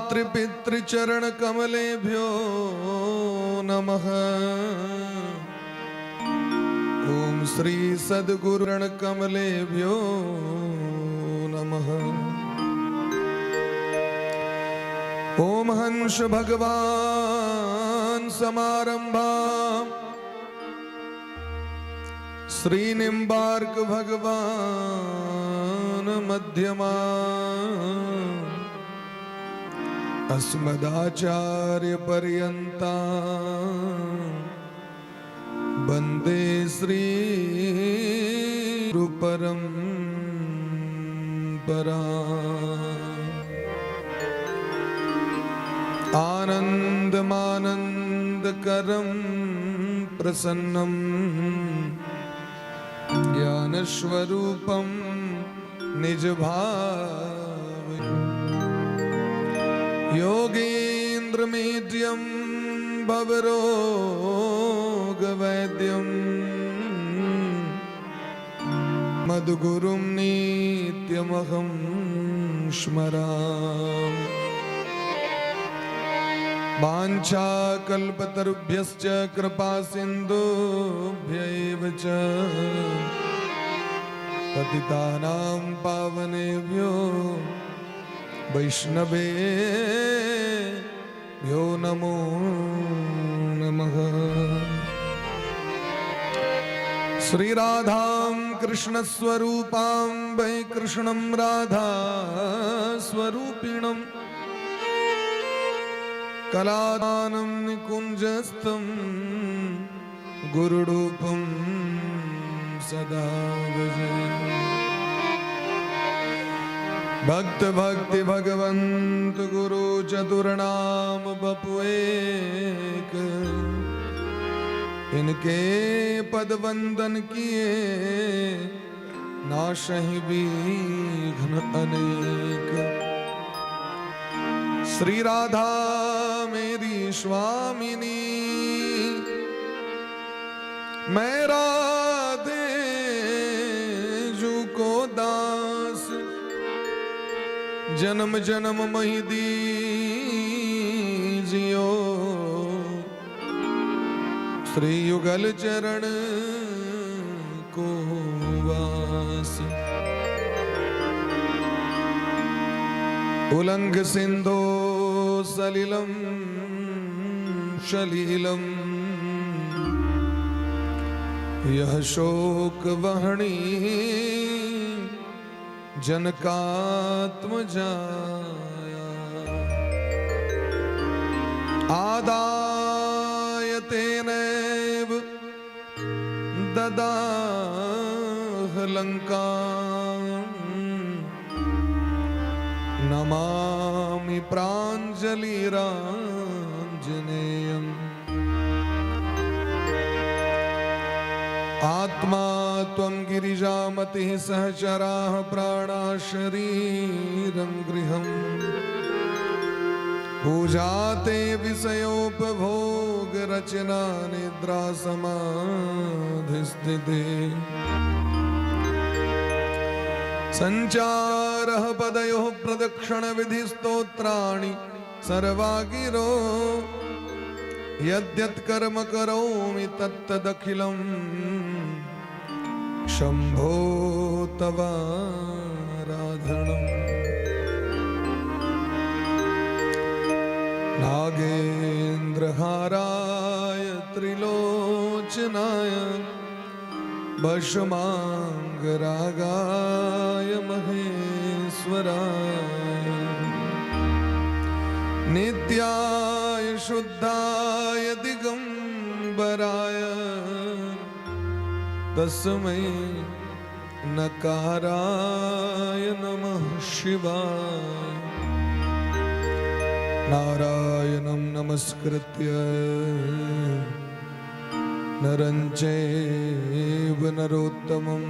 मातृपितृचरण कमलेभ्यो नमः। ओम श्री सद्गुरुण कमलेभ्यो नमः। ओम हंस भगवान समारंभा श्री निम्बार्क भगवान मध्यमा अस्मदाचार्य पर्यंता वंदे श्री गुरुपरंपरा। आनंदमानंद करम प्रसन्नम ज्ञानस्वरूपं निज भाव योगीन्द्रमीड्यं भवरोगवैद्यं मद्गुरुं नित्यमहं स्मरामि। वाञ्छाकल्पतरुभ्यश्च कृपा सिन्धुभ्य एव च पतितानां पावनेभ्यो वैष्णवेभ्यो नमो नमः। श्री राधां कृष्णस्वरूपां वै कृष्णं राधा स्वरूपिणम् कलादानं निकुञ्जस्थं गुरुरूपं सदा भजे। भक्त भक्ति भगवंत गुरु चतुर नाम बपु एक, इनके पद वंदन किए नाशहि विघ्न अनेक। श्री राधा मेरी स्वामिनी, मैं राधे जू को दास, जन्म जन्म मही दीजियो श्री युगल चरण को वास। उलंघ सिंधो सलिलम शलीलम यह शोक वहणी जनकात्मजाया। आदाय तेनैव ददाह लंकां नमामि प्राञ्जलिराञ्जनेयम्। आत्मा त्वं गिरिजामतिः सहचराः प्राणा शरीरं गृहम् पूजा ते विषयोपभोग रचना निद्रा समाधिस्थिति संचारः पदयोः प्रदक्षिण विधि स्तोत्राणि सर्वागिरो यद्यत् कर्म करोमि तत्तदखिलं शंभो तवाराधनम्। नागेन्द्रहाराय त्रिलोचनाय भस्माङ्गरागाय महेश्वराय नित्याय शुद्धाय दिगंबराय तस्मै नकाराय नमः शिवाय। नारायणं नमस्कृत्य नरं चैव नरोत्तमं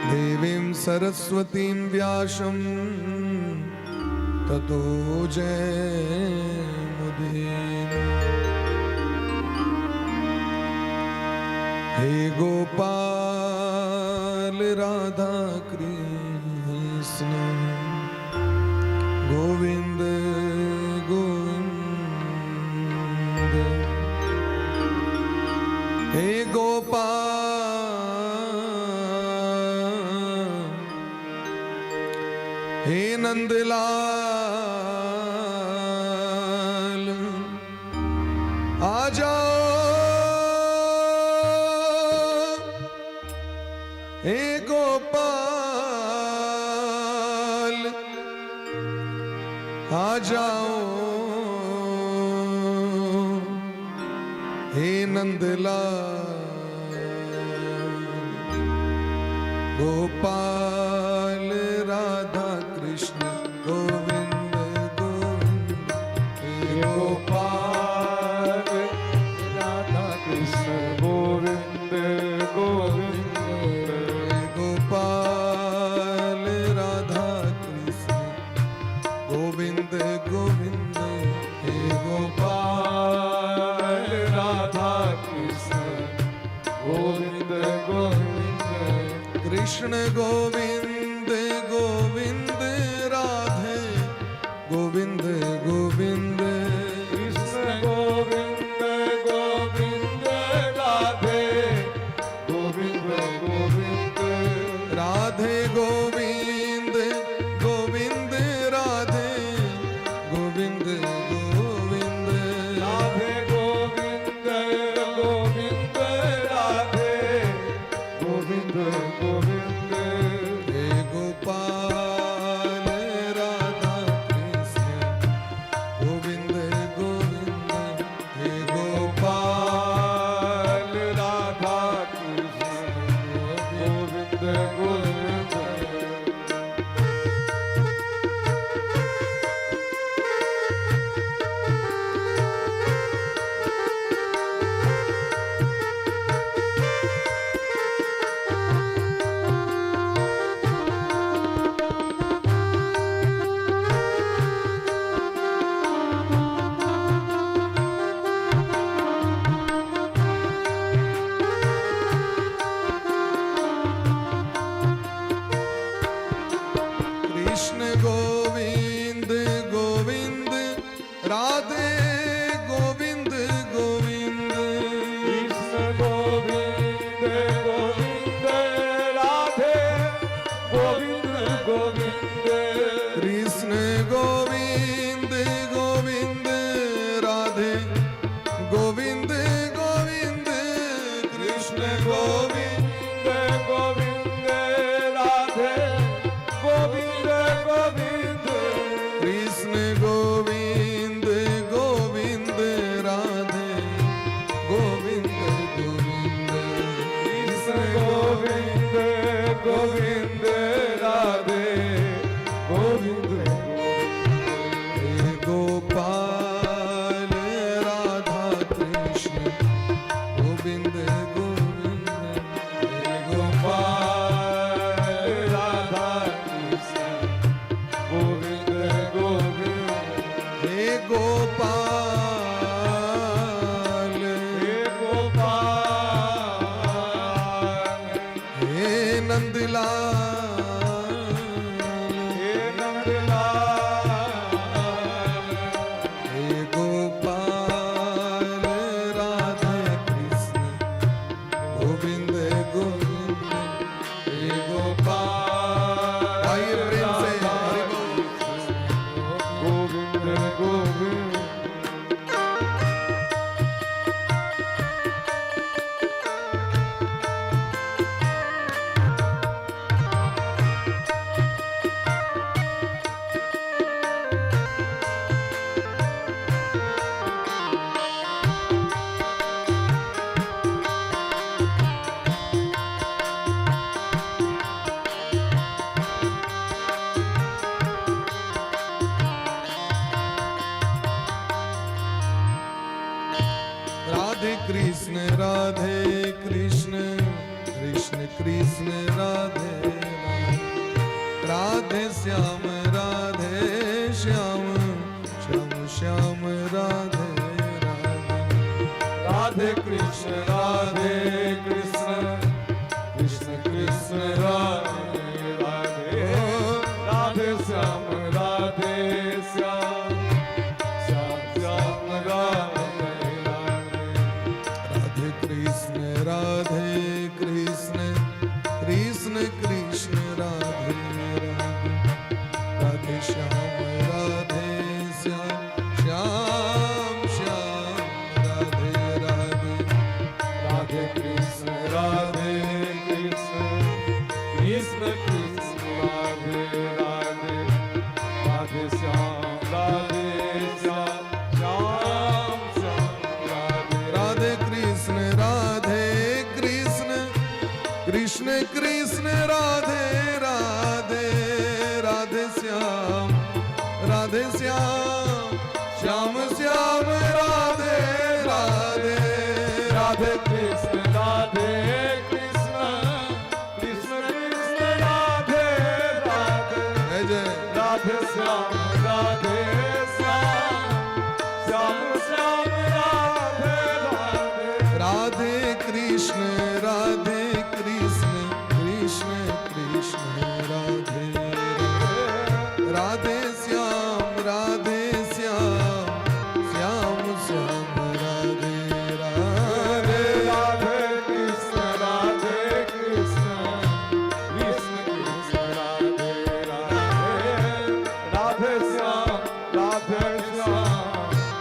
देवीं सरस्वतीं व्यासं ततो जयमुदीरयेत्। हे गोपाल राधा कृष्ण। गोविंद गोविंद। हे गोपाल, हे नंदलाल, आ जाओ। हे गोपाल, आ जाओ। हे नंदलाल, गोपाल राधा कृष्ण गोविंद गोविंद। हे गोपाल राधा कृष्ण गोविंद गोविंद। गोपाल राधा कृष्ण गोविंद गोविंद। हे गोपाल राधा कृष्ण गोविंद गोविंद। कृष्ण गोविंद गोविंद राधे गोविंद गोविंद। कृष्ण गोविंद गोविंद राधे गोविंद गोविंद। राधे गोविंद गोविंद राधे गोविंद गोविंद। राधे गोविंद गोविंद राधे गोविंद गोविंद। हे गोपाल राधा कृष्ण गोविंद गोविंद। हे गोपाल गोपाल राधा कृष्ण गोविंद गोविंद। कृष्ण गोविंद गोविंद राधे गोविंद गोविंद। कृष्ण गोविंद गोविंद राधे गोविंद गोविंद। कृष्ण गोविंद गोविंद राधे गोविंद गोविंद। कृष्ण गोविंद गोविंद राधे गोविंद गोविंद। कृष्ण गोविंद गोविंद राधे गोविंद गोविंद। कृष्ण गोविंद गोविंद राधे गोविंद। हे गोपाल राधा कृष्ण गोविंद गोविंद। हे गोपाल राधा कृष्ण गोविंद गोविंद। हे गोपाल, हे गोपाल, हे नंदलाल, हे नंदलाल, हे गोपाल राधा कृष्ण गोविंद गोविंद। हे गोपाल आइए प्रेम से हरि बोल। गोविंद गोविंद। राधे कृष्ण राधे कृष्ण कृष्ण कृष्ण राधे राधे, राधे श्याम राधे श्याम श्याम श्याम राधे राधे। राधे कृष्ण राधे कृष्ण कृष्ण कृष्ण राधे राधे, राधे श्याम राधे श्याम श्याम श्याम राधे राधे। राधे कृष्ण राधे कृष्ण कृष्ण कृष्ण राधे राधे, राधे श्याम राधे श्याम श्याम श्याम राधे राधे। राधे कृष्ण राधे कृष्ण कृष्ण कृष्ण राधे राधे, राधे श्याम राधे श्याम श्याम श्याम राधे। राधे कृष्ण राधे कृष्ण कृष्ण कृष्ण राधे राधे, राधे श्याम राधे श्याम श्याम श्याम राधे राधे। राधे कृष्ण राधे कृष्ण कृष्ण कृष्ण राधे राधे। जय जय। राधे श्याम राधे श्याम श्याम श्याम राधे राधे। राधे कृष्ण राधे कृष्ण कृष्ण कृष्ण राधे राधे, श्याम राधे श्याम श्याम श्याम राधे राधे। राधे कृष्ण राधे कृष्ण कृष्ण कृष्ण राधे राधे, राधे श्याम राधे श्याम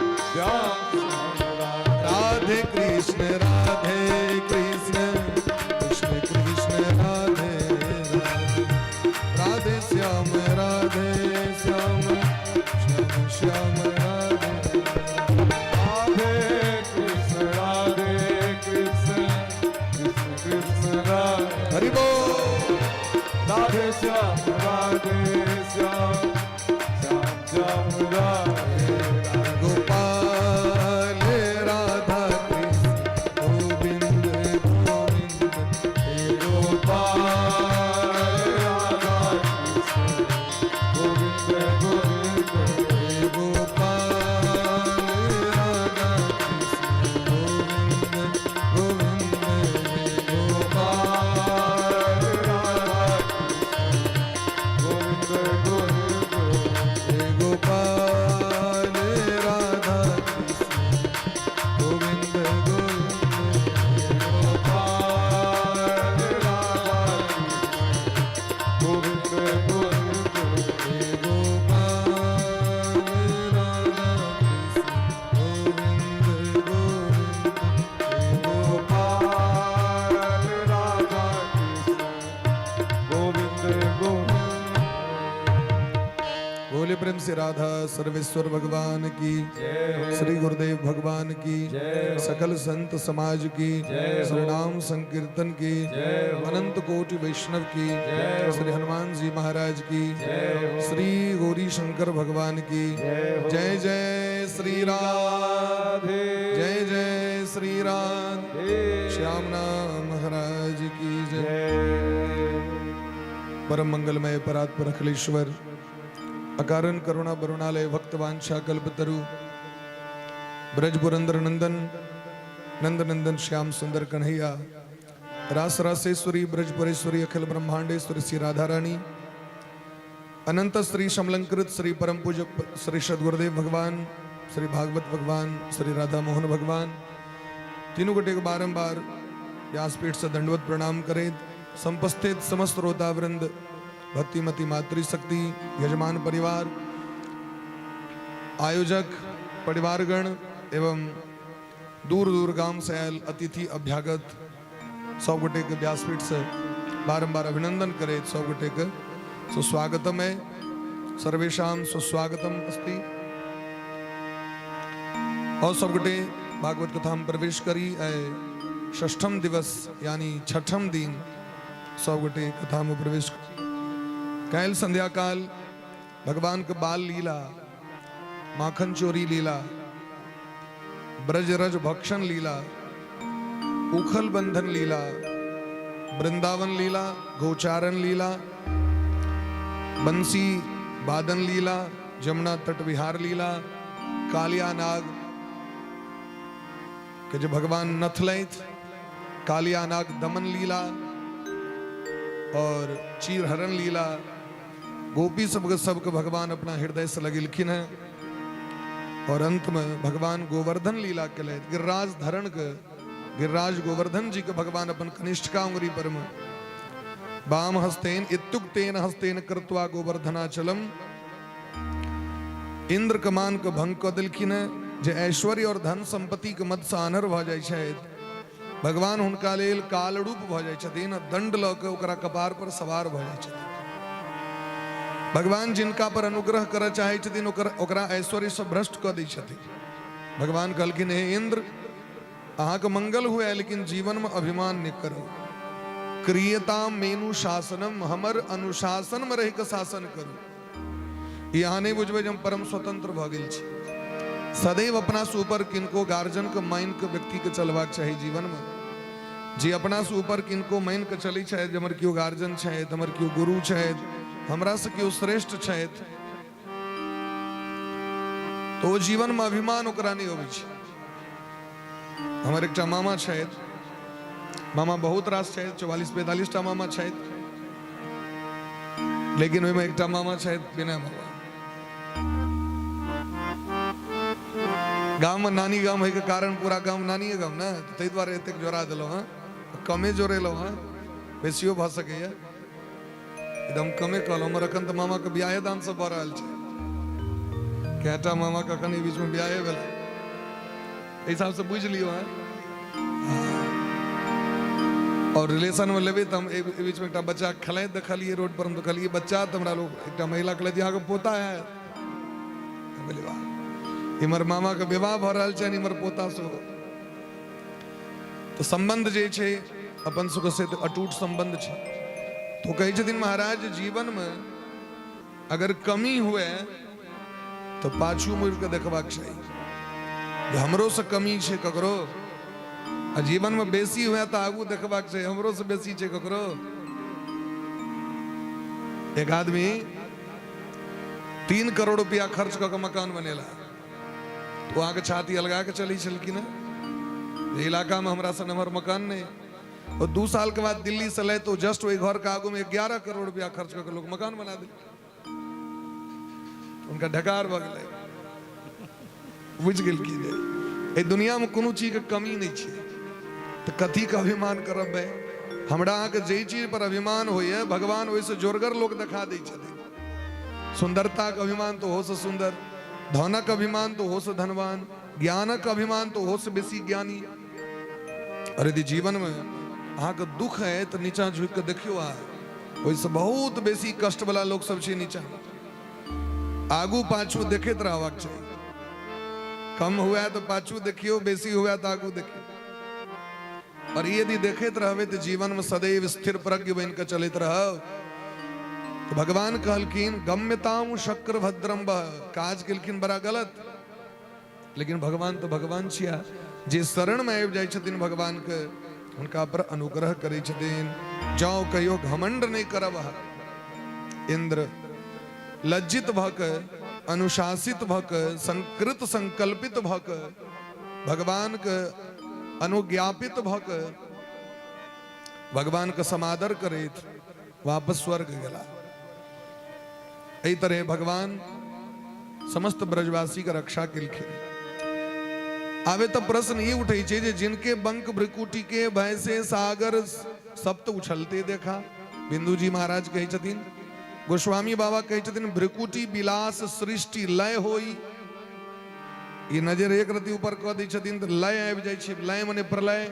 श्याम श्याम राधे। राधे कृष्ण राधे कृष्ण कृष्ण कृष्ण राधे राधे, राधे श्याम राधे श्याम श्याम श्याम राधे। राधे कृष्ण राधे कृष्ण कृष्ण कृष्ण राधे। हरि बोल। राधे श्याम राधे श्याम श्याम श्याम राधे राधे। गोपाल राधा कृष्ण गोविंद गोविंद हे गोपाल राधा कृष्ण गोविंद गोविंद। हे गोपाल राधा कृष्ण गोविंद गोविंद हे गोपाल राधा कृष्ण गोविंद गोविंद। हे गोपाल राधा कृष्ण गोविंद गोविंद। गोपाल राधा कृष्ण गोविंद गोविंद। हे गोपाल राधा कृष्ण गोविंद गोविंद हे गोपाल राधा कृष्ण गोविंद गोविंद। बोले प्रेम से राधा सर्वेश्वर भगवान की, जय हो। श्री गुरुदेव भगवान की, जय हो। सकल संत समाज की, जय हो। श्री नाम संकीर्तन की, जय हो। अनंत कोटि वैष्णव की, जय हो। श्री हनुमान जी महाराज की, जय हो। श्री गौरी शंकर भगवान की जय हो। जय जय श्री राम, राधे। जय जय श्री राम, श्याम नाम महाराज की जय। जय। परम मंगलमय परात्पर अखिलेश्वर अकारण करुणा बरुणालय भक्त वांछा कल्पतरु ब्रज पुरंदर नंदन नंद नंदन श्याम सुंदर कन्हैया रास रासेश्वरी ब्रजपुरेश्वरी अखिल ब्रह्मांडेश्वरी श्री राधा रानी अनंत श्री समलंकृत श्री परम पूज्य श्री सदगुरुदेव भगवान, श्री भागवत भगवान, श्री राधा मोहन भगवान, तीनों गोटे के बारंबार व्यासपीठ से दंडवत प्रणाम करें। संपस्थित समस्त श्रोतावृंद, भक्तिमती मातृशक्ति, यजमान परिवार, आयोजक परिवारगण एवं दूर दूर गांव से आयल अतिथि अभ्यागत, सब गोटे के व्यासपीठ से बारंबार अभिनंदन करे। सब गोटे के सुस्वागतम है, सर्वेषां सुस्वागतम अस्ति। और सब गोटे भागवत कथा में प्रवेश करी। षष्ठम दिवस यानी छठम दिन सब गोटे कथा में प्रवेश। काल्हि संध्या काल भगवान के बाल लीला, माखन चोरी लीला, ब्रज रज भक्षण लीला, उखल बंधन लीला, वृंदावन लीला, गोचारण लीला, बंसी बादन लीला, जमुना तट विहार लीला, कालिया नाग के जो भगवान नथलैथ, कालिया नाग दमन लीला और चीरहरण लीला, गोपी सबके सबके भगवान अपना हृदय से लगेलखिन हैं। और अंत में भगवान गोवर्धन लीला के लिए गिरिराज धरण के गिरिराज गोवर्धन जी के भगवान अपन कनिष्ठिका उंगली पर में वाम हस्तेन इत्युक्तेन हस्तेन कृत्वा गोवर्धनाचलम इंद्र के मान के भंग कऽ देलखिन हैं। जे ऐश्वर्य और धन संपत्ति के मद से आन्हर भऽ जाइ छथि, भगवान हुनका लेल काल रूप भऽ जाइ छथिन आ दंड लऽ के ओकरा कपार पर सवार भऽ जाइ छथिन। भगवान जिनका पर अनुग्रह करऽ चाहै छथिन ओकर ओकरा ऐश्वर्य से भ्रष्ट कऽ दै छथिन। भगवान कहलखिन, हे इंद्र, अहाँके मंगल हुए, लेकिन जीवन में अभिमान नहि करू। क्रियता मेनु शासनम, हमर अनुशासन में रहि कऽ शासन करू। ई अहाँ नहि बुझबै जे हम परम स्वतंत्र भऽ गेल छी। सदैव अपना से ऊपर किनको गार्जियन के मानि के व्यक्ति के चलबाक चाही जीवन में। जे अपना से ऊपर किनको मानि के चलै छथि, जे हमर केओ गार्जियन छथि, हमर केओ गुरु छथि, हमरा से केओ श्रेष्ठ छथि, तो ओ जीवन में अभिमान ओकरा नहि अबै छै। हमर एकटा मामा छथि, मामा बहुत रास छथि, 44-45 टा मामा छथि, लेकिन ओहिमे एकटा मामा छथि विनय मामा। गाममे नानी गाम होइके कारण पूरा गाम नानिए गाम ने, ताहि दुआरे एतेक जोड़ा देलहुँ हँ। कमे जोड़ेलहुँ हँ, बेसियो भऽ सकैए, एकदम कमे कहलहुँ। हमर एखन तऽ मामाके बियाहे दान सब भऽ रहल छै, कएटा मामाके एखन एहि बीचमे बियाहे भेलै, एहि हिसाबसँ बुझि लियौ। हँ, और रिलेशन में लेबै तऽ हम एहि बीचमे एकटा बच्चा खेलाइत देखलियै रोड पर। हम देखलियै बच्चा तऽ हमरा लोग एकटा महिला कहलथि, अहाँके पोता है? हम कहलियै, वाह, इम्हर मामाके विवाह भऽ रहल छनि, इम्हर पोता सेहो। तऽ सम्बन्ध जे छै अपन सबके से तऽ अटूट सम्बन्ध छै। तो कहै छथिन महाराज, जीवनमे अगर कमी हुए तऽ पाछू मुड़ि कऽ देखबाक चाही जे हमरो से कमी छै ककरो, आ जीवनमे बेसी हुए तऽ आगू देखबाक चाही, हमरो से बेसी छै ककरो। एक आदमी 3 करोड़ रुपया खर्च कऽ के मकान बनेला। ओ अहाँके छाती अलगा के चलै छलखिन हेँ, एहि इलाकामे हमरा सन हमर मकान नहि। और 2 साल के बाद दिल्ली से लाए तो जस्ट वही घर के आगू में 11 करोड़ रुपया खर्च करके लोग मकान बना दिल। उनका ढकार भऽ गेलै। बुझि गेलखिन जे एहि दुनियामे कोनो चीजके कमी नहि छै, तऽ कथीके अभिमान करब भाय? हमरा अहाँके जाहि चीज पर अभिमान होइए, भगवान ओहिसँ जोरगर लोक देखा दै छथिन। सुन्दरताके अभिमान तऽ ओहोसँ सुन्दर, धनक अभिमान तऽ ओहोसँ धनवान, ज्ञानक अभिमान तऽ ओहोसँ बेसी ज्ञानी। और यदि जीवनमे अहाँके दुख है तऽ नीचा झुकि कऽ देखियौ अहाँ, ओहिसँ बहुत बेसी कष्टवला लोक सब छै नीचा। आगू पाछू देखैत रहबाक चाही। कम हुए तऽ पाछू देखियौ, बेसी हुए तऽ आगू देखियौ। और यदि देखैत रहबै तऽ जीवनमे सदैव स्थिर प्रज्ञ बनि कऽ चलैत रहब। तऽ भगवान कहलखिन, गम्यताम शक्र भद्रम। काज केलखिन बड़ा गलत, लेकिन भगवान तऽ भगवान छिया, जे शरणमे आबि जाइ छथिन भगवानके, हुनका पर अनुग्रह करै छथिन। जाउ, कहियो घमंड नहि करब अहाँ। इंद्र लज्जित भऽ कऽ, अनुशासित भऽ कऽ, संकृत संकल्पित भऽ कऽ, भगवानके अनुज्ञापित भऽ कऽ, भगवानके समादर करैत वापस स्वर्ग गेला। एहि तरह भगवान समस्त ब्रजवासी के रक्षा केलखिन। आबे तऽ प्रश्न ई उठै छै जे जिनके बंक भ्रिकुटी के भय से सागर सप्त उछलते देखा, बिंदु जी महाराज कहै छथिन, गोस्वामी बाबा कहै छथिन, भ्रिकुटी विलास सृष्टि लय होई। ई नजर एक रति ऊपर कऽ दै छथिन तऽ लय आबि जाइ छै। लय मने प्रलय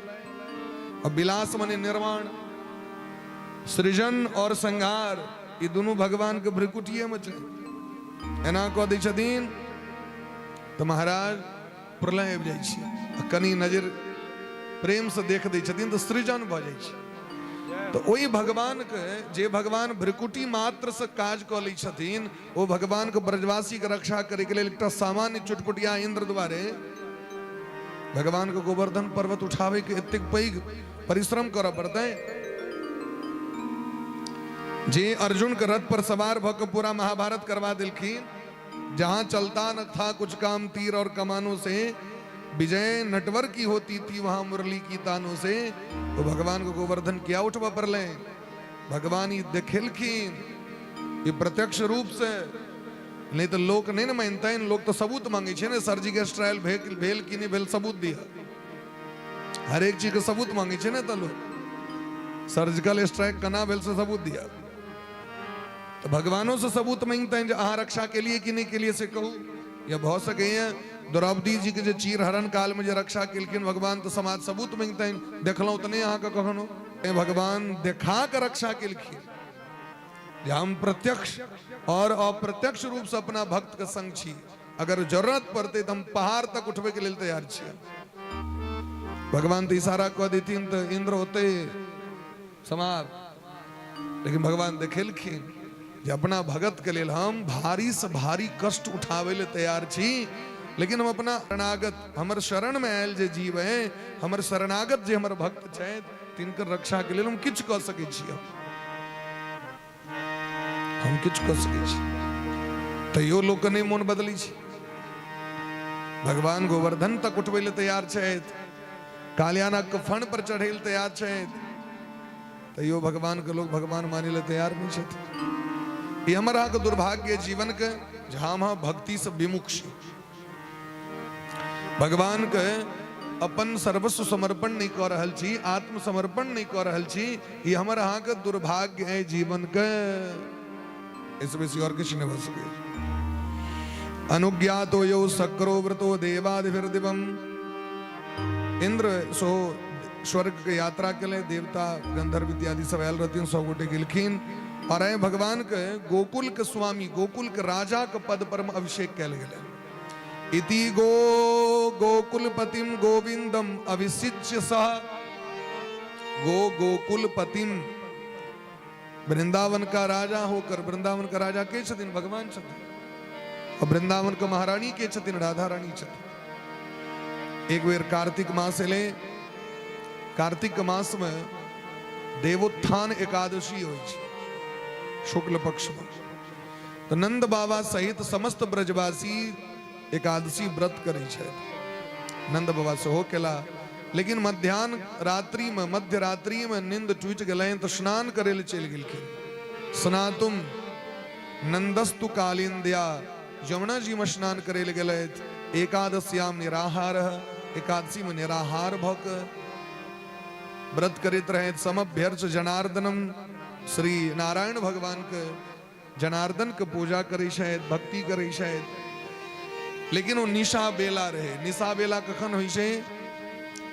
आ विलास मने निर्माण। सृजन और संहार ई दुनू भगवान के भ्रिकुटिये में छै। एना कऽ दै छथिन तऽ महाराज प्रलय आबि जाइ छै, आ कनि नजर प्रेम से देख दै छथिन तऽ सृजन भऽ जाइ छै। तऽ ओहि भगवानके, जे भगवान भ्रिकुटी मात्र से काज कऽ लै छथिन, ओ भगवानके ब्रजवासीके रक्षा करैके लेल एकटा सामान्य चुटपुटिया इंद्र द्वारे भगवानके गोवर्धन पर्वत उठाबैके एतेक पैघ परिश्रम करऽ पड़तै। जे अर्जुन के रथ पर सवार भऽ के पूरा महाभारत करवा देलखिन, जहां चलता न था कुछ काम तीर और कमानों से, विजय नटवर की होती थी वहां मुरली की तानों से, तो भगवान को गोवर्धन किया उठबऽ पड़लै? भगवान ई देखेलखिन। ई प्रत्यक्ष रूप से नहि तऽ लोक नहि ने मानतनि। लोक तऽ सबूत मांगै छै ने, सर्जिकल स्ट्राइक भेल भेल कि नहि भेल, सबूत दिअ। हरेक चीजके सबूत मांगै छै ने, तऽ लोक सर्जिकल स्ट्राइक केना भेल से सबूत दिअ। तऽ भगवानो से सबूत मांगतनि जे अहाँ रक्षा केलिए कि नहि केलिए से कहू। या भऽ सकैए द्रौपदी जी के जे चीर हरण काल में जे रक्षा केलखिन भगवान, तऽ समाज सबूत मांगतनि, देखलहुँ तऽ नहि अहाँके कखनो। भगवान देखा कऽ रक्षा केलखिन जे हम प्रत्यक्ष और अप्रत्यक्ष रूप से अपना भक्त के संग छी, अगर जरूरत पड़तै तऽ हम पहाड़ तक उठबै के लेल तैयार छियै। भगवान तऽ इशारा कऽ देथिन तऽ इंद्र होते समाप्त। लेकिन भगवान देखेलखिन जे अपना भगत के लेल हम भारी से भारी कष्ट उठाबै ले तैयार छी, लेकिन हम अपना शरणागत, हमर शरण में आयल जे जीव है, हमर शरणागत जे हमर भक्त छथि, तिनकर रक्षा के लेल हम किछु कऽ सकै छी, हम किछु कऽ सकै छी। तैयो लोक नहि मोन बदलै छै। भगवान गोवर्धन तक उठबै लए तैयार छथि, कालियानाग के फण पर चढ़ै लए तैयार छथि, तैयो भगवान के लोग भगवान मानै लए तैयार नहि छथि। ई हमर अहाँके दुर्भाग्य जीवन के जे हम अहाँ भक्ति से विमुख छी, भगवान के अपन सर्वस्व समर्पण नहीं कऽ रहल छी, आत्मसमर्पण नहीं कऽ रहल छी। ई हमर अहाँके दुर्भाग्य है जीवन के, एहिसँ बेसी और किछु नहि भऽ सकैए। अनुज्ञातो यौ शक्रो व्रतो देवादिभिर्दिवम। इंद्र सो स्वर्ग के यात्रा के लिए देवता गंधर्व इत्यादि सब आयल रहथिन, सब गोटे गेलखिन और आइ भगवान के गोकुल के स्वामी, गोकुल के राजा के पद पर में अभिषेक कयल गेलै। इति गो गोकुलपतिम गोविंदम अभिषिच्य सह। गो गोकुलपतिम, वृंदावन का राजा होकर, वृंदावन का राजा के छथिन? भगवान छथिन। और वृंदावन के महारानी के छथिन? राधा रानी छथिन। एक बेर कार्तिक मास एलै, कार्तिक मास में देवोत्थान एकादशी होइ छै शुक्ल पक्ष में, तऽ नंद बाबा सहित समस्त ब्रजवासी एकादशी व्रत करै छथि। नंद बाबा सेहो केला, लेकिन मध्यान्ह रात्रि में, मध्य रात्रि में नींद टूटि गेलनि तऽ स्नान करै लए चलि गेलखिन। स्नातुम नंदस्तु कालिंद्या, यमुना जी में स्नान करै लए गेलथि। एकादश्याम निराहार, एकादशी में निराहार भऽ कऽ व्रत करैत रहथि। समभ्यर्च जनार्दनम, श्री नारायण भगवान के जनार्दन के पूजा करै छथि, भक्ति करै छथि। लेकिन ओ निशा बेला रहे। निशा बेला कखन होइ छै?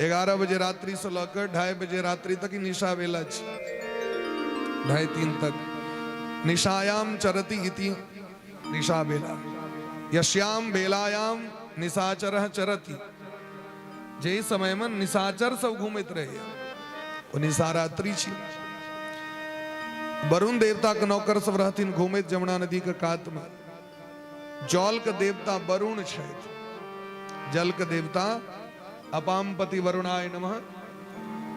11 बजे रात्रि से लऽ कऽ 2:30 बजे रात्रि तक ई निशा बेला छै, 2:30-3 तक निशायाम चरति इति निशा बेला। यश्याम बेलायाम निशाचर चरति, जाहि समय में निशाचर सब घूमैत रहैया ओ निशा रात्रि छी। वरुण देवता के नौकर सब रहथिन घूमैत जमुना नदी के कात में। जल के देवता वरुण छथि, जल के देवता अपामपति वरुणाय नमः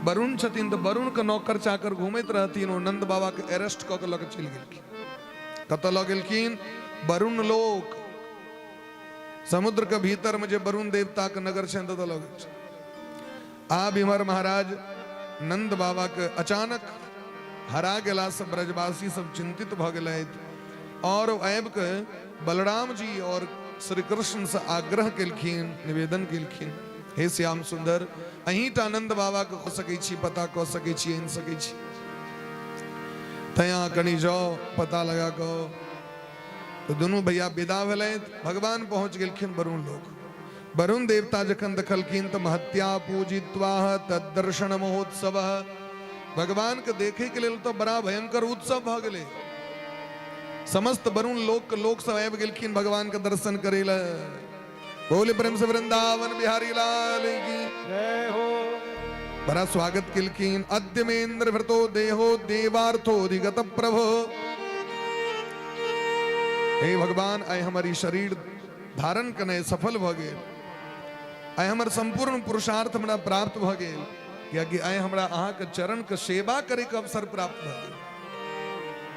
वरुण छथिन। तऽ वरुण के नौकर चाकर घूमैत रहथिन, ओ नंद बाबा के अरेस्ट कऽ के लऽ के चलि गेलखिन। कतऽ लऽ गेलखिन? वरुण लोक, समुद्र के भीतर में जे वरुण देवता के नगर छनि ततऽ लऽ गेल। आब इम्हर महाराज नंद बाबा के अचानक हरा गेला से ब्रजवासी सब चिंतित भऽ गेलथि और आबि के बलराम जी और श्री कृष्ण से आग्रह केलखिन, निवेदन केलखिन, हे श्याम सुंदर, अहीं टा नंद बाबा के कऽ सकै छी, पता कऽ सकै छी, आनि सकै छी, तैं अहाँ कनि जाउ, पता लगा कऽ। तऽ दुनू भैया विदा भेलथि। भगवान पहुँच गेलखिन वरुण लोक। वरुण देवता जखन देखलखिन तऽ महत्या पूजित्वा तदर्शन महोत्सव, भगवान के देखे के लेल तऽ बड़ा भयंकर उत्सव भऽ गेलै। समस्त वरुण लोक के लोक सब आबि गेलखिन भगवान के दर्शन करे लए। बोले प्रेम से वृंदावन बिहारी लाल की जय हो। बड़ा स्वागत केलखिन। अद्य मेन्द्र भृतो देहो देवार्थोधिगत प्रभो, हे भगवान, आइ हमर ई शरीर धारण केनाइ सफल भऽ गेल, आइ हमर संपूर्ण पुरुषार्थ हमरा प्राप्त भऽ गेल, कियाकि आइ हमरा अहाँके चरण के सेवा करैके अवसर प्राप्त भऽ गेल।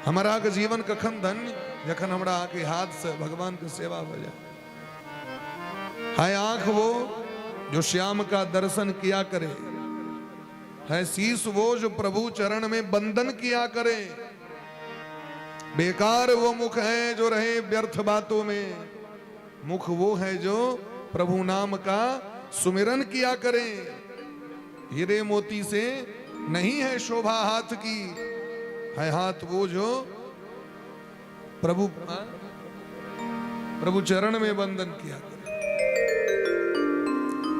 हमर अहाँके जीवन कखन धन्य जखन हमरा अहाँके हाथ से भगवान के सेवा भऽ जाय। है आंख वो जो श्याम का दर्शन किया करे, है शीश वो जो प्रभु चरण में बंधन किया करे। बेकार वो मुख है जो रहे व्यर्थ बातों में, मुख वो है जो प्रभु नाम का सुमिरन किया करें। हीरे मोती से नहीं है शोभा हाथ की, है हाथ वो जो प्रभु प्रभु चरण में वंदन किया करे।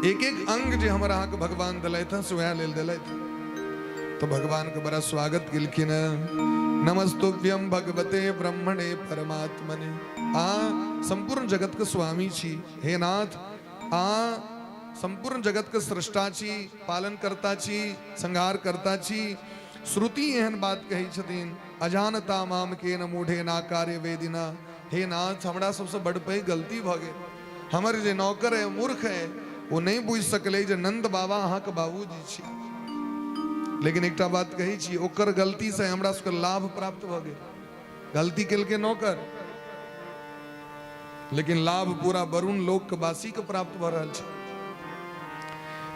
एक एक अंग जे हमरा अहाँके भगवान दिलथि हँ से वएह लेल दिलथि। तो भगवान के बड़ा स्वागत केलखिन। नमस्तुभ्यम भगवते ब्रह्मणे परमात्मने। आ संपूर्ण जगत के स्वामी छी हे नाथ, आ संपूर्ण जगत के सृष्टा छी, पालन करता छी, संहार करता छी। श्रुति एहन बात कहै छथिन, अजानता माम के न मूढ़े ना कार्य वेदिना। हे नाथ, हमरा सबसँ बड़ पैघ गलती भऽ गेल। हमर जे नौकर है, मूर्ख है, ओ नहि बुझि सकलै जे नंद बाबा अहाँके बाबूजी छी। लेकिन एकटा बात कहै छी, ओकर गलती से हमरा सबके लाभ प्राप्त भऽ गेल। गलती केलकै नौकर, लेकिन लाभ पूरा वरुण लोक के वासी के प्राप्त भऽ रहल छै।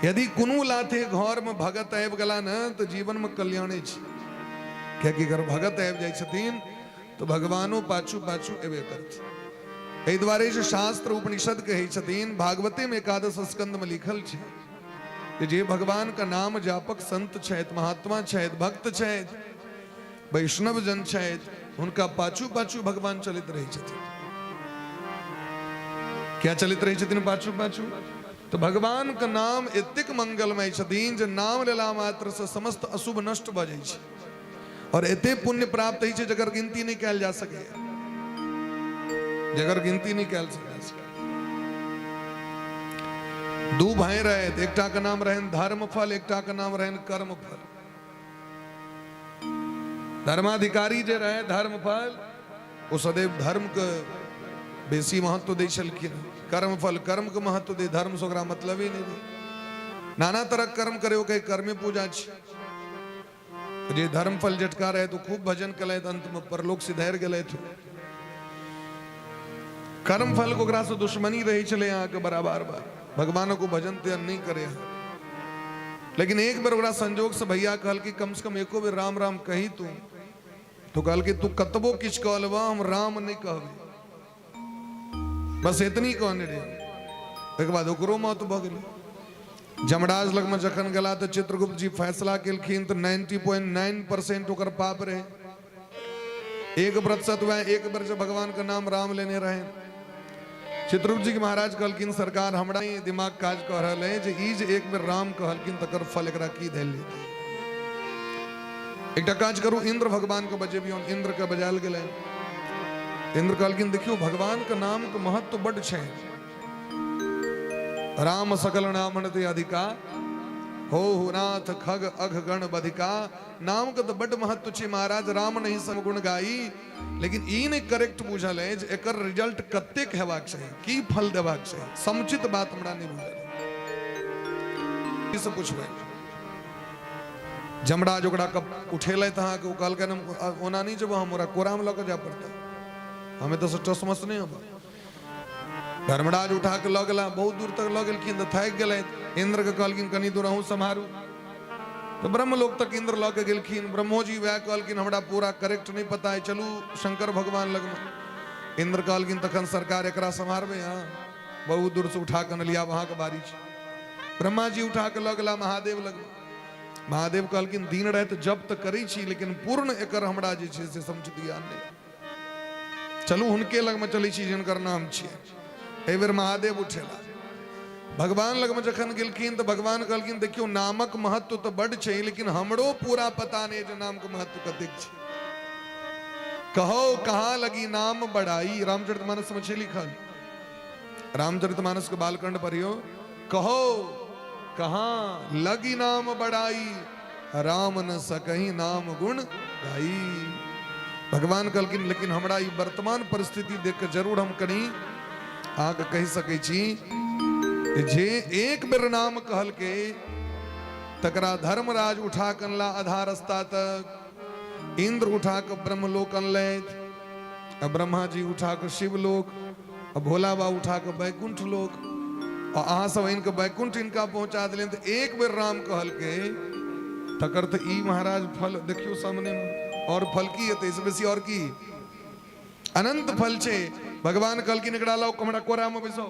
यदि कोनो लाथे घर में भगत आबि गेला ने तऽ जीवन में कल्याणे छै, कियाकि अगर भगत आबि जाइ छथिन तऽ भगवानो पाछू पाछू एबे करथिन। एहि दुआरे जे शास्त्र उपनिषद कहै छथिन, भागवते में एकादश स्कंद में लिखल छै कि जे भगवान का नाम जापक संत छथि, महात्मा छथि, भक्त छथि, वैष्णव जन छथि, हुनका पाछू पाछू भगवान चलैत रहै छथिन। क्या चलैत रहै छथिन पाछू पाछू? तऽ भगवान के नाम एतेक मंगलमय छथिन जे नाम लेला मात्र से समस्त अशुभ नष्ट भऽ जाइ छै और एते पुण्य प्राप्त होइ छै जकर गिनती नहि कयल जा सकैए, जकर गिनती नहि कयल जा सकैए। दू भाई रहे, एकटा के नाम रहनि धर्मफल, एकटा के नाम रहनि कर्मफल। धर्माधिकारी जे रहे धर्मफल, ओ सदैव धर्म के बेसी महत्व दै छलखिन। कर्मफल कर्म के महत्व दे, धर्म से ओकरा मतलब ही नहीं रहे। नाना तरह कर्म करे, ओ कहे कर्मे पूजा छै। जे धर्मफल झटका रहे तो खूब भजन कलथि, अंत में परलोक सिधारि गेलथि। कर्म फल के ओकरा से दुश्मनी रहै छलै अहाँके बराबर बार, भगवानक ओ भजन तेहन नहि करे। लेकिन एक बेर ओकरा संजोग से भैया कहल कि कम से कम एको बेर राम राम कही तू। तो कहल कि तू कतबो किछु कह लेबह, हम राम नहि कहबै, बस एतनी कहने रहे। ओहिके बाद ओकरो मौत भऽ गेलै। जमराज लगमे जखन गेला तऽ चित्रगुप्त जी फैसला केलखिन तऽ 90.9% ओकर पाप रहै, 1% वएह एक बेर जे भगवान के नाम राम लेने रहे। चित्रगुप्त जी के महाराज कहलखिन सरकार हमरा ई दिमाग काज कऽ रहल है जे ई जे एक बेर राम कहलखिन तकर फल एकरा की देल जेतै। एकटा काज करू, इंद्र भगवान के बजेबियौन। इंद्र के बजायल गेलै। इंद्र कहलखिन देखियौ भगवान के नाम के महत्व बड्ड छै। राम सकल नाम ते अधिका, हो नाथ खग अघ गण बधिका। नाम के तऽ बड्ड महत्व छै महाराज, राम नहीं सब गुण गाई। लेकिन ई नहि करेक्ट बुझल है जे एकर रिजल्ट कतेक हेबाक चाही, की फल देबाक चाही, समुचित बात हमरा नहि बुझल है। से पुछबै जमराज ओकरा उठेलथि अहाँके, ओ कहलकनि हम ओना नहि जेबो, हम ओकरा कोरामे लऽ कऽ जाय पड़तै, हम एतऽसँ टसमस नहि हेबै। धर्मराज उठा कऽ लऽ गेला, बहुत दूर तक लऽ गेलखिन तऽ थाकि गेलथि। इन्द्रके कहलखिन कनि दूर अहूँ सम्हारू। तऽ ब्रह्मलोक तक इन्द्र लऽ के गेलखिन। ब्रह्मोजी वएह कहलखिन हमरा पूरा करेक्ट नहि पता है, चलू शंकर भगवान लगमे। इन्द्र कहलखिन तखन सरकार एकरा सम्हारबै, अहाँ बहुत दूरसँ उठा कऽ अनलियै, आब अहाँके बारी छै। ब्रह्मा जी उठा कऽ लऽ गेला महादेव लगमे। महादेव कहलखिन दिन राति जप तऽ करै छी, लेकिन पूर्ण एकर हमरा जे छै से समुचित ज्ञान नहि। चलू हुनके लगमे चलै छी जिनकर नाम छियै। एहि बेर महादेव उठेला। भगवान लगमे जखन गेलखिन तऽ भगवान कहलखिन देखियौ नामक महत्व तऽ बड्ड छै, लेकिन हमरो पूरा पता नहि जे नामके महत्व कतेक छै। कहो कहाँ लगी नाम बढ़ाई, रामचरित मानस में छै लिखल, रामचरित मानस के बालकंड पढ़ियो, कहो कहाँ लगी नाम बढ़ाई, राम न सकही नाम गुण गाई। भगवान कहलखिन लेकिन हमरा ई वर्तमान परिस्थिति देख के जरूर हम कनी अहाँके कहि सकै छी जे एक बेर नाम कहलकै तकरा धर्मराज उठा कऽ अनला आधा रस्ता तक, इंद्र उठा कऽ ब्रह्मलोक अनलथि, आ ब्रह्मा जी उठा कऽ शिवलोक, आ भोला बाबा उठा कऽ वैकुंठ लोक, आ अहाँ सब आनि कऽ वैकुंठ हिनका पहुंचा देलियनि। तऽ एक बेर राम कहलकै तकर तऽ ई महाराज फल देखियौ सामने में, और फल की हेतै इससे बेसी और की। अनंत फल छै। भगवान कहलखिन एकरा लाउ, हमरा कोरामे बैसो।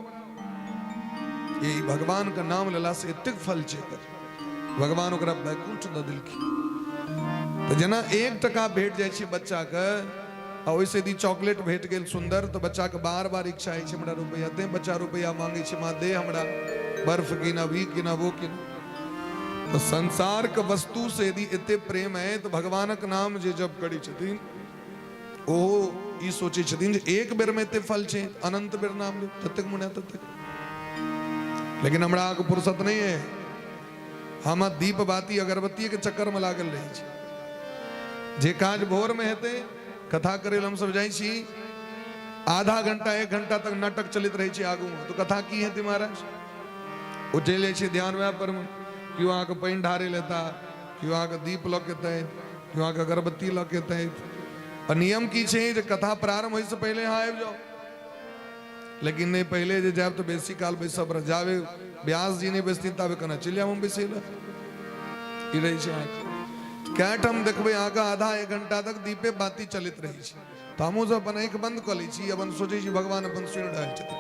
ई भगवान के नाम लेला से एतेक फल छै एकर। भगवान ओकरा वैकुंठ दऽ देलखिन। तऽ जेना 1 टका भेट जाइ छै बच्चाके आ ओहिसँ यदि चॉकलेट भेट गेल सुन्दर, तऽ बच्चाके बार बार इच्छा होइ छै हमरा रुपैआ दे। बच्चा रुपैआ मांगै छै, माँ दे हमरा, बर्फ कीनब, ई कीनब, ओ कीनब। तऽ संसारके वस्तुसँ यदि एते प्रेम है तऽ भगवानक नाम जे जप करै छथिन ओहो ई सोचै छथिन जे एक बेरमे एते फल छै, अनंत बेर नाम लेब, जतेक मोन हैत ततेक। लेकिन हमरा अहाँके फुर्सत नहि है, हम दीप बाती अगरबत्ती के चक्कर में लागल रहै छी। जे काज भोर में हेतै, कथा करै लए हमसब जाइ छी, आधा घंटा 1 घंटा तक नाटक चलैत रहै छै आगू में, तो कथा की हेतै महाराज? ओ चलि जाइ छै ध्यान वएह पर में, केओ अहाँके पानि ढारै लेता, केओ अहाँके दीप लऽ के एतै, केओ अहाँके अगरबत्ती लऽ के एतै। आ नियम की छै जे कथा प्रारंभ होइसँ पहिले अहाँ आबि जाउ। लेकिन नहि, पहिले जे जायब तऽ बेसी काल बैसऽ पड़त। जाबे व्यास जी नहि बैसथिन ताबे केना चलि जायब हम बैसै लए? ई रहै छै अहाँके। कए ठाम देखबै अहाँके आधा 1 घंटा तक दीपे बाती चलैत रहै छै। तऽ हमहूँ सब अपन आँखि बंद कऽ लै छी, अपन सोचै छी भगवान अपन सुनि रहल छथिन,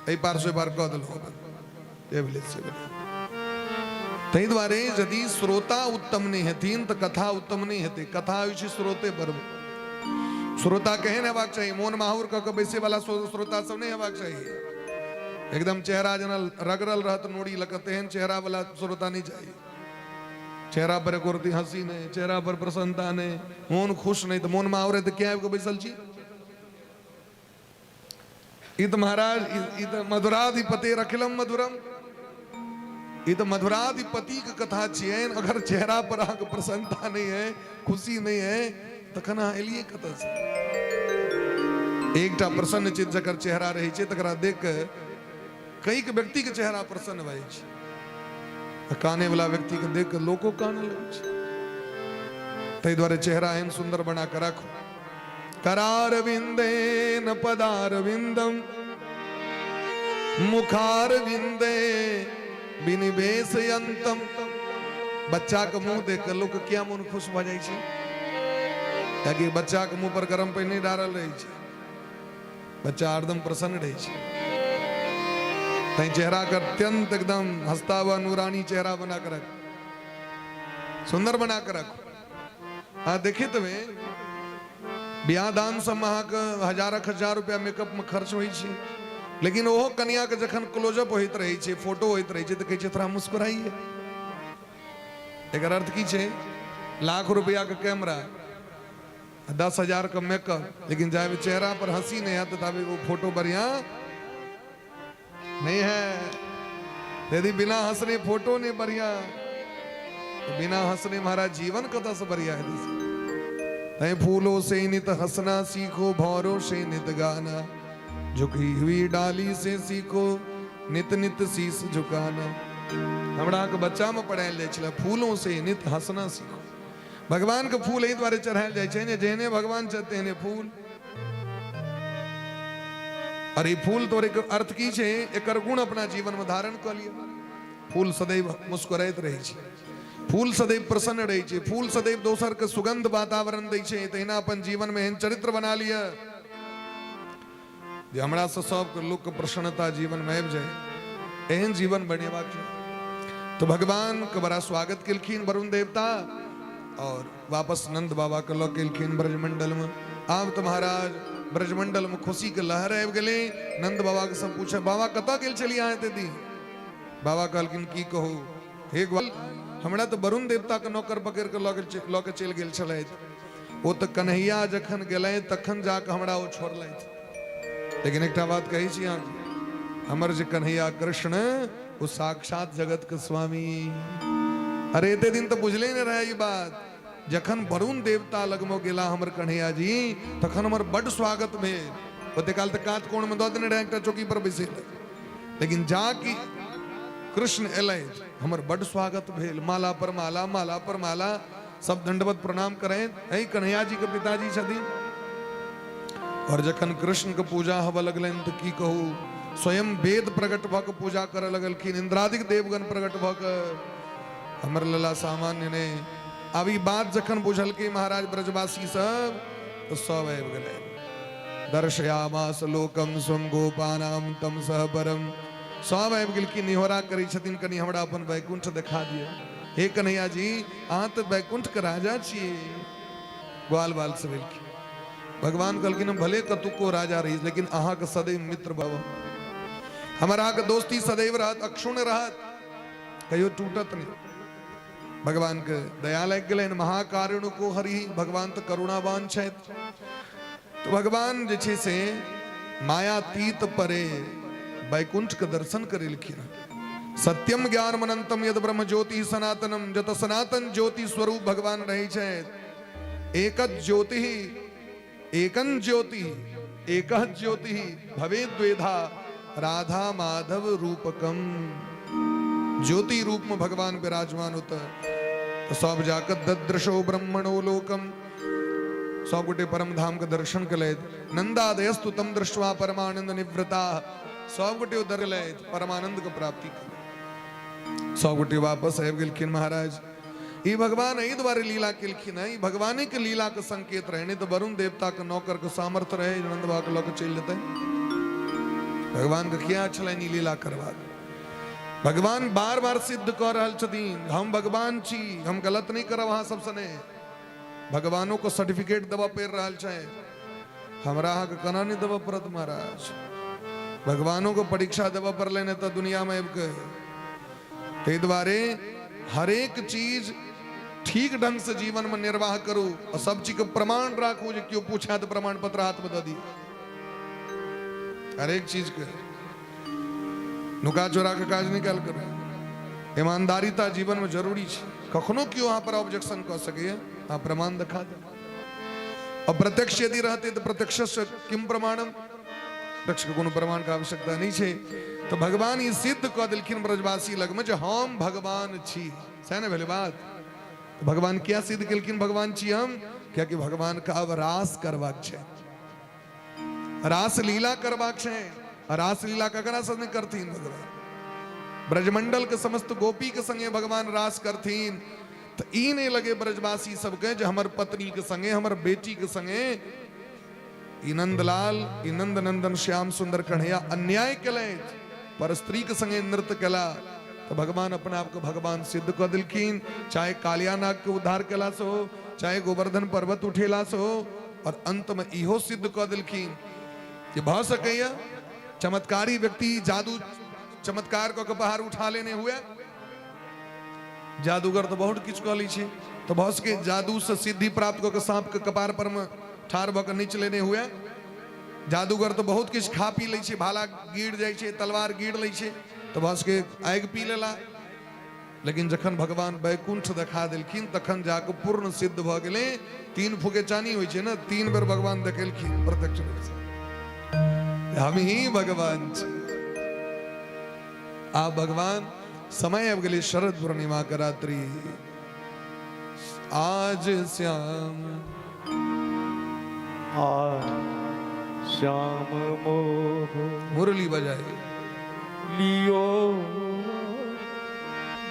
एहि पार से ओहि पार कऽ देलहुँ, अपन जे भेलै से भेलै। ताहि दुआरे यदि श्रोता उत्तम नहि हेथिन तऽ कथा उत्तम नहि हेतै। कथा होइ छै श्रोते पर। श्रोता केहन हेबाक चाही? मोन माहुर कऽ कऽ बैसे वाला श्रोता सब नहि हेबाक चाही। एकदम चेहरा जेना रगड़ल रहत नोड़ी लऽ कऽ, तेहन चेहरा वाला श्रोता नहि चाही। चेहरा पर एको रत्ती हंसी नहि, चेहरा पर प्रसन्नता नहि, मोन खुश नहि, तऽ मोन माहुर है तऽ किया आबि कऽ बैसल छी? ई तऽ महाराज, ई तऽ मधुराधिपति रखिलम मधुरम, ई तऽ मधुराधिपति के कथा छियनि। अगर चेहरा पर अहाँके प्रसन्नता नहि है, खुशी नहि है, तखन अहाँ एलियै कतऽसँ? एकटा प्रसन्न चित्त जकर चेहरा रहै छै तकरा देख कऽ कईक व्यक्ति के चेहरा प्रसन्न भऽ जाइ छै। आ काने वाला व्यक्ति के देख कऽ लोको कानऽ लगै छै। ताहि दुआरे चेहरा एहन सुन्दर बना कऽ राखू। करारविंदेन पदारविंदम मुखारविंदे विनिवेशयंतम। बच्चा के मुंह देख के लोक किया मन खुश भऽ जाइ छै? कियाकि बच्चा के मुंह पर गरम पानि नहि डारल रहै छै, बच्चा हरदम प्रसन्न रहै छै। तैं चेहरा के अत्यंत एकदम हंसता हुआ नूरानी चेहरा बना के रख, सुंदर बना के रखो। हाँ, देखी तमे बियाह दान सब अहाँके हजारक हजार रुपया मेकअप में खर्च होइ छै, लेकिन ओहो कनिया के जखन क्लोजअप होइत रहै छै, फोटो होइत रहै छै, तऽ कहै छै थोड़ा मुस्कुराइए। एकर अर्थ की छै? लाख रुपया के कैमरा, 10,000 के मेकअप, लेकिन जाबे चेहरा पर हंसी नहीं आते ताबे वो फोटो बढ़िया नहीं है। यदि बिना हंसने फोटो नहीं बढ़िया, तो बिना हंसने महाराज जीवन कतऽ से बढ़िया है? तैं फूलों से नित हंसना सीखो, भौरों से नित गाना, झुकी हुई डाली से सीखो नित नित शीश झुकाना। हमरा के बच्चा में पढ़ायल जाइ छलै, फूलों से नित हंसना सीखो। भगवान के फूल एहि दुआरे चढ़ायल जाइ छै ने, जेहने भगवान छथि तेहने फूल। और ई फूल तोड़े के अर्थ की छै? एकर गुण अपना जीवन में धारण कऽ लिअ। फूल सदैव मुस्कुराइत रहै छै, फूल सदैव प्रसन्न रहै छै, फूल सदैव दोसर के सुगंध वातावरण दै छै। तहिना अपन जीवन में एहन चरित्र बना लिअ जे हमरा से सबके लोक के प्रसन्नता जीवन में आबि जाय, एहन जीवन बनेबाक छै। तो भगवान के बड़ा स्वागत केलखिन वरुण देवता और वापस नंद बाबा के लऽ गेलखिन ब्रजमंडल में। आब तो महाराज ब्रजमंडल में खुशी के लहर आबि गेलै। नंद बाबा के सब पूछे, बाबा कतऽ गेल छलियै अहाँ एते दिन? बाबा कहलखिन की कहू हे ग्वाल, हमरा तऽ वरुण देवता के नौकर पकड़ि कऽ लऽ के चलि गेल छलथि। ओ तऽ कन्हैया जखन गेलथि तखन जाकऽ हमरा ओ छोड़लथि। लेकिन एकटा बात कहै छी अहाँके, हमर जे कन्हैया कृष्ण ओ साक्षात जगत के स्वामी। अरे एते दिन तऽ बुझले नहि रहै ई बात। जखन वरुण देवता लगमे गेला हमर कन्हैया जी, तखन हमर बड्ड स्वागत भेल। ओते काल तऽ कात कोणमे दऽ देने रहै एकटा चौकी पर बैसै लए, लेकिन जा कि कृष्ण एलथि हमर बड्ड स्वागत भेल। माला पर माला, माला पर माला, सब दंडवत प्रणाम करें। एहि कन्हैया जी के पिताजी छथिन। और जखन कृष्ण के पूजा होबऽ लगलनि तऽ की कहू, स्वयं वेद प्रकट भऽ कऽ पूजा करऽ लगलखिन, इंद्रादिक देवगण प्रकट भऽ कऽ। हमर लला सामान्य नहि। आब ई बात जखन बुझलकै महाराज ब्रजवासी सब, तऽ सब आबि गेलै। दर्शयामास लोकम स्वं गोपानाम तम सह परम। सब आबि गेलखिन, निहोरा करै छथिन, कनि हमरा अपन वैकुंठ देखा दिअ। हे कन्हैया जी, अहाँ तऽ वैकुंठ के राजा छियै। ग्वाल बाल सब एलखिन। भगवान कहलखिन हम भले कतुको राजा रही, लेकिन अहाँके सदैव मित्र भव, हमर अहाँके दोस्ती सदैव रहत, अक्षुण्ण रहत, कहियो टूटत नहि। भगवान के दया लागि गेलनि। महाकारुण को हरि, भगवान तऽ करुणावान छथि। तऽ भगवान जे छै से मायातीत परे वैकुंठ के दर्शन करेलखिन। सत्यम ज्ञान मनंतम यद ब्रह्म ज्योति सनातनम, जत सनातन ज्योति स्वरूप भगवान रहै छथि। एक ज्योति एकं ज्योति एक ज्योति भवे द्वेधा राधा माधव रूपकम। ज्योति रूप में भगवान विराजमान होता। तो सब जाकर ददृशो ब्रह्मणो लोकम, सब गोटे परम धाम के दर्शन कलैत। नंदादयस्तु तम दृष्ट्वा परमानंद निवृता, सब गोटे उधर लैत परमानंद के प्राप्ति कलैत। सब गोटे वापस आबि गेलखिन। महाराज, ई भगवान एहि दुआरे लीला केलखिन है, ई भगवाने के लीला के संकेत रहे, नहीं तो वरुण देवता के नौकर के सामर्थ्य रहे नंद बाबा के लऽ के चलि जेतै। भगवान के किया छलनि ई लीला करबाक? भगवान बार बार सिद्ध कऽ रहल छथिन, हम भगवान छी, हम गलत नहीं करब अहाँ सब सने। भगवानों को सर्टिफिकेट देबऽ पड़ि रहल छै, हमरा अहाँके केना नहि देबऽ पड़त महाराज? भगवानों को परीक्षा देबऽ पड़लै ने तऽ दुनिया में आबि कऽ। ताहि दुआरे हरेक चीज ठीक ढंग से जीवन में निर्वाह करू और सब चीज के प्रमाण राखू, जे केओ पूछा तऽ प्रमाण पत्र हाथ में दऽ दियौ। हरेक चीज के नुका चोरा के काज नहीं कयल करू। ईमानदारिता जीवन में जरूरी छै। कखनो केओ अहाँ पर ऑब्जेक्शन कऽ सकैए, अहाँ प्रमाण देखा देब। और प्रत्यक्ष यदि रहते तऽ प्रत्यक्ष से किम प्रमाणम, प्रत्यक्ष के कोनो प्रमाण के आवश्यकता नहीं छै। तऽ भगवान ई सिद्ध कऽ देलखिन ब्रजवासी लगमे जे हम भगवान छी। सएह ने भेलै बात? तऽ भगवान किया सिद्ध केलखिन भगवान छी हम? कियाकि भगवान के अब रास करबाक छै, रास लीला करबाक छै। रास लीला ककरा संगे करथिन भगवान? ब्रजमंडल के समस्त गोपी के संगे भगवान रास करथिन। तऽ ई नहि लगे ब्रजवासी सबके जे हमर पत्नी के संगे, हमर बेटी के संगे ई नंदलाल, ई नंद नंदन श्याम सुंदर कन्हैया अन्याय केलथि, पर स्त्री के संगे नृत्य केला। तऽ भगवान अपना आपके भगवान सिद्ध कऽ देलखिन, चाहे कालिया नाग के उद्धार केला से हो, चाहे गोवर्धन पर्वत उठेला से हो। और अंत में इहो सिद्ध कऽ देलखिन जे भऽ सकैया चमत्कारी व्यक्ति जादू चमत्कार कऽ के पहाड़ उठा लेने हुए। जादूगर तऽ बहुत किछु कऽ लै छै, तऽ भऽ सकै जादू से सिद्धि प्राप्त कऽ के साँप के कपार पर में ठाढ़ भऽ के नीच लेने हुए। जादूगर तऽ बहुत किछु खा पी लै छै, भाला गिर जाइ छै, तलवार गिर लै छै, तऽ भऽ सकै आगि पी लेला। लेकिन जखन भगवान वैकुंठ देखा देलखिन तखन जाके पूर्ण सिद्ध भऽ गेलै। 3 फूके चानी होइ छै ने, 3 बेर भगवान देखेलखिन प्रत्यक्ष रूप से, हम ही भगवान छी। आ भगवान समय आबि गेलै शरद पूर्णिमा के रात्रि, आज श्याम आ श्याम मोह मुरली बजाए लियो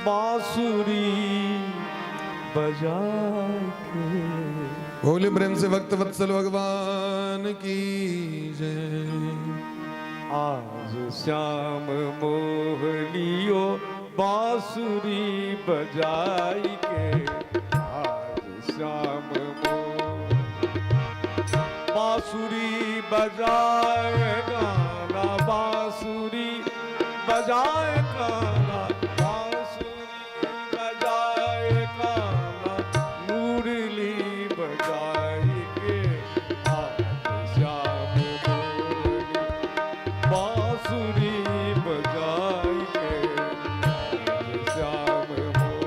बांसुरी बजाए के। बोले प्रेम से भक्त वत्सल भगवान की जय। आज श्याम मोह लियो बांसुरी बजाई के। आज श्याम मोह बांसुरी बजाए गाना, बांसुरी बजाए गाना, बांसुरी बजाए गाना, मुरली बजाई के। आज श्याम मोह बांसुरी बजाई के। श्याम मोह।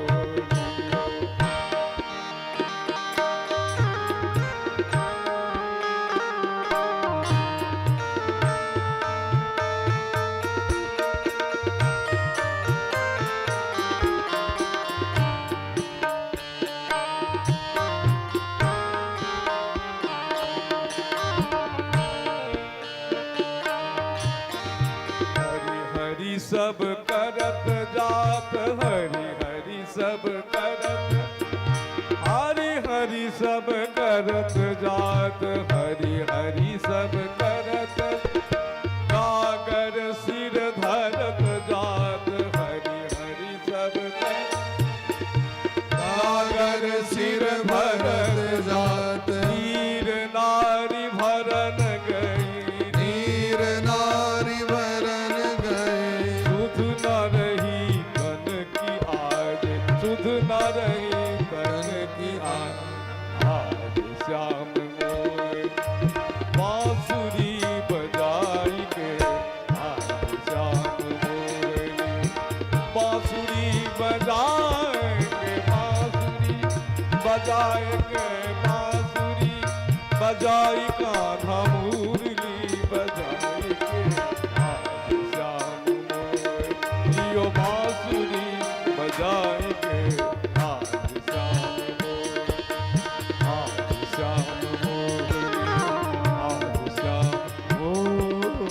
हरि हरि सब करत जात, हरि हरि सब करत, हरि हरि सब करत जात, हरि हरि सब करत, गागर सिर धरत जात, हरि हरि सब करत, गागर सिर भरत जात, नीर नारी भरन गई, नीर नारी भरन गए, सुध न रही तन की आज, सुध न रही तन की आज, आज श्याम मोर बांसुरी बजाई के, आज श्याम मोर बांसुरी बजाए के, बांसुरी बजाए के, बांसुरी बजाई कान्हा मुरली बजाई के, आज श्याम मोर लियो बांसुरी बजाई के, आज श्याम मोर, आज श्याम मोर, आज श्याम मोर।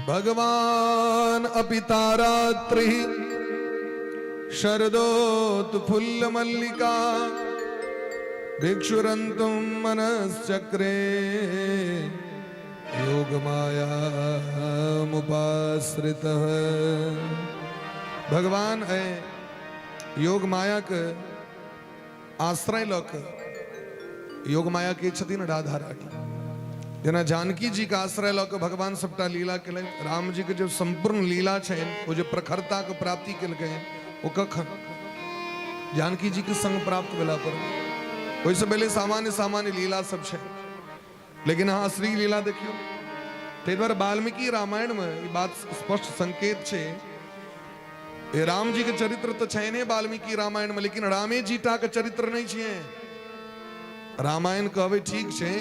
भगवान अपितारात्रि शरदोत्फुल्ल मल्लिका भिक्षुरन्तुं मनश्चक्रे योगमायामुपाश्रितः। भगवान है योग माया के आश्रय लऽ कऽ, योग माया के छथिन राधा रानी, जेना जानकी जी के आश्रय लऽ कऽ भगवान सबटा लीला केलनि। राम जी के जे संपूर्ण लीला छनि, ओ जे प्रखरता के प्राप्ति केलकै, ओ कखन? जानकी जी के संग प्राप्त भेला पर। ओहिसँ पहिले सामान्य सामान्य लीला सब छै, लेकिन अहाँ असली लीला देखियौ। ताहि दुआरे वाल्मीकि रामायण में ई बात स्पष्ट संकेत छै। ए राम जी के चरित्र तऽ छै ने वाल्मीकि रामायण में, लेकिन रामे जी टा के चरित्र नहीं छियै। रामायण कहबै ठीक छै,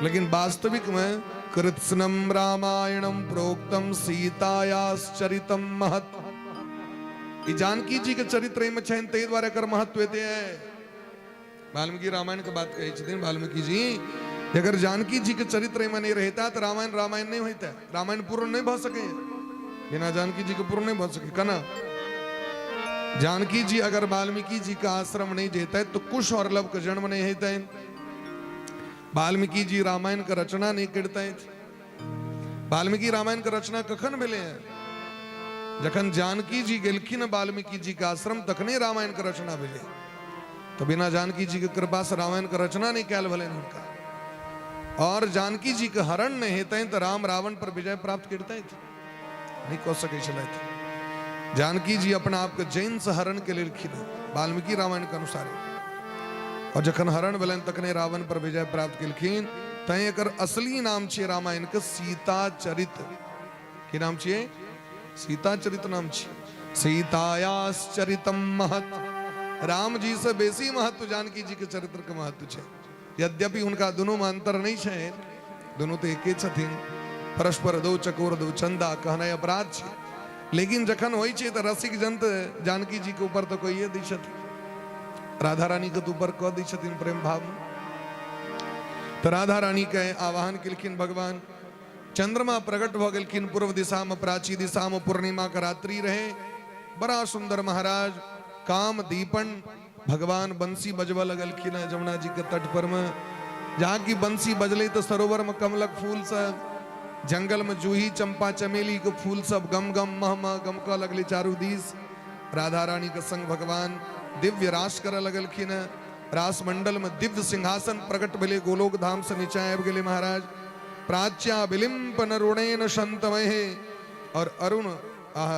लेकिन वास्तविक में कृत्स्नम रामायणम प्रोक्तम सीतायाश्चरितम महत, ई जानकी जी के चरित्र में छनि, ताहि दुआरे एकर महत्व एते है। वाल्मीकि रामायण के बात कहै छथिन वाल्मीकि जी, अगर जानकी जी के चरित्र में नहीं रहता तो रामायण रामायण नहीं होता, रामायण पूर्ण नहीं भऽ सके, बिना जानकी जी के पूर्ण नहीं भऽ सके। केना? जानकी जी अगर वाल्मीकि जी का आश्रम नहीं जेते तो कुश और लव के जन्म नहीं होते, वाल्मीकि जी रामायण के रचना नहीं करते। वाल्मीकि रामायण के रचना कखन भेलै हैं? जखन जानकी जी गेलखिन वाल्मीकि जी के आश्रम, तखने रामायण के रचना भेलै। तो बिना जानकी जी के कृपा से रामायण के रचना नहीं कैल भेलनि हुनका। और जानकी जी के हरण नहीं हेतनि तऽ राम रावण पर विजय प्राप्त करतथि? नहीं कऽ सकै छलथि। जानकी जी अपना आपके जैन से हरण के लेलखिन वाल्मीकि रामायण के अनुसार, और जखन हरण भेलनि तखने रावण पर विजय प्राप्त केलखिन। तैं एकर असली नाम छियै रामायण के सीता चरित। की नाम छियै? सीता चरित नाम छियै। सीतायाश्चरितम महत, राम जी से बेसी महत्व जानकी जी के चरित्र के महत्व छै। यद्यपि हुनका दुनू में अंतर नहीं छै, दुनू तऽ एके छथिन, परस्पर दो चकोर दो चंदा कहनाइ अपराध छै, लेकिन जखन होइ छै तऽ रसिक जन तऽ जानकी जी के ऊपर तऽ कहिए दै छथिन, राधा रानी के तऽ ऊपर कऽ दै छथिन प्रेम भाव में। तऽ राधा रानी के आवाहन केलखिन भगवान। चंद्रमा प्रकट भऽ गेलखिन पूर्व दिशा में, प्राची दिशा में पूर्णिमा के रात्रि रहे। बड़ा सुंदर महाराज काम दीपन भगवान बंसी बजबऽ लगलखिन हैं जमुना जी के तट पर में। जहाँ की बंसी बजले तो सरोवर में कमलक फूल सब, जंगल में जूही चंपा चमेली के फूल सब गम गम मह मह गमकऽ लगले चारू दिस। राधा रानी के संग भगवान दिव्य रास करऽ लगलखिन हैं। रास मंडल में दिव्य सिंहासन प्रकट भेले, गोलोक धाम से नीचा आबि गेले महाराज। प्राच्या विलिंपन ऋणेन संतमय, और अरुण आह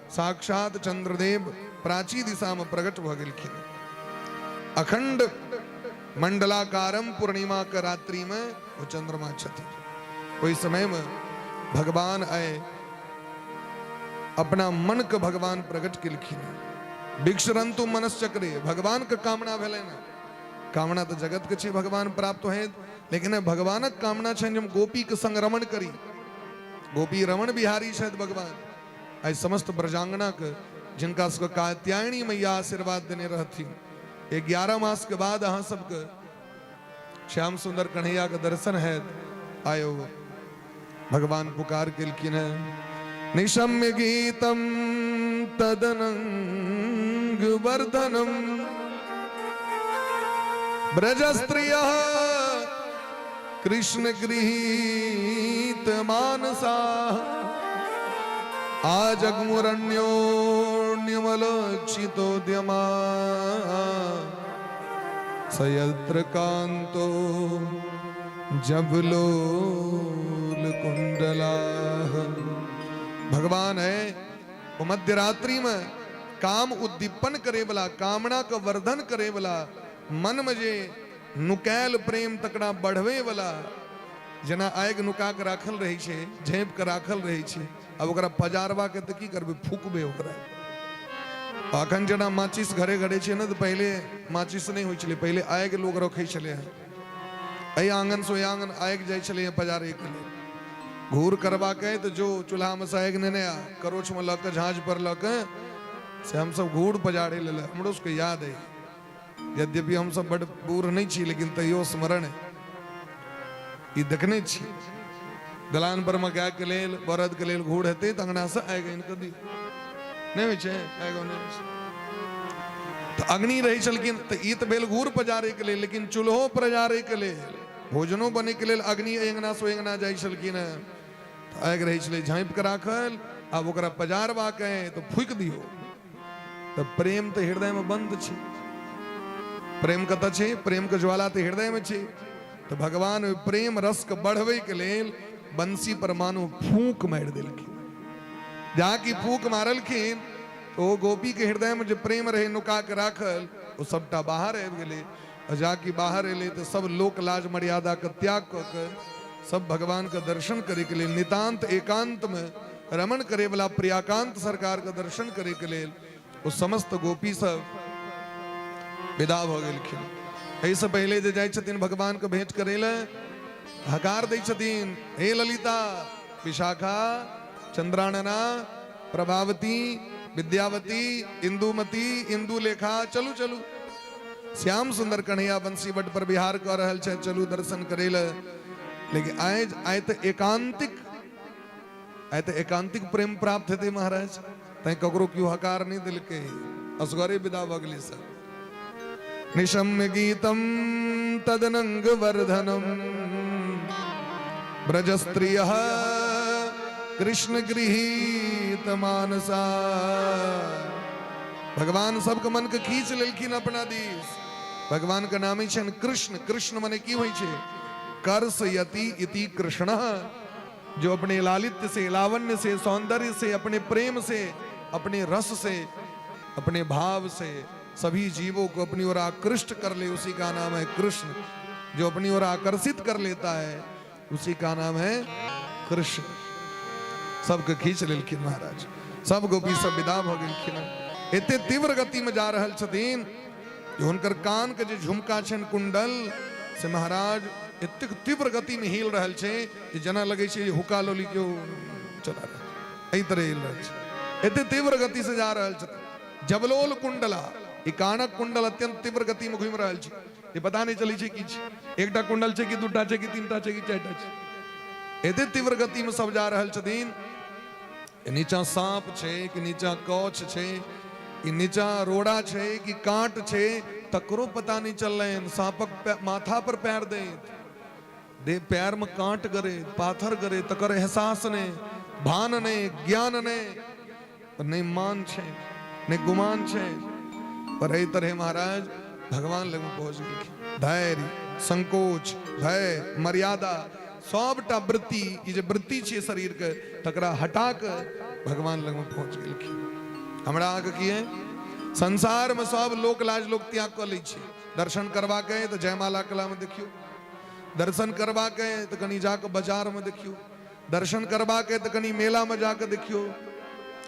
साक्षात चंद्रदेव प्राची दिशा में प्रकट भऽ गेलखिन। अखंड मंडलाकारम पूर्णिमा के रात्रि में ओ चंद्रमा छथिन। ओहि समय में भगवान आए, अपना मन के भगवान प्रकट केलखिन। विक्षरंतु मनश्चक्रे, भगवान के कामना भेलै ने, कामना तऽ जगत के छै भगवान प्राप्त होइत, लेकिन भगवानक कामना छनि जे हम गोपी के संग रमण करी। गोपी रमण बिहारी छथि भगवान। आइ समस्त ब्रजांगना के, जिनका सबके कात्यायनी मैया आशीर्वाद देने रहथिन, 11 मास के बाद अहाँ सबके श्याम सुंदर कन्हैया के दर्शन हैत। आयो भगवान पुकार केलखिन हैं, निशम्य गीतम तदनंग वर्धनम ब्रज स्त्रिय कृष्ण गृहीत मानसा आजगमुरण्योन्यमलक्षितोद्यमा सयत्र कांतो जबलोल कुंडला। भगवान है ओ मध्यरात्रि में काम उद्दीपन करे वाला, कामना के वर्धन करे वाला, मन में जे नुकैल प्रेम तकरा बढ़वे वाला, जेना आगि नुका के राखल रहै छै, झाँपि के राखल रहै छै, आब ओकरा पजारबा के तऽ की करबै, फूकबै ओकरा। अखन जेना माचिस घरे घरे छै ने, तऽ पहिले माचिस नहि होइ छलै, पहिले आगि लोक रखै छलै हँ। एहि आङ्गनसँ ओहि आङ्गन आगि जाइ छलै हँ पजारैके लेल। घूर करबाके तऽ जो चूल्हामे सँ आगि नेने आ, करोछमे लऽ कऽ, झाँझ पर लऽ कऽ, से हमसब घूर पजारै लेल। हमरो सबके याद अइ, यद्यपि हमसब बड्ड बूढ़ नहि छी, लेकिन तैयो स्मरण अइ, ई देखने छी। दलान पर मे गाय के लेल, बरद के लेल घूर हेतै तऽ अंगना से आगि आनि कऽ दियौ। नहि होइ छै आगि? नहि होइ छै तऽ अग्नि रहै छलखिन। तऽ ई तऽ भेल घूर पजारै के लेल, लेकिन चूल्हो पजारै के लेल, भोजनो बनै के लेल अग्नि एहि अंगना से ओहि अंगना जाइ छलखिन हेँ। तऽ आगि रहै छलै झाँपि कऽ राखल, आब ओकरा पजारबाक अइ तऽ फूकि दियौ। तऽ प्रेम तऽ हृदयमे बन्द छै। प्रेम कतऽ छै? प्रेमके ज्वाला तऽ हृदयमे छै। तऽ भगवान ओहि प्रेम रसके बढ़बैके लेल बंसी पर मानो फूक मारि देलखिन। जहाँ की फूक मारलखिन तऽ ओ गोपीके हृदयमे जे प्रेम रहै नुका के राखल, ओ सबटा बाहर आबि गेलै। आ जाकि बाहर एलै तऽ सब लोक लाज मर्यादाके त्याग कऽ के सब भगवानके दर्शन करैके लेल, नितान्त एकान्तमे रमण करैवला प्रियाकांत सरकारके दर्शन करैके लेल ओ समस्त गोपी सब विदा भऽ गेलखिन। एहिसँ पहिले जे जाइ छथिन भगवानके भेंट करै लए, हकार दै छथिन, हे ललिता, विशाखा, चंद्रानना, प्रभावती, विद्यावती, इंदुमती, इंदुलेखा, चलू चलू, श्याम सुंदर कन्हैया बंसी बट पर विहार कऽ रहल छथि, चलू दर्शन करै लए। लेकिन आइ आइ तऽ एकांतिक, आइ तऽ एकांतिक प्रेम प्राप्त हेतै महाराज, तैं ककरो केओ हकार नहि देलकै, असगरे विदा भऽ गेलै सब। निशम्य गीतम तदनंग वर्धनम ब्रज स्त्रिय कृष्ण गृहीत मानसा। भगवान सबके मन के खींच लेलखिन अपना दिस। भगवान के नाम छनि कृष्ण। कृष्ण मने की होइ छै? कर्षयति इति कृष्ण, जो अपने लालित्य से, लावण्य से, सौंदर्य से, अपने प्रेम से, अपने रस से, अपने भाव से सभी जीवों को अपनी ओर आकृष्ट कर ले, उसी का नाम है कृष्ण। जो अपनी ओर आकर्षित कर लेता है, उसी का नाम है कृष्ण। सबके खींच लेलखिन महाराज, सब गोपी सब विदा भऽ गेलखिन। एते तीव्र गति में जा रहल छथिन जे हुनकर कान के जे झुमका छनि, कुंडल, से महाराज एतेक तीव्र गति में हिल रहल छै जे जेना लगै छै हुक्का लोली केओ चला रहल, एहि तरह हिल रहल छै। एते तीव्र गति से जा रहल छथिन। जबलोल कुंडला, ई कानक कुंडल अत्यंत तीव्र गति में घूमि रहल छै जे पता नहि चलै छै की छै, एकटा कुंडल छै कि दूटा छै कि तीनटा छै कि चारिटा छै। एते तीव्र गति में सब जा रहल छथिन। नीचा साँप छै कि नीचा कौछ छै कि नीचा रोड़ा छै कि काँट छै, तकरो पता नहि चललनि। साँपक माथा पर पैर दैत दे, पैर में काँट गरे, पाथर गरे, तकर एहसास नहि, भान नहि, ज्ञान नहि, नहि मान छै, नहि गुमान छै। पर एहि तरहे महाराज भगवान लग पहुँच गेलखिन। धैर्य, संकोच, भय, मर्यादा, सबटा वृत्ति, ई जे वृत्ति छै शरीर के, तकरा हटा के भगवान लग में पहुँच गेलखिन। हमरा अहाँके की है? संसार में सब लोक लाज लोक त्याग कऽ लै छै। दर्शन करबाक है तऽ जयमाला कला में देखियौ, दर्शन करबाक है तऽ कनि जाकऽ बाजार में देखियौ, दर्शन करबाक है तऽ कनि मेला में जाकऽ देखियौ।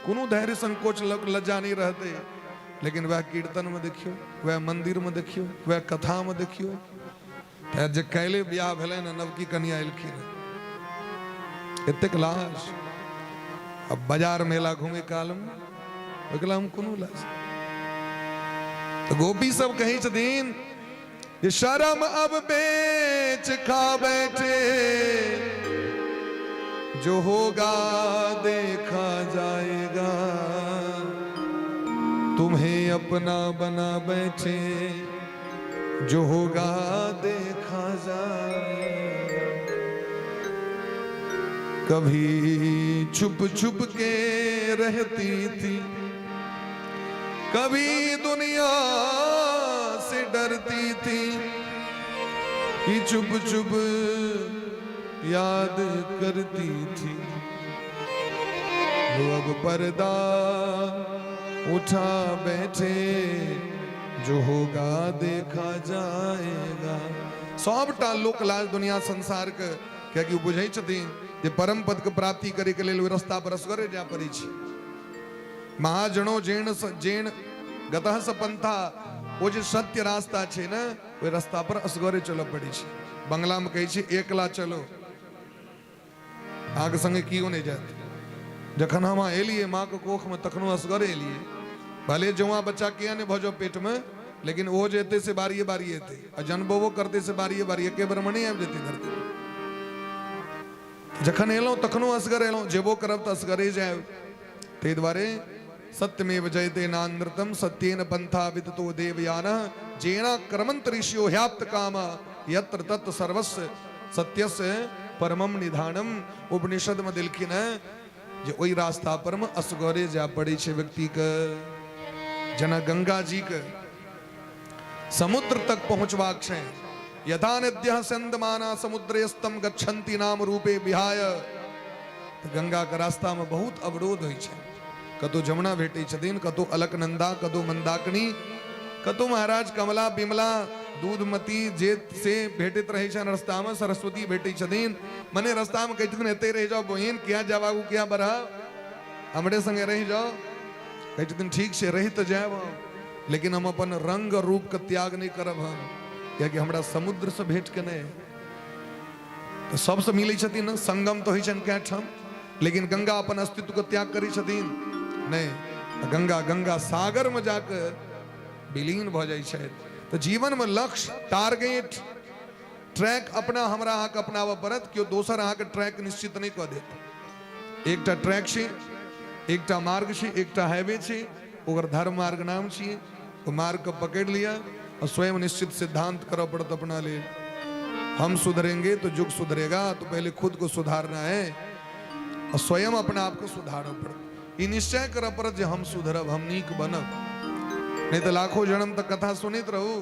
कोनो धैर्य, संकोच, लोक लज्जा नहि रहतै। लेकिन वएह कीर्तन में देखियौ, वएह मंदिर में देखियौ, वएह कथा में देखियौ। तऽ जे काल्हि बियाह भेलै ने, नवकी कनिया एलखिन, एतेक लाज। अब बाजार मेला घूमे कालमे ओहि हम कोनो लाज। तऽ गोपी सब कहै छथिन जे शरम अब बेच खा बैठे, जो होगा देखा जाएगा, तुम्हें अपना बना बैठे, जो होगा देखा जाएगा। कभी छुप छुप के रहती थी, कभी दुनिया से डरती थी, कि चुप चुप याद करती थी। लो अब पर्दा उठा बैठे, जो होगा देखा जाएगा। सबटा लोक लाज दुनिया संसार के, कियाकि ओ बुझै छथिन जे परम पद के प्राप्ति करे के लेल ओहि रास्ता पर असगरे जाय पड़ै छै। महाजनो जेण जेण गतः स पंथा, ओ जे सत्य रास्ता छै ने, ओहि रास्ता पर असगरे चलऽ पड़ै छै। बंगला मे कहै छै एकला चलो, अहाँके संगे केओ नहि जायत। जखन हम अहाँ एलियै माँ के कोखमे तखनो असगरे एलियै, भले जौआ बच्चा किया नहि भऽ जाओ पेटमे, लेकिन ओहो जे एतै से बारिए बारिए एतै, आ जनबोबो करतै से बारिए बारिए, एके बेरमे नहि आबि जेतै धरती। जखन एलहुँ तखनो असगर एलहुँ, जेबो करब तऽ असगरे जायब। ताहि दुआरे सत्यमेव जयते नानृतम सत्येन पंथा विदतो देवयान जेना क्रमंत ऋषियो ह्याप्त काम यत्र तत् सर्वस्व सत्यस्य परमम निधानम। उपनिषद में देलखिन है जे ओहि रास्ता पर में असगरे जाय पड़ै छै व्यक्ति के। जेना गंगा जी के समुद्र तक पहुंचबाक छै, यथा नद्यः स्यन्दमाना समुद्रेस्तम गच्छन्ति नाम रूपे विहाय। तऽ गंगा के रास्ता में बहुत अवरोध होइ छै। कतौ जमुना भेटै छथिन, कतौ अलकनंदा, कतौ मंदाकिनी, कतौ महाराज कमला बिमला दूधमती जे से भेटैत रहै छनि रस्ता में, सरस्वती भेटै छथिन। मने रस्ता में कहै छथिन एते रहि जाओ बहिन, किया जाब आगू किया बढ़ब, हमरे संगे रहि जाओ। कहै छथिन ठीक छै रहि तऽ जायब हम, लेकिन हम अपन रंग और रूप के त्याग नहि करब हम, कियाकि हमरा समुद्र से भेंट केने तऽ सबसँ मिलै छथिन ने, संगम तऽ होइ छनि कए ठाम, लेकिन गंगा अपन अस्तित्व के त्याग करै छथिन नहि। गंगा गंगा सागर में जाके विलीन भऽ जाइ छथि। तऽ जीवन में लक्ष्य, टारगेट, ट्रैक अपना हमरा अहाँके अपनाबऽ पड़त, केओ दोसर अहाँके ट्रैक निश्चित नहि कऽ देत। एकटा ट्रैक छै, एकटा मार्ग छै, एकटा हाईवे छै, ओकर धर्म मार्ग नाम छियै। ओ मार्ग के पकड़ि लिअ और स्वयं निश्चित सिद्धांत करऽ पड़त अपना लेल। हम सुधरेंगे तो युग सुधरेगा, तो पहले खुद को सुधारना है और स्वयं अपना आप को सुधारऽ पड़त। ई निश्चय करऽ पड़त जे हम सुधरब, हम नीक बनब, नहि तऽ लाखों जन्म तक कथा सुनैत रहू,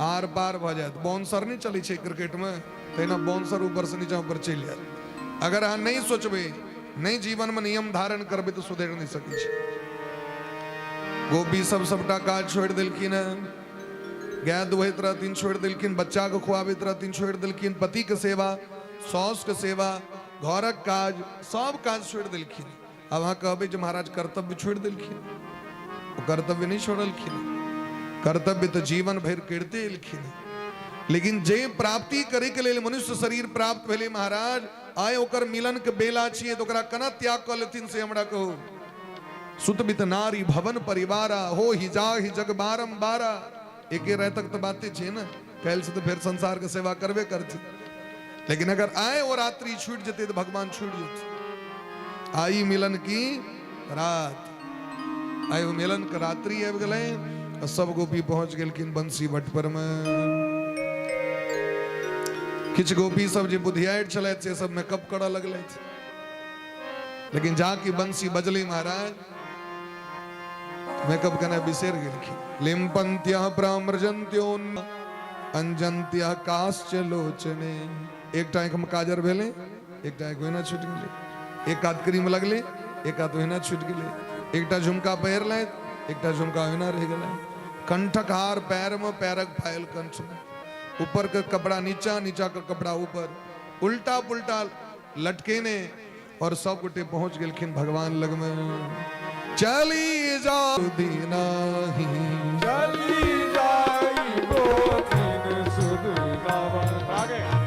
आर पार भऽ जायत। बाउंसर नहि चलै छै क्रिकेटमे, तहिना बाउंसर ऊपर से नीचा ऊपर चलि जायत। अगर अहाँ नहि सोचबै, नहि जीवनमे नियम धारण करबै तऽ सुधरि नहि सकै छी। गोपी सब सबटा काज छोड़ि देलखिन हेँ, गाय दुहैत रहथिन छोड़ि देलखिन, बच्चाके खुआबैत रहथिन छोड़ि देलखिन, पतिके सेवा, साउसके सेवा, घरक काज, सब काज छोड़ि देलखिन। आब अहाँ कहबै जे महाराज कर्तव्य छोड़ि देलखिन। ओ कर्तव्य नहि छोड़लखिन, कर्तव्य तऽ जीवन भरि करिते एलखिन। लेकिन जे प्राप्ति करे के लेल मनुष्य शरीर प्राप्त भेलै महाराज, आइ ओकर मिलन के बेला छियै, तऽ ओकरा केना त्याग कऽ लेथिन से हमरा कहू। सुतबित नारी भवन परिवारा, हो ही जा ही जग बारम बारा। एके रातक तऽ बाते छै ने, काल्हि से तऽ फेर संसार के सेवा करबे करथिन। लेकिन अगर आए ओ रात्रि छूटि जेतै तऽ भगवान छूटि जेतै। आई मिलन की रात, आइ ओ मिलन के रात्रि आबि गेलै आ सब गोपी पहुंच गेलखिन बंसी भट्ट पर में। किछु गोपी सब जे बुधियार छलथि से सब मेकअप करऽ लगलथि, लेकिन जाकि बंसी बजली महाराज मेकअप केनाइ बिसरि गेलखिन। लिम्पन्त्यः प्रामृजन्त्योन् अंजन्त्यः काश्च लोचने। एकटा आँखिमे काजर भेलै, एकटा आँखि ओहिना छूटि गेलै, एक हाथ क्रीम लगलै, एक हाथ ओहिना छूटि गेलै, एकटा झुमका पहिरलथि, एकटा झुमका ओहिना रहि गेलै, कंठक हार पैरमे, पैरक पायल कंठमे, ऊपर के कपड़ा नीचा, नीचा के कपड़ा ऊपर, उल्टा पुल्टा लटकेने और सब गोटे पहुंच गेलखिन भगवान लग में। चली जाओ दीनाही, चली जाई गोपिन सुध नावा।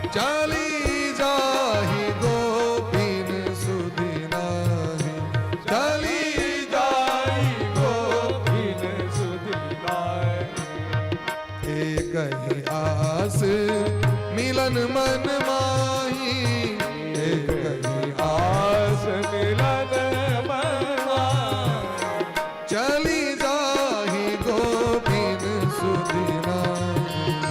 चली जाही गोपिन सुधिनाही, चली जाई गोपिन सुध नाही। एक ही आस मिलन मन माही, एक ही आस मिलन मन माही। चली जाही गोपिन सुधिनाही।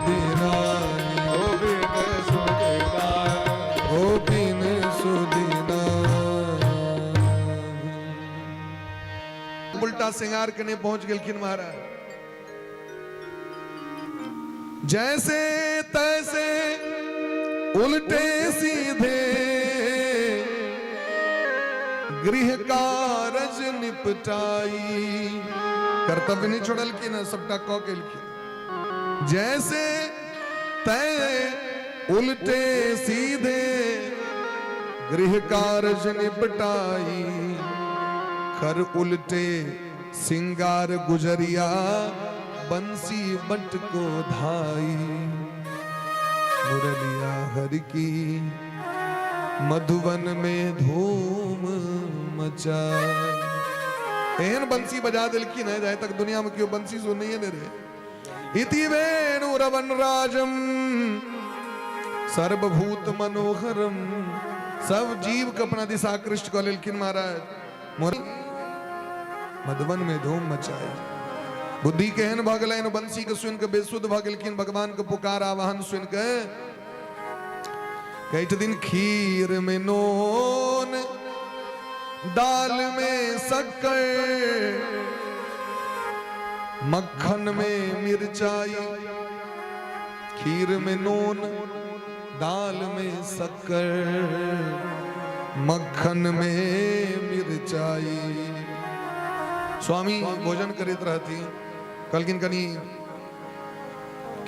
सुधि नाही। गोविंद सुध नाही। गोपिन सुधि नाही। उल्टा श्रृंगार केने पहुंच गेलखिन महाराज। जैसे तैसे उल्टे सीधे गृह कारज निपटाई। कर्तव्य नहीं छोड़लखिन, सबटा कऽ केलखिन। जैसे तै उल्टे सीधे गृह कारज निपटाई, खर उल्टे सिंगार गुजरिया बंसी बट को धाई। मुरलिया हर की मधुबन में धूम मचाई। एहन बंसी बजा देलखिन है जाए तक दुनिया में केओ बंसी सुनैये नहि रहे। इति वेणुरवन राजम सर्वभूत मनोहरम। सब जीव के अपना दिशा आकृष्ट कऽ लेलखिन महाराज। मधुबन में धूम मचाई। बुद्धि केहन भऽ गेलनि, बंसी के सुनि कऽ बेसुध भऽ गेलखिन। भगवान के पुकार आवाहन सुनि कऽ कहै छथिन, खीर में नोन दाल में शक्कर मक्खन में मिर्चाई। खीर में नून दाल में शक्कर मक्खन में मिर्चाई। स्वामी भोजन करैत रहथिन, कहलखिन कनि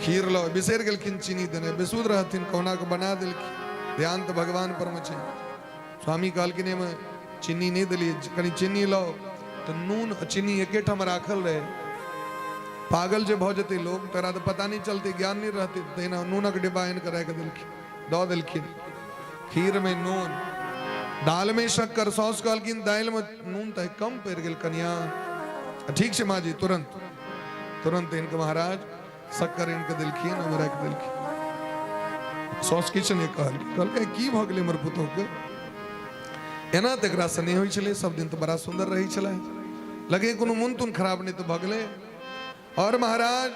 खीर लो। बिसरि गेलखिन चीनी देने, बेसुध रहथिन, कहुना के बना देलखिन। ध्यान तऽ भगवान पर मे छै। स्वामी कहलखिन एहिमे चीनी नहि देलियै, कनि चीनी लो। तऽ नून आ चीनी एकेठाम राखल रहै। पागल जे भऽ जेतै लोक तकरा तऽ पता नहि चलतै, ज्ञान नहि रहतै। तहिना नूनक डिब्बा आनि कऽ राखि देलखिन, दऽ देलखिन। खीर में नून दाल में शक्कर। सौस कहलखिन दालि में नून तऽ कम पड़ि गेल कनिया। ठीक छै माँ जी। तुरंत तुरंत इनके महाराज शक्कर इनके देलखिन, ओहिमे राखि देलखिन। सौस किछु नहि कहलखिन। कहलकै की भऽ गेलै हमर पुतोहके, एना तऽ एकरासँ नहि होइ छलै, सब दिन तऽ बड़ा सुन्दर रहै छलै, लगे कोनो मोन तोन खराब नहि तऽ भऽ गेलै। और महाराज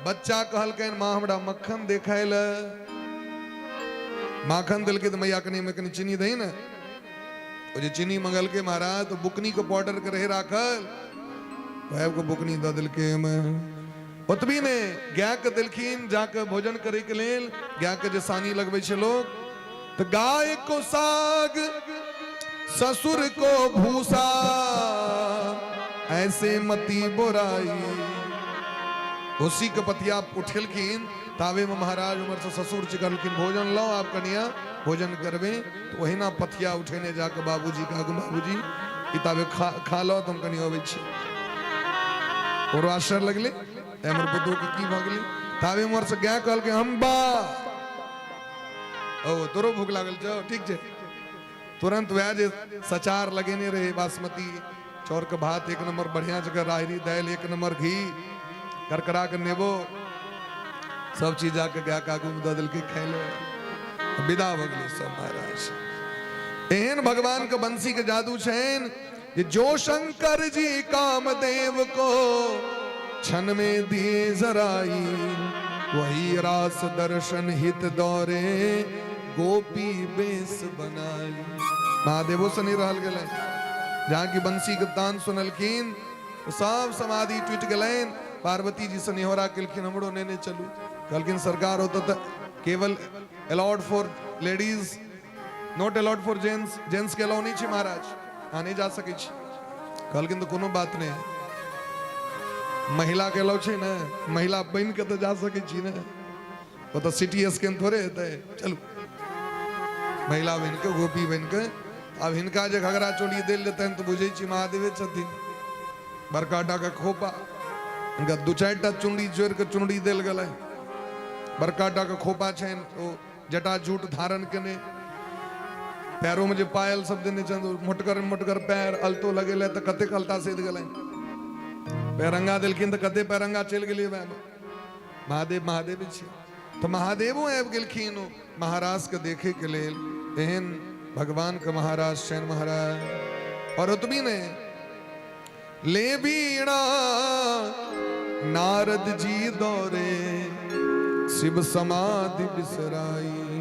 बच्चा कहलकनि माँ हमरा मक्खन देखै लए। माखन देलकै तऽ मैया कनि कनि चीनी दही ने। ओ जे चीनी मंगलकै महाराज तऽ बुकनी के पाउडर के रहे राखल, आबि कऽ बुकनी दऽ देलकै ओहिमे। ओतबी ने, गाय के देलखिन जाके भोजन करे के लेल। गाय के जे सानी लगबै छै लोक, तऽ गाय को साग ससुर को भूसा ऐसे मती बोराई। भूसी के पतिया उठेलखिन, तावे में महाराज उमर से ससुर जी कहलखिन भोजन लो आप कनिया, भोजन करबे। तो ओहिना पथिया उठेने जाके बाबूजी के आगू, बाबूजी ई ताबे खा खा लो, तऽ हम कनि अबै छी। ओरो आश्चर्य लगलै, हमर पुतोह के की भऽ गेलै। ताबे उमर से गाय कहलकै हम बा ओ तोरो भूख लागल छौ, ठीक छै। तुरंत वएह जे सचार लगेने रहे, बासमती चाउर के भात एक नंबर बढ़िया जगह, राहरी दालि एक नंबर, घी करकरा के नेबो, सब चीज जाके गाय के आगू में दऽ देलकै, खाय ले विदा भऽ गेलै सब महाराज। एहन भगवान के बंसी के जादू छनि जे जो शंकर जी कामदेव को क्षण में दिए जराई, वही रास दर्शन हित दौरे गोपी बेस बनाई। महादेवो से नहीं रहल गेलै। जहाँ की बंसी के तान सुनलखिन सब समाधि टूटि गेलनि। पार्वती जी से निहोरा केलखिन हमरो नेने चलू। कहलखिन सरकार होता तऽ केवल allowed for ladies, not allowed for gents. Gents के अलाउ नहि छै महाराज, अहाँ नहि जा सकै छी। कहलखिन तऽ कोनो बात नहि, महिला के अलाउ छै ने, महिला बनि के तऽ जा सकै छी ने, ओतऽ सिटी स्कैन थोड़े हेतै, चलू महिला बनि के, गोपी बनि के। आब हिनका जे घघरा चोली देल जेतनि तऽ बुझै छी महादेवे छथिन। बड़का टा के खोपा, हिनका दू चारि टा चुनरी जोड़ि के चुनरी देल गेलै। बड़का टा के खोपा छनि, ओ जटा जूट धारण केने, पैरों में जे पायल सब देने छनि, मोटगर मोटगर पैर, अल्तो लगेले तऽ कतेक अल्ता सधि गेलै। पैरंगा देलखिन तऽ कते पैरंगा चलि गेलै। महादेव महादेव छी तऽ महादेवो आबि गेलखिन महाराज के देखे के लेल। एहन भगवान के महाराज छनि महाराज। और ओतबी नहि, ले बीणा नारद जी दौरे शिव समाधि बिसराई।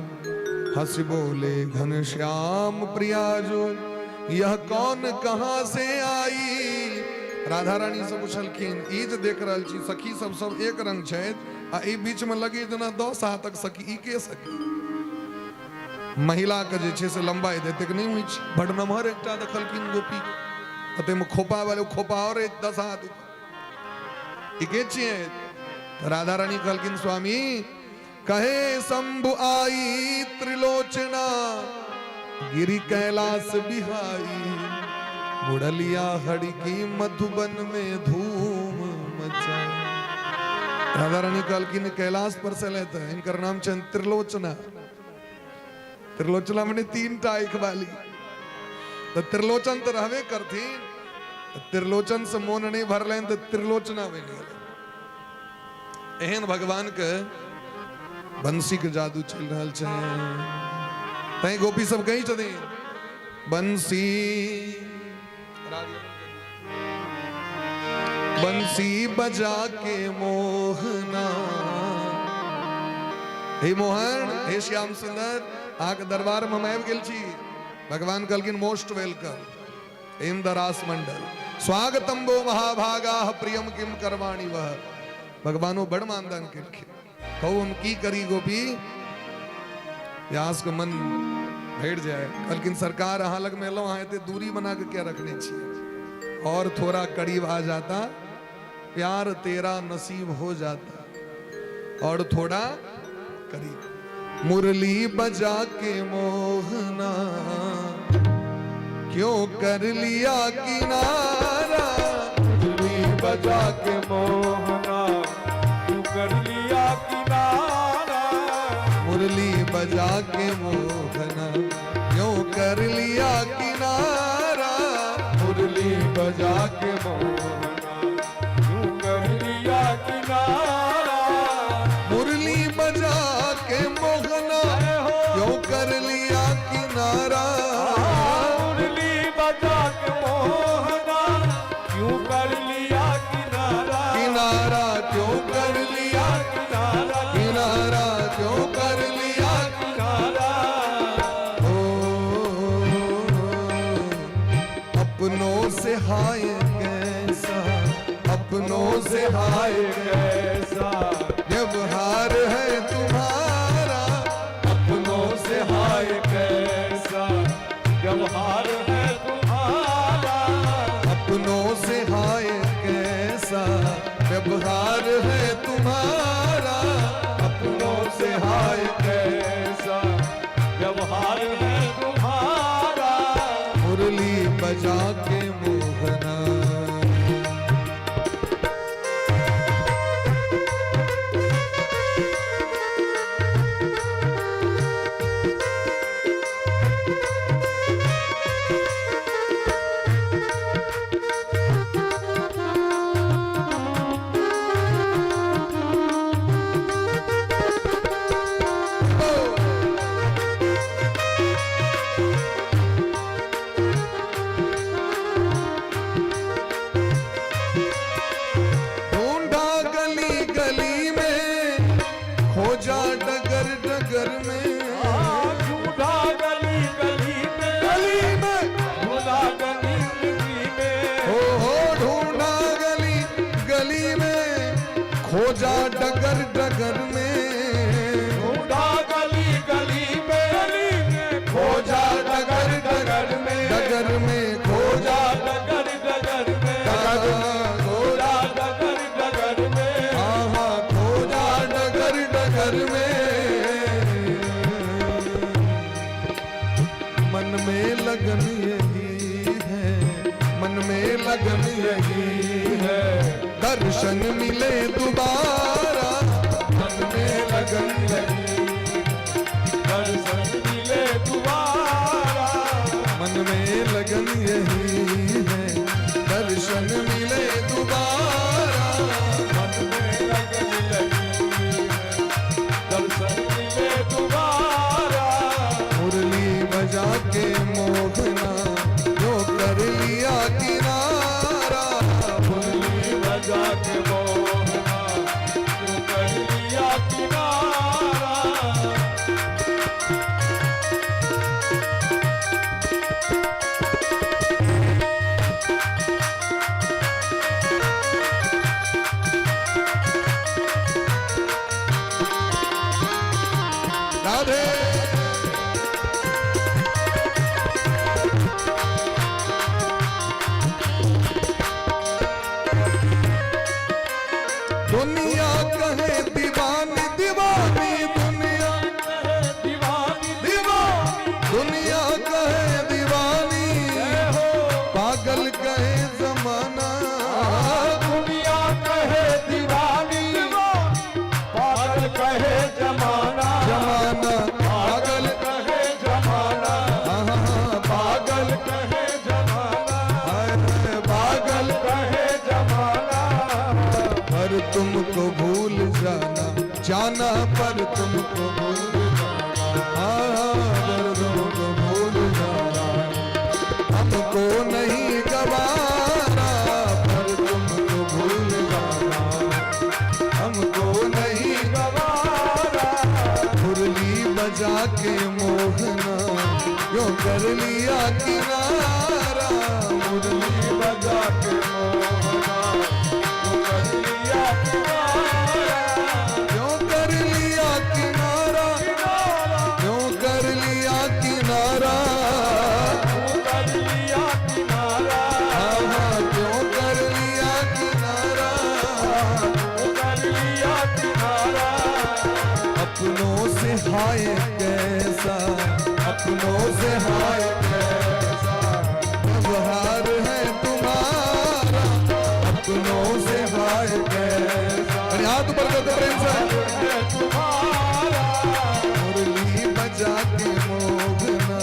हंस बोले घनश्याम प्रियाजो, यह कौन कहाँ से आई। राधा रानी से पुछलखिन, ई जे देख रहल छी सखी सब सब एक रंग छथि आ ई बीच में लगी जेना 10 हाथक सखी, ई के सखी? महिला के जे छै से लंबाई एतेक नहि होइ छै, बड नमहर एकटा देखलखिन गोपी, ताहिमे खोपा वाले खोपा और 10 हाथ ऊपर, ई के छियै? तऽ राधा रानी कहलखिन, स्वामी कहे शंभु आई त्रिलोचना, गिरी कैलाश बिहाई, मुरलिया हरि की मधुबन में धूम मचाई। राधा रानी कहलखिन कैलाश पर से लेते हिनकर नाम छनि त्रिलोचना। त्रिलोचना मने 3 टा आँखि वाली, तऽ त्रिलोचन तऽ रहबे करथिन, त्रिलोचन से मोन नहि भरलनि तऽ त्रिलोचना बनि गेलनि। एहन भगवान के बंसी के जादू चलि रहल छै। तैं गोपी सब कहै छथिन बंसी बंसी बजा के मोहना, हे मोहन, हे श्याम सुंदर, अहाँके दरबार में हम आबि गेल छी। भगवान कहलखिन मोस्ट welcome in the रास मंडल, स्वागतम वो महाभागा प्रियम किम करवाणी वह। भगवानो बड़ मानदान केलखिन, कहू हम की करी गोपी? व्यास के मन भरि जाए। कहलखिन सरकार अहाँ लग में एलहुँ, अहाँ एते दूरी बना के क्या रखने छियै? और थोड़ा करीब आ जाता प्यार तेरा नसीब हो जाता, और थोड़ा करीब। मुरली बजा के मोहना, क्यों कर लिया किनारा? मुरली बजा के मोहना, क्यों कर लिया किनारा? मुरली बजा के मोहना, क्यों कर लिया किनारा? मुरली बजा के मोहना, क्यों कर लिया किनारा? मुरली बजा के मोहना, क्यों कर लिया किनारा? मुरली बजा के मोहना, क्यों कर लिया किनारा? किनारा क्यों कर लिया किनारा? किनारा क्यों कर लिया किनारा? ओ अपनों से हाय कैसा, अपनों से हाय कैसा व्यवहार है तुम्हारा, अपनों से हाय कैसा व्यवहार है तुम्हारा, अपनों से हाय कैसा व्यवहार है तुम्हारा, अपनों से हाय कैसा व्यवहार है तुम्हारा। मुरली बजा के मोहना। ढूंढा गली गली में, खोजा डगर डगर में, ढूंढा गली गली में, गली में, ढूंढा गली गली में, हो ढूंढा गली गली में, खोजा डगर डगर में, ढूंढा गली गली में, खोजा डगर डगर में, डगर में, खोजा डगर डगर में, डगर खोजा डगर डगर में, हाँ हाँ खोजा डगर डगर में। मन में लगन यही है, मन में लगन यही है, दर्शन मिले दोबारा, मन में लगन यही, दर्शन मिले दोबारा, मन में लगन यही है, दर्शन मिले दोबारा, मन में लगन यही है, दर्शन मिले दोबारा। मुरली बजा के मोहना, जो कर लिया किनारा, मुरली बजा के मोहना, क्यों कर लिया किनारा? पर तुमको भूल जाना, हाँ, पर तुमको भूल जाना हमको नहीं गवारा, पर तुमको भूल जाना हमको नहीं गवारा। मुरली बजा के मोहना क्यों कर लिया किनारा, मुरली बजा के मोहना क्यों कर लिया किनारा, क्यों कर लिया किनारा, क्यों कर लिया किनारा, क्यों कर लिया किनारा, हाँ हाँ क्यों कर लिया किनारा, क्यों कर लिया किनारा। अपनों से हाय कैसा, अपनों से हाय कैसा व्यवहार है तुम्हारा, अपनों से हाय कैसा। अरे हाथ ऊपर कर दो प्रेम से। है तुम्हारा। मुरली बजा के मोहना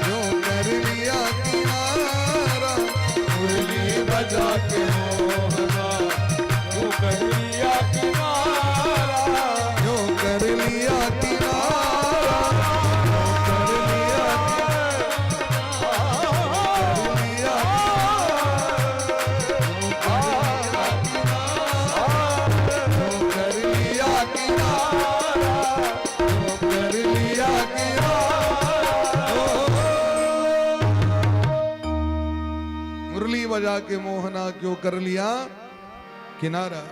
क्यों कर लिया किनारा, मुरली बजा के मोहना क्यों कर लिया किनारा, क्यों कर लिया किनारा, क्यों कर लिया किनारा, क्यों कर लिया किनारा, क्यों कर लिया किनारा। मुरली बजा के मोहना क्यों कर लिया किनारा।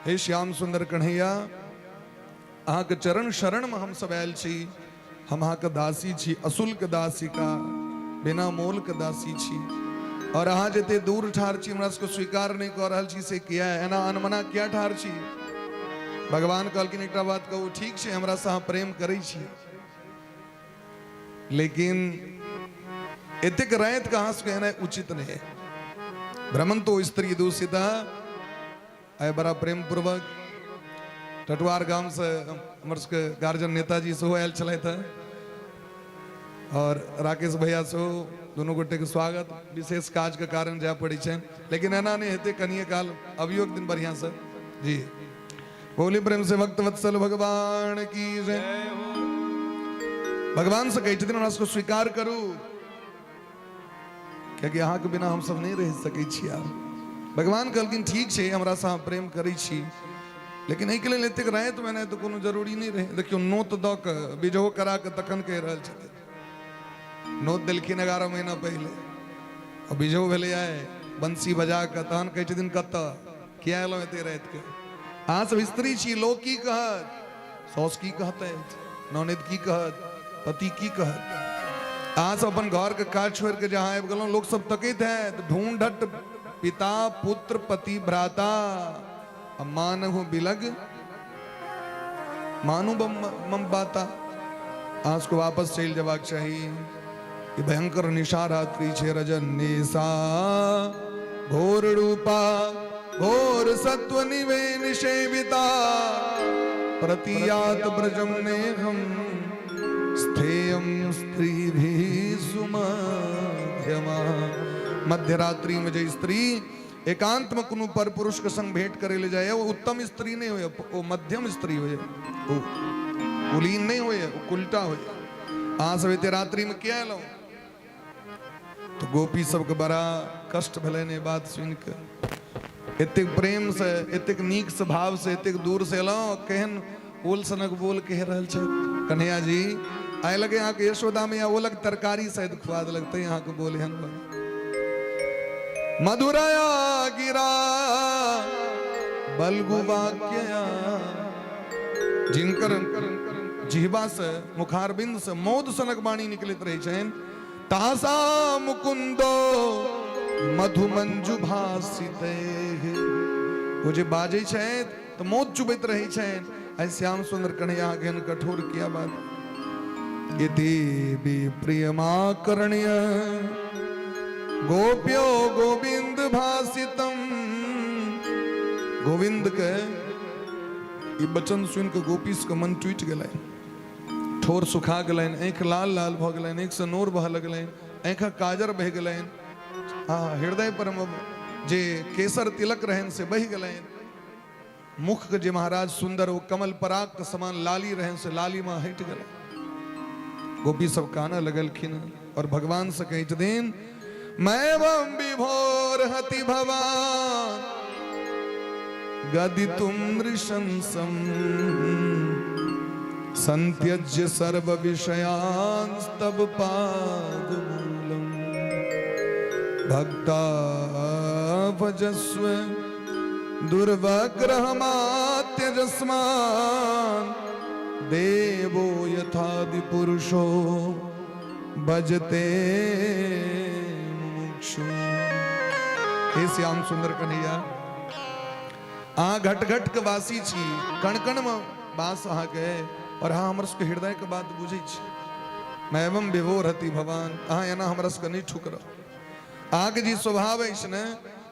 हे श्याम सुंदर कन्हैया, अहाँके चरण शरण में हम सब आयल छी। हम अहाँके दासी छी, अशुल्क दासी का बिना मोल के दासी छी, और अहाँ जते दूर ठार छी हमरा सबके स्वीकार नहीं कऽ रहल छी से किया एना अनमना किया ठार छी। भगवान कहलखिन एकटा बात कहू, ठीक छै हमरा से अहाँ प्रेम करै छी, लेकिन एतेक राति के अहाँ सबके एनाइ उचित नहीं है। भ्रमण तो स्त्री दूषिता। आइ बड़ा प्रेम पूर्वक टटुआर गाम से हमर सबके गार्जियन नेताजी सेहो आयल छलथि हेँ, और राकेश भैया सेहो, दुनू गोटे के स्वागत। विशेष काज के कारण जाय पड़ै छनि, लेकिन एना नहि हेतै, कनिए काल अबियो एक दिन बढ़िया से। जी बोली प्रेम से भक्त वत्सल भगवान की जय। भगवान से कहै छथिन हमरा सबके स्वीकार करू, कियाकि अहाँके बिना हमसब नहि रहि सकै छी। आब भगवान कहलखिन ठीक छै हमरा से अहाँ प्रेम करै छी, लेकिन एहिके लेल एतेक रातिमे एनाइ तऽ कोनो जरूरी नहि रहै। देखियौ नोत दऽ कऽ बिजहो करा कऽ तखन कहि रहल छथिन। नोत देलखिन 11 महीना पहिले, आ बिजहो भेलै आइ बंसी बजा कऽ, तहन कहै छथिन कतऽ किया एलहुँ एते रातिके। अहाँ सब स्त्री छी, लोक की कहत, साउस की कहतै, ननद की कहत, पति की कहत। अहाँ सब अपन घर के काज छोड़ के जहाँ आबि गेलहुँ, लोक सब तकैत है ढूंढत पिता पुत्र पति भ्राता, आ मानहु बिलग मानू मम बाता। अहाँ सबके वापस चलि जेबाक चाही। ई भयंकर निशा रात्रि छै, रजन निशा घोर रूपा घोर सत्व निवे निषेविता, प्रतियात ब्रजम नेहम स्थेयम स्त्री भी सुमध्यमा। मध्यरात्रि में जे स्त्री एकांत में कोनो पर पुरुष के संग भेंट करे ले जाए, वो उत्तम स्त्री नहीं होए, वो मध्यम स्त्री होए, वो कुलीन नहीं होए, वो कुलटा होए। अहाँ सब एते रात्रि में किया एलहुँ? तो गोपी सबके बड़ा कष्ट भेलनि ई बात सुनि के। एतेक प्रेम से, एतेक नीक से भाव से, एतेक दूर से एलहुँ, केहन ओल सनक बोल कहि रहल छै कन्हैया जी। आइ लगे अहाँके यशोदा मैया ओलक तरकारी शायद खुआ देलक तैं अहाँके बोल एहन बन। मधुरया गिरा बलगु वाक्या, जिनकर जिहबा से मुखारबिंद से मौद सनक वाणी निकलैत रहै छनि, तासा मुकुंदो मधु मंजु भासिते। ओ जे बाजै छथि तऽ मौत चुबैत रहै छनि। आइ श्याम सुंदर कन्हैया केहन कठोर किया बात। इति विप्रियमाकर्ण्य गोप्यो गोविंद भासितम। गोविंद के ई वचन सुनि के गोपी के मन टूटि गेलै, ठोर सुखा गेलनि, आँखि लाल लाल भऽ गेलनि, आँखिसँ नोर बहऽ लगलनि, आँखिक काजर बहि गेलनि, आ हृदय पर जे केसर तिलक रहनि से बहि गेलनि। मुखके जे महाराज सुन्दर ओ कमल पराग के समान लाली रहनि से लाली में हटि गेल। गोपी सब कानऽ लगलखिन और भगवान से कहै छथिन, मैं विभोर हति भवान गदि तुम नृशंसम संत्यज्य सर्व विषयांस्तव पादमूलम भक्ता भजस्व दुर्वग्रहमात्यजस्मान् देवो यथादि पुरुषो भजते मुमुक्षु। हे श्याम सुंदर कन्हैया, अहाँ घट घट के वासी छी, कण कण में बास अहाँके, और अहाँ हमर सबके हृदय के बात बुझै छी। मैं एवं विभोर हति भवान, अहाँ एना हमरा सबके नहि ठुकरब। अहाँके जे स्वभाव अछि ने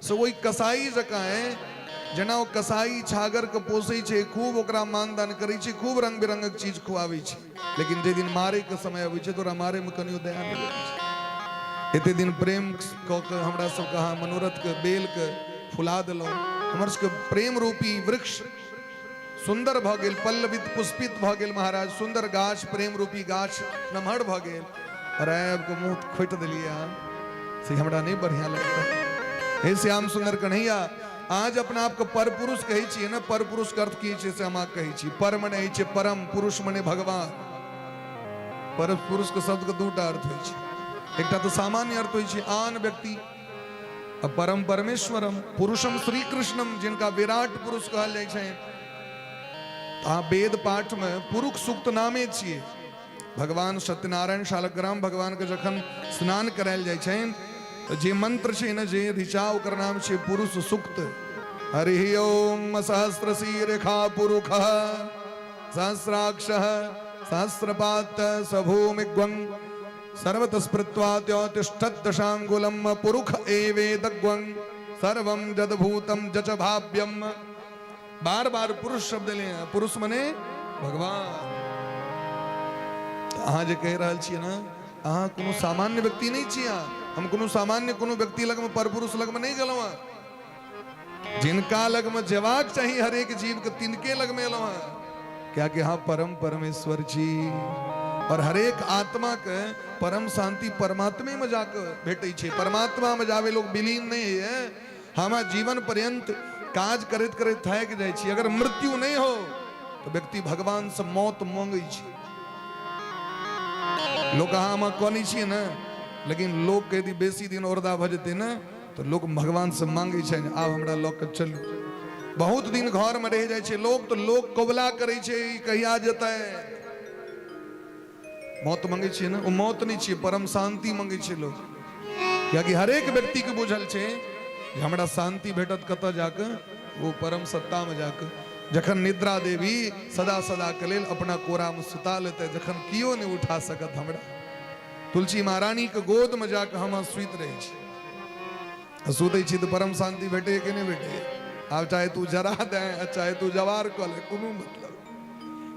से ओहि कसाई जकाँ अइ, जेना ओ कसाई छागरके पोसै छै, खूब ओकरा मानदान करै छै, खूब रंग बिरंगक चीज खुआबै छै, लेकिन जाहि दिन मारैके समय अबै छै तऽ ओकरा मारैमे कनियो दया नहि लगै छै। एते दिन प्रेम कऽ कऽ हमरा सबके अहाँ मनोरथके बेलके फुला देलहुँ, हमर सबके प्रेम रूपी वृक्ष सुन्दर भऽ गेल, पल्लवित पुष्पित भऽ गेल महाराज, सुन्दर गाछ प्रेम रूपी गाछ नमहर भऽ गेल, और आबि कऽ मुँह खोटि देलियै अहाँ, से हमरा नहि बढ़िआँ लागि रहल। हे श्याम सुन्दर कन्हैया, आज अपना आपके पर पुरुष कहै छियै ने, पर पुरुष के अर्थ की छै से हम अहाँके कहै छी। पर मने होइ छै परम, पुरुष मने भगवान। पर पुरुष के शब्द के दूटा अर्थ होइ छै, एकटा तऽ सामान्य अर्थ होइ छै आन व्यक्ति, आ परम परमेश्वरम पुरुषम श्री कृष्णम, जिनका विराट पुरुष कहल जाइ छै। अहाँ वेद पाठ में पुरुष सूक्त नामे छियै। भगवान सत्यनारायण शालग्राम भगवान के जखन स्नान करायल जाइ छनि तऽ जे मंत्र छै ने, जे ऋचा, ओकर नाम छै पुरुष सूक्त। हरि ओम सहस्र शीर्षा पुरुष सहस्राक्ष सहस्रपात सभूमिग्वं सर्वतस्पृत्वात्योतिष्ठद्दशाङ्गुलं पुरुष एवेदग्वं सर्वं जद्भूतं जच भाव्यम। बार बार पुरुष शब्द ले, पुरुष मने भगवान। अहाँ जे कहि रहल छियै ने, अहाँ कोनो सामान्य व्यक्ति नहि छियै। अहाँ हम कोनो सामान्य कोनो व्यक्ति लगमे पर पुरुष लगमे नहि गेलहुँ हँ। जिनका लगमे जेबाक चाही हरेक जीवके, तिनके लगमे एलहुँ हँ, कियाकि अहाँ परम परमेश्वर छी और हरेक आत्मा के परम शांति परमात्मे में जाके भेटै छै। परमात्मा में जाबे लोग विलीन नहीं है, हमारा जीवन पर्यंत काज करैत करैत थाकि जाइ छी। अगर मृत्यु नहीं हो तो व्यक्ति भगवान से मौत मांगै छै। लोक अहाँ हम कनै छियै ने, लेकिन लोक के यदि बेसी दिन औरदा भऽ जेतै ने तऽ लोक भगवान से मांगै छै, आब हमरा लऽ कऽ चलू। बहुत दिन घर में रहि जाइ छै लोक तऽ लोक कबुला करै छै, ई कहिया जेतै। मौत मंगै छियै ने, ओ मौत नहि छियै, परम शांति मंगै छै लोक। कियाकि हरेक व्यक्ति के बुझल छै जे हमरा शांति भेटत कतऽ जाके, ओ परम सत्ता में जाके। जखन निद्रा देवी सदा सदा के लेल अपना कोरा में सुता लेतै, जखन कियो नहि उठा सकत हमरा, तुलसी महारानी के गोद में जाके हम सुति रहै छी। आ सुतै छी तऽ परम शांति भेटैए कि नहि भेटैए? आब चाहे तू जरा दे आ चाहे तू जवार कऽ ले, कोनो मतलब,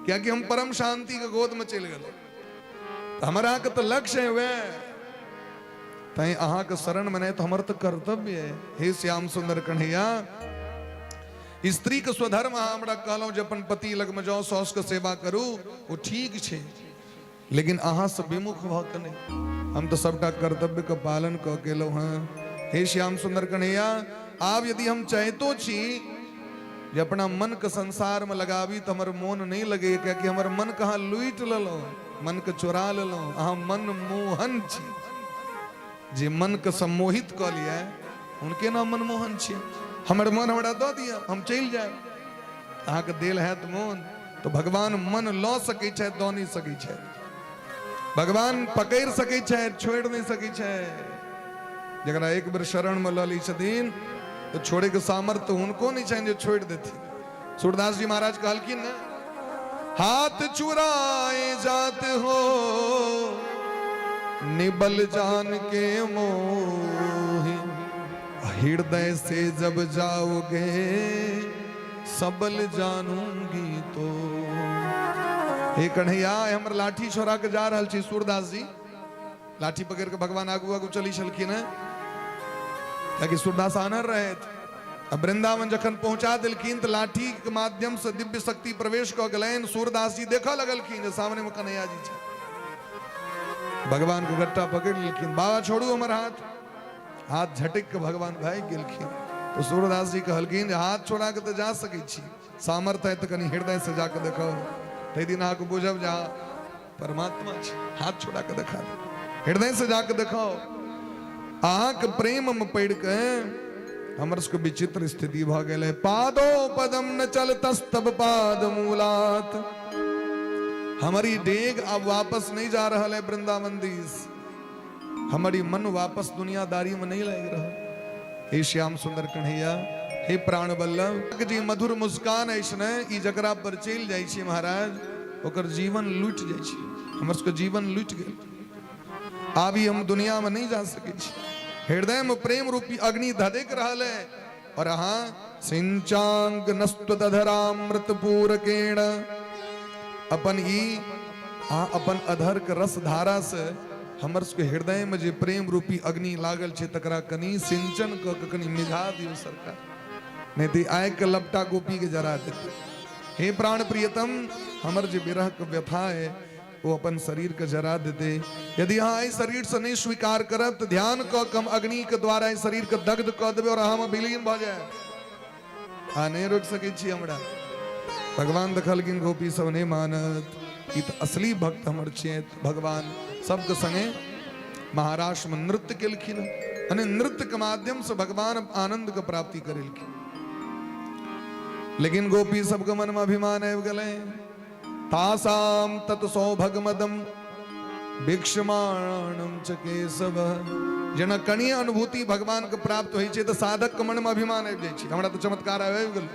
कियाकि हम परम शांति के गोद में चलि गेलहुँ। तऽ हमर अहाँके तऽ लक्ष्य है वएह, तैं अहाँके शरण में नहि तऽ हमर तऽ कर्तव्य है। हे श्याम सुंदर कन्हैया, स्त्री के स्वधर्म अहाँ हमरा कहलहुँ जे अपन पति लगमे जाउ, साउस के सेवा करू, ओ ठीक छै, लेकिन अहाँ से विमुख भऽ के नहि। हम तऽ सबटा कर्तव्य के पालन कऽ के एलहुँ हँ। हे श्याम सुंदर कन्हैया, आब यदि हम चाहितो छी जे अपना मन के संसार में लगाबी तऽ हमर मोन नहि लगैए, कियाकि हमर मन के अहाँ लूटि लेलहुँ, मन के चोरा लेलहुँ। अहाँ मन मोहन छी, जे मन के सम्मोहित कऽ लिअ हुनके नाम मनमोहन छियै। हमर मन हमरा दऽ दिअ, हम चलि जायब। अहाँके देल हैत मोन तऽ भगवान मन लऽ सकै छथि, दऽ नहि सकै छथि। भगवान पकड़ि सकै छथि, छोड़ि नहि सकै छथि। जकरा एक बेर शरणमे लऽ लै छथिन तऽ छोड़ैके सामर्थ्य हुनको नहि छनि जे छोड़ि देथिन। सूरदास जी महाराज कहलखिन ने, हाथ चुराए जात हो निबल जान के मोहि, हृदय से जब जाओगे सबल जानूंगी। तो हे कन्हैया, हमर लाठी छोड़ा के जा रहल छी। सूरदास जी लाठी पकड़ के भगवान आगू आगू चली छलखिन हैं, कियाकि सूरदास आनर रहे। आ वृंदावन जखन पहुंचा देलखिन तऽ लाठी के माध्यम से दिव्य शक्ति प्रवेश कऽ गेलनि। सूरदास जी देखऽ लगलखिन जे सामने में कन्हैया जी छै। भगवान के गट्टा पकड़ लेलखिन, बाबा छोड़ू हमर हाथ। हाथ झटक के भगवान भागि गेलखिन। तो सूरदास जी कहलखिन जे हाथ छोड़ा के तऽ जा सकै छी, सामर्थ्य है तऽ कनि हृदय से जाके देखो, ताहि दिन अहाँके बुझब जे अहाँ परमात्मा छी। हाथ छोड़ा के देखा दे, हृदय से जाके देखो। अहाँके प्रेम में पड़ि के हमर सबके विचित्र स्थिति भऽ गेलै। पादो पदम न चल तस्तब पाद मूलात, हमारी डेग अब वापस नहीं जा रहल है वृंदावन दिस, हमारी मन वापस दुनियादारी में नहीं लाग रहा। हे श्याम सुंदर कन्हैया, हे प्राण बल्लभ जी, मधुर मुस्कान अछि ने, ई जकरा पर चलि जाइ छै महाराज ओकर जीवन लुटि जाइ छै। हमर सबके जीवन लुटि गेल, आब ई हम दुनिया में नहीं जा सकै छी। हृदय में प्रेम रूपी अग्नि धधक रहल है और अहाँ सिंचांग नस्तधरामृत पूरकेण, अपन ई अहाँ अपन अधर के रस धारा से हमर सबके हृदय में जे प्रेम रूपी अग्नि लागल छै तकरा कनि सिंचन कऽ के कनि मिझा दियौ सरकार, नहीं तऽ आगि के लपटा गोपी के जरा देतै। हे प्राण प्रियतम, हमर जे विरह के व्यथा है ओ अपन शरीर के जरा देते। यदि अहाँ एहि शरीर से नहीं स्वीकार करब तऽ ध्यान कऽ कम अग्नि के द्वारा एहि शरीर के दग्ध कऽ देबै और अहाँ में विलीन भऽ जायब, अहाँ नहि रोकि सकै छी हमरा। भगवान देखलखिन गोपी सब नहि मानत, ई तऽ असली भक्त हमर छियथि। भगवान सबके संगे महाराष्ट्र में नृत्य केलखिन, यानी नृत्य के माध्यम से भगवान आनंद के प्राप्ति करेलखिन। लेकिन गोपी सबके मन में अभिमान आबि गेलै। तासाम तत् सौभगमदम भिक्षमाणम च केशव, जेना कनि अनुभूति भगवान के प्राप्त होइ छै तऽ साधक के मन में अभिमान आबि जाइ छै, हमरा तऽ चमत्कार आबि गेल।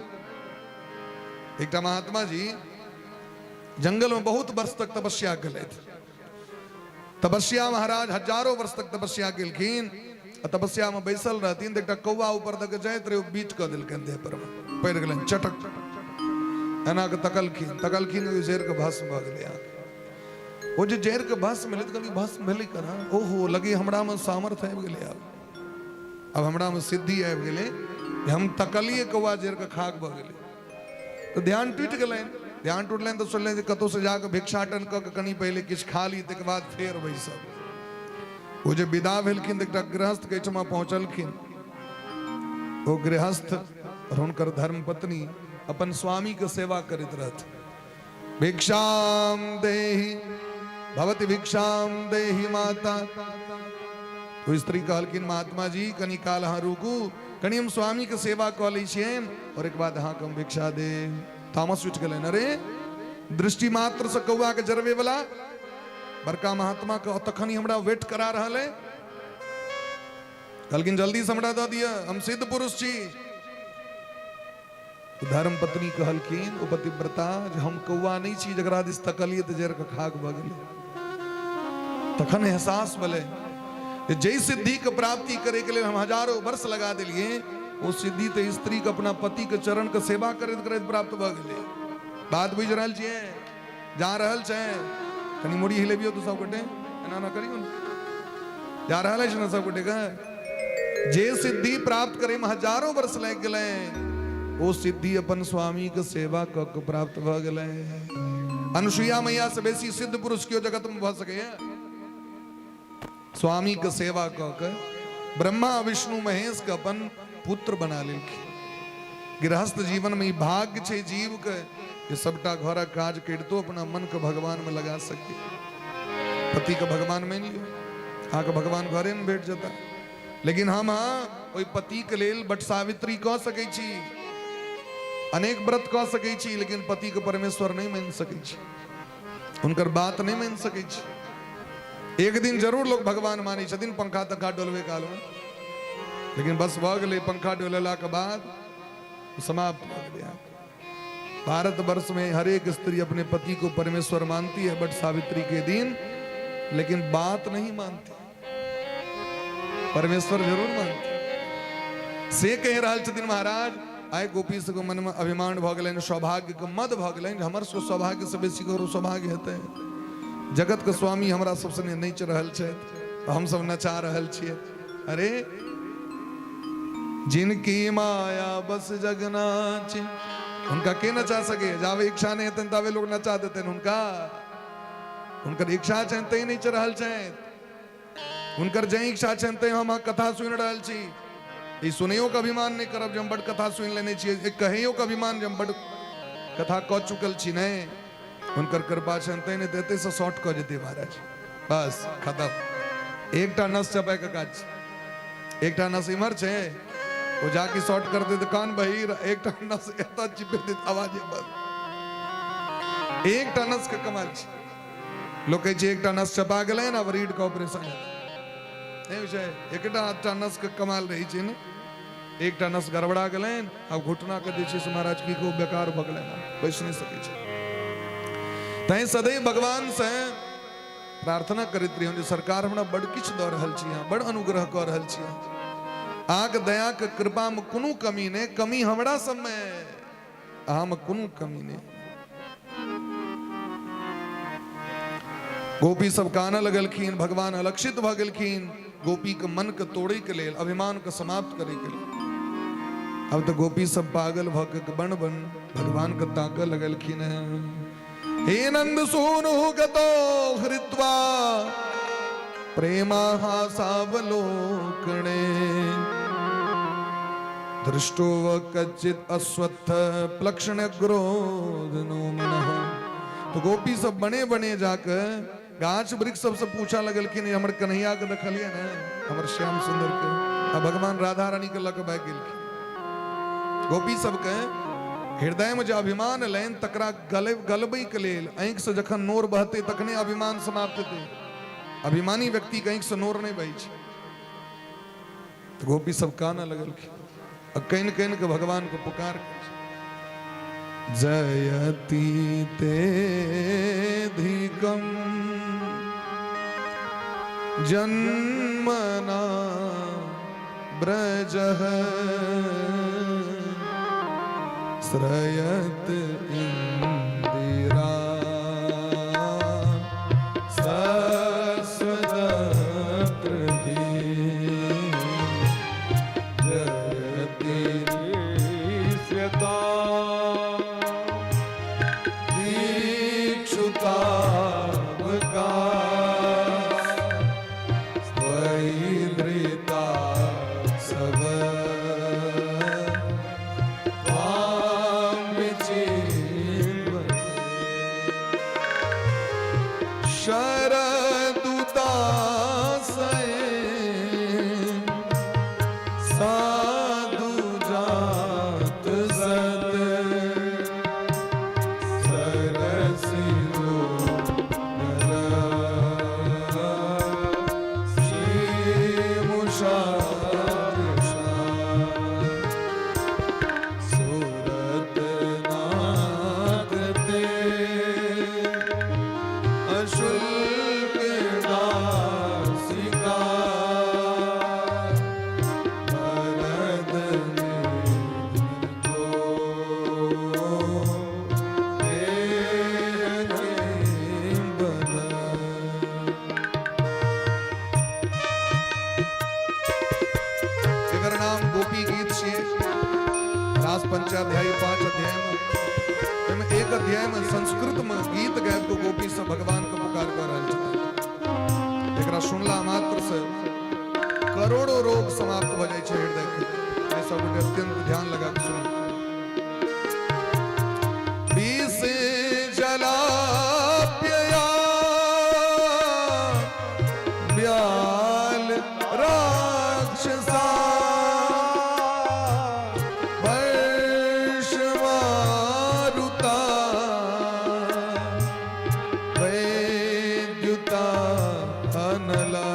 एकटा महात्मा जी जंगल में बहुत वर्ष तक तपस्या केलथि। तपस्या महाराज हजारों वर्ष तक तपस्या केलखिन। आ तपस्या में बैसल रहथिन तऽ एकटा कौआ ऊपर दऽ के जाइत रहै, ओ बीट कऽ देलकनि देह पर मे, पड़ि गेलनि चटक। एना कऽ तकलखिन, तकलखिन ओहि जड़ि के भस्म भऽ गेलै अहाँके। ओ जे जड़ि के भस्म भेलै तऽ कहलखिन भस्म भेलै केना? ओहो लगे हमरा मे सामर्थ्य आबि गेलै, आब आब हमरा मे सिद्धि आबि गेलै, हम तकलियै कौआ जड़ि के खाक भऽ गेलै। तऽ ध्यान टूटि गेलनि। ध्यान टूटलनि तऽ सोचलनि जे कतहुसँ जाकऽ भिक्षाटन कऽ के कनि पहिले किछु खा ली, तकर बाद फेर बैसब। ओ जे विदा भेलखिन तऽ एकटा गृहस्थ के एहिठमा पहुँचलखिन। ओ गृहस्थ और हुनकर धर्मपत्नी अपन स्वामी के सेवा करैत रहथिन। भिक्षाम देहि भवति भिक्षाम देहि माता। ओ स्त्री कहलखिन महात्मा जी कनि काल अहाँ रुकू, कनि हम स्वामी के सेवा कऽ लै छियनि और एक बाद अहाँके हम भिक्षा देब। तामस उठि गेलनि, अरे दृष्टि मात्र से कौआ के जरबे वाला बड़का महात्मा के तखन ही हमरा वेट करा रहल है। कहलखिन जल्दी से हमरा दऽ दिअ, हम सिद्ध पुरुष छी। धर्म पत्नी कहलखिन ओ पतिव्रता जे हम कौआ नहि छी जकरा दिस तकलियै तऽ जरि कऽ खाक भऽ गेलै। तखन एहसास भेलै जे जाहि सिद्धिके प्राप्ति करैके लेल हम हजारो वर्ष लगा देलियै, ओ सिद्धि तऽ स्त्रीके अपना पतिके चरणके सेवा करैत करैत प्राप्त भऽ गेलै। बात बुझि रहल छियै? जा रहल छै? कनि मुड़ी हिलेबियौ तऽ सबगोटे, एना एना करियौ ने। जा रहल अछि ने सबगोटे के? जे सिद्धि प्राप्त करे में हजारों वर्ष लागि गेलै, ओ सिद्धि अपन स्वामी के सेवा कऽ के प्राप्त भऽ गेलै। अनुसुईया मैया से बेसी सिद्ध पुरुष केओ जगत में भऽ सकैए? स्वामी के सेवा कऽ के ब्रह्मा विष्णु महेश के अपन पुत्र बना लेलखिन। गृहस्थ जीवन में ई भाग्य छै जीव के जे सबटा घरक काज करितो अपना मन के भगवान में लगा सके। पति के भगवान मानि लियौ, अहाँके भगवान घरे में भेट जेता, लेकिन हम अहाँ ओहि पति के लेल बट सावित्री कऽ सकै छी, अनेक व्रत कऽ सकै छी, लेकिन पति के परमेश्वर नहि मानि सकै छी, हुनकर बात नहि मानि सकै छी। एक दिन जरूर लोग भगवान मानै छथिन पंखा तंखा डोलबै काल में, लेकिन बस भऽ गेलै, पंखा डोलेलाके बाद समाप्त भऽ गेलै। अहाँके भारतवर्ष में हर एक स्त्री अपने पति को परमेश्वर मानती है बट सावित्री के दिन, लेकिन बात नहीं मानती, परमेश्वर जरूर मानती। से कहि रहल छथिन महाराज, आइ गोपी सबके मनमे अभिमान भऽ गेलनि, सौभाग्यके मद भऽ गेलनि, हमर सबके सौभाग्य से बेसी ककरो सौभाग्य हेतै? जगतके स्वामी हमरा सब सङ्गे नाचि रहल छथि, हमसब नचा रहल छियै। अरे जिनकी माया बस जग नाचे। हुनका के नचा सके? जाबे इच्छा नहि हेतनि ताबे लोक नचा देतनि हुनका। हुनकर इच्छा छनि तैं नचि रहल छथि, हुनकर जै इच्छा छनि तैं हम अहाँ कथा सुनि रहल छी। ई सुनैयो के अभिमान नहि करब जे हम बड्ड कथा सुनि लेने छियै, कहैयो के अभिमान जे हम बड्ड कथा कऽ चुकल छी, नहि। हुनकर कृपा छनि तैं, नहि तऽ एतहिसँ शॉर्ट कऽ जेतै महाराज, बस खतम। एकटा नस चपाय के काज छै, एकटा नस इम्हर छै, ओ जाके शॉर्ट करतै तऽ कान बहिर, एकटा नस एतऽ चिपेतै तऽ आवाजे बंद। एकटा नस के कमाल छै। लोक कहै छै एकटा नस चपा गेलै ने, आब रीढ़ के ऑपरेशन हेतै। नहि होइ छै, एकटा नस के कमाल रहै छै ने। एकटा नस गड़बड़ा गेलनि, आब घुटना के जे छै से महाराज की कहू बेकार भऽ गेलनि, बैस नहि सकै छै। तैं सदैव भगवान से प्रार्थना करैत रहियौ जे सरकार हमरा बड़ किछु दऽ रहल छी, अहाँ बड़ अनुग्रह कऽ रहल छी, अहाँके दयाके कृपामे कोनो कमी नहि, कमी हमरा सबमे, अहाँमे कोनो कमी नहि। गोपी सब कानऽ लगलखिन, भगवान अलक्षित भऽ गेलखिन गोपीके मनके तोड़ैके लेल, अभिमानके समाप्त करैके लेल। अब तऽ गोपी सब पागल भऽ के बन बन भगवानके ताकऽ लगलखिन हेँ। हे नंद सोनु गतो हृत्वा प्रेमाहासावलोकणे दृष्टो व कच्चित अस्वस्थ प्लक्षण क्रोधनो मनः। तो गोपी सब बने बने जाके गाछ वृक्ष सबसे पूछा लगलखिन, हमर कन्हैया के देखलियै ने, हमर श्याम सुंदर के। आ भगवान राधा रानी के लऽ के भागि गेलखिन। गोपी सबके हृदय में जे अभिमान एलनि तकरा गलबै के लेल आँखि से जखन नोर बहतै तखने अभिमान समाप्त हेतै। अभिमानी व्यक्ति के आँखि से नोर नहि बहै छै। तऽ गोपी सब कानऽ लगलखिन आ कानि कानि के भगवान के पुकार करै छै। जयति ते धिकम जन्मना ब्रजः श्रयत इंदिरा साधु जात सत सरसी सूरत नाथ ते अशुल्क दासिका भरत को एकर नाम गोपी गीत छियै। रास पंचाध्यायी 5 अध्याय में, एहिमे एक अध्याय में संस्कृत में गीत गाबि कऽ गोपी सब भगवान के पुकार कऽ रहल छथिन। एकरा सुनला मात्र से करोड़ों रोग समाप्त भऽ जाइ छै हृदय के। एहि सब गोटे अत्यंत ध्यान लगा कऽ सुनू। विष जलाप्यया व्याल राक्षसा वर्षमारुता वैद्युता अनला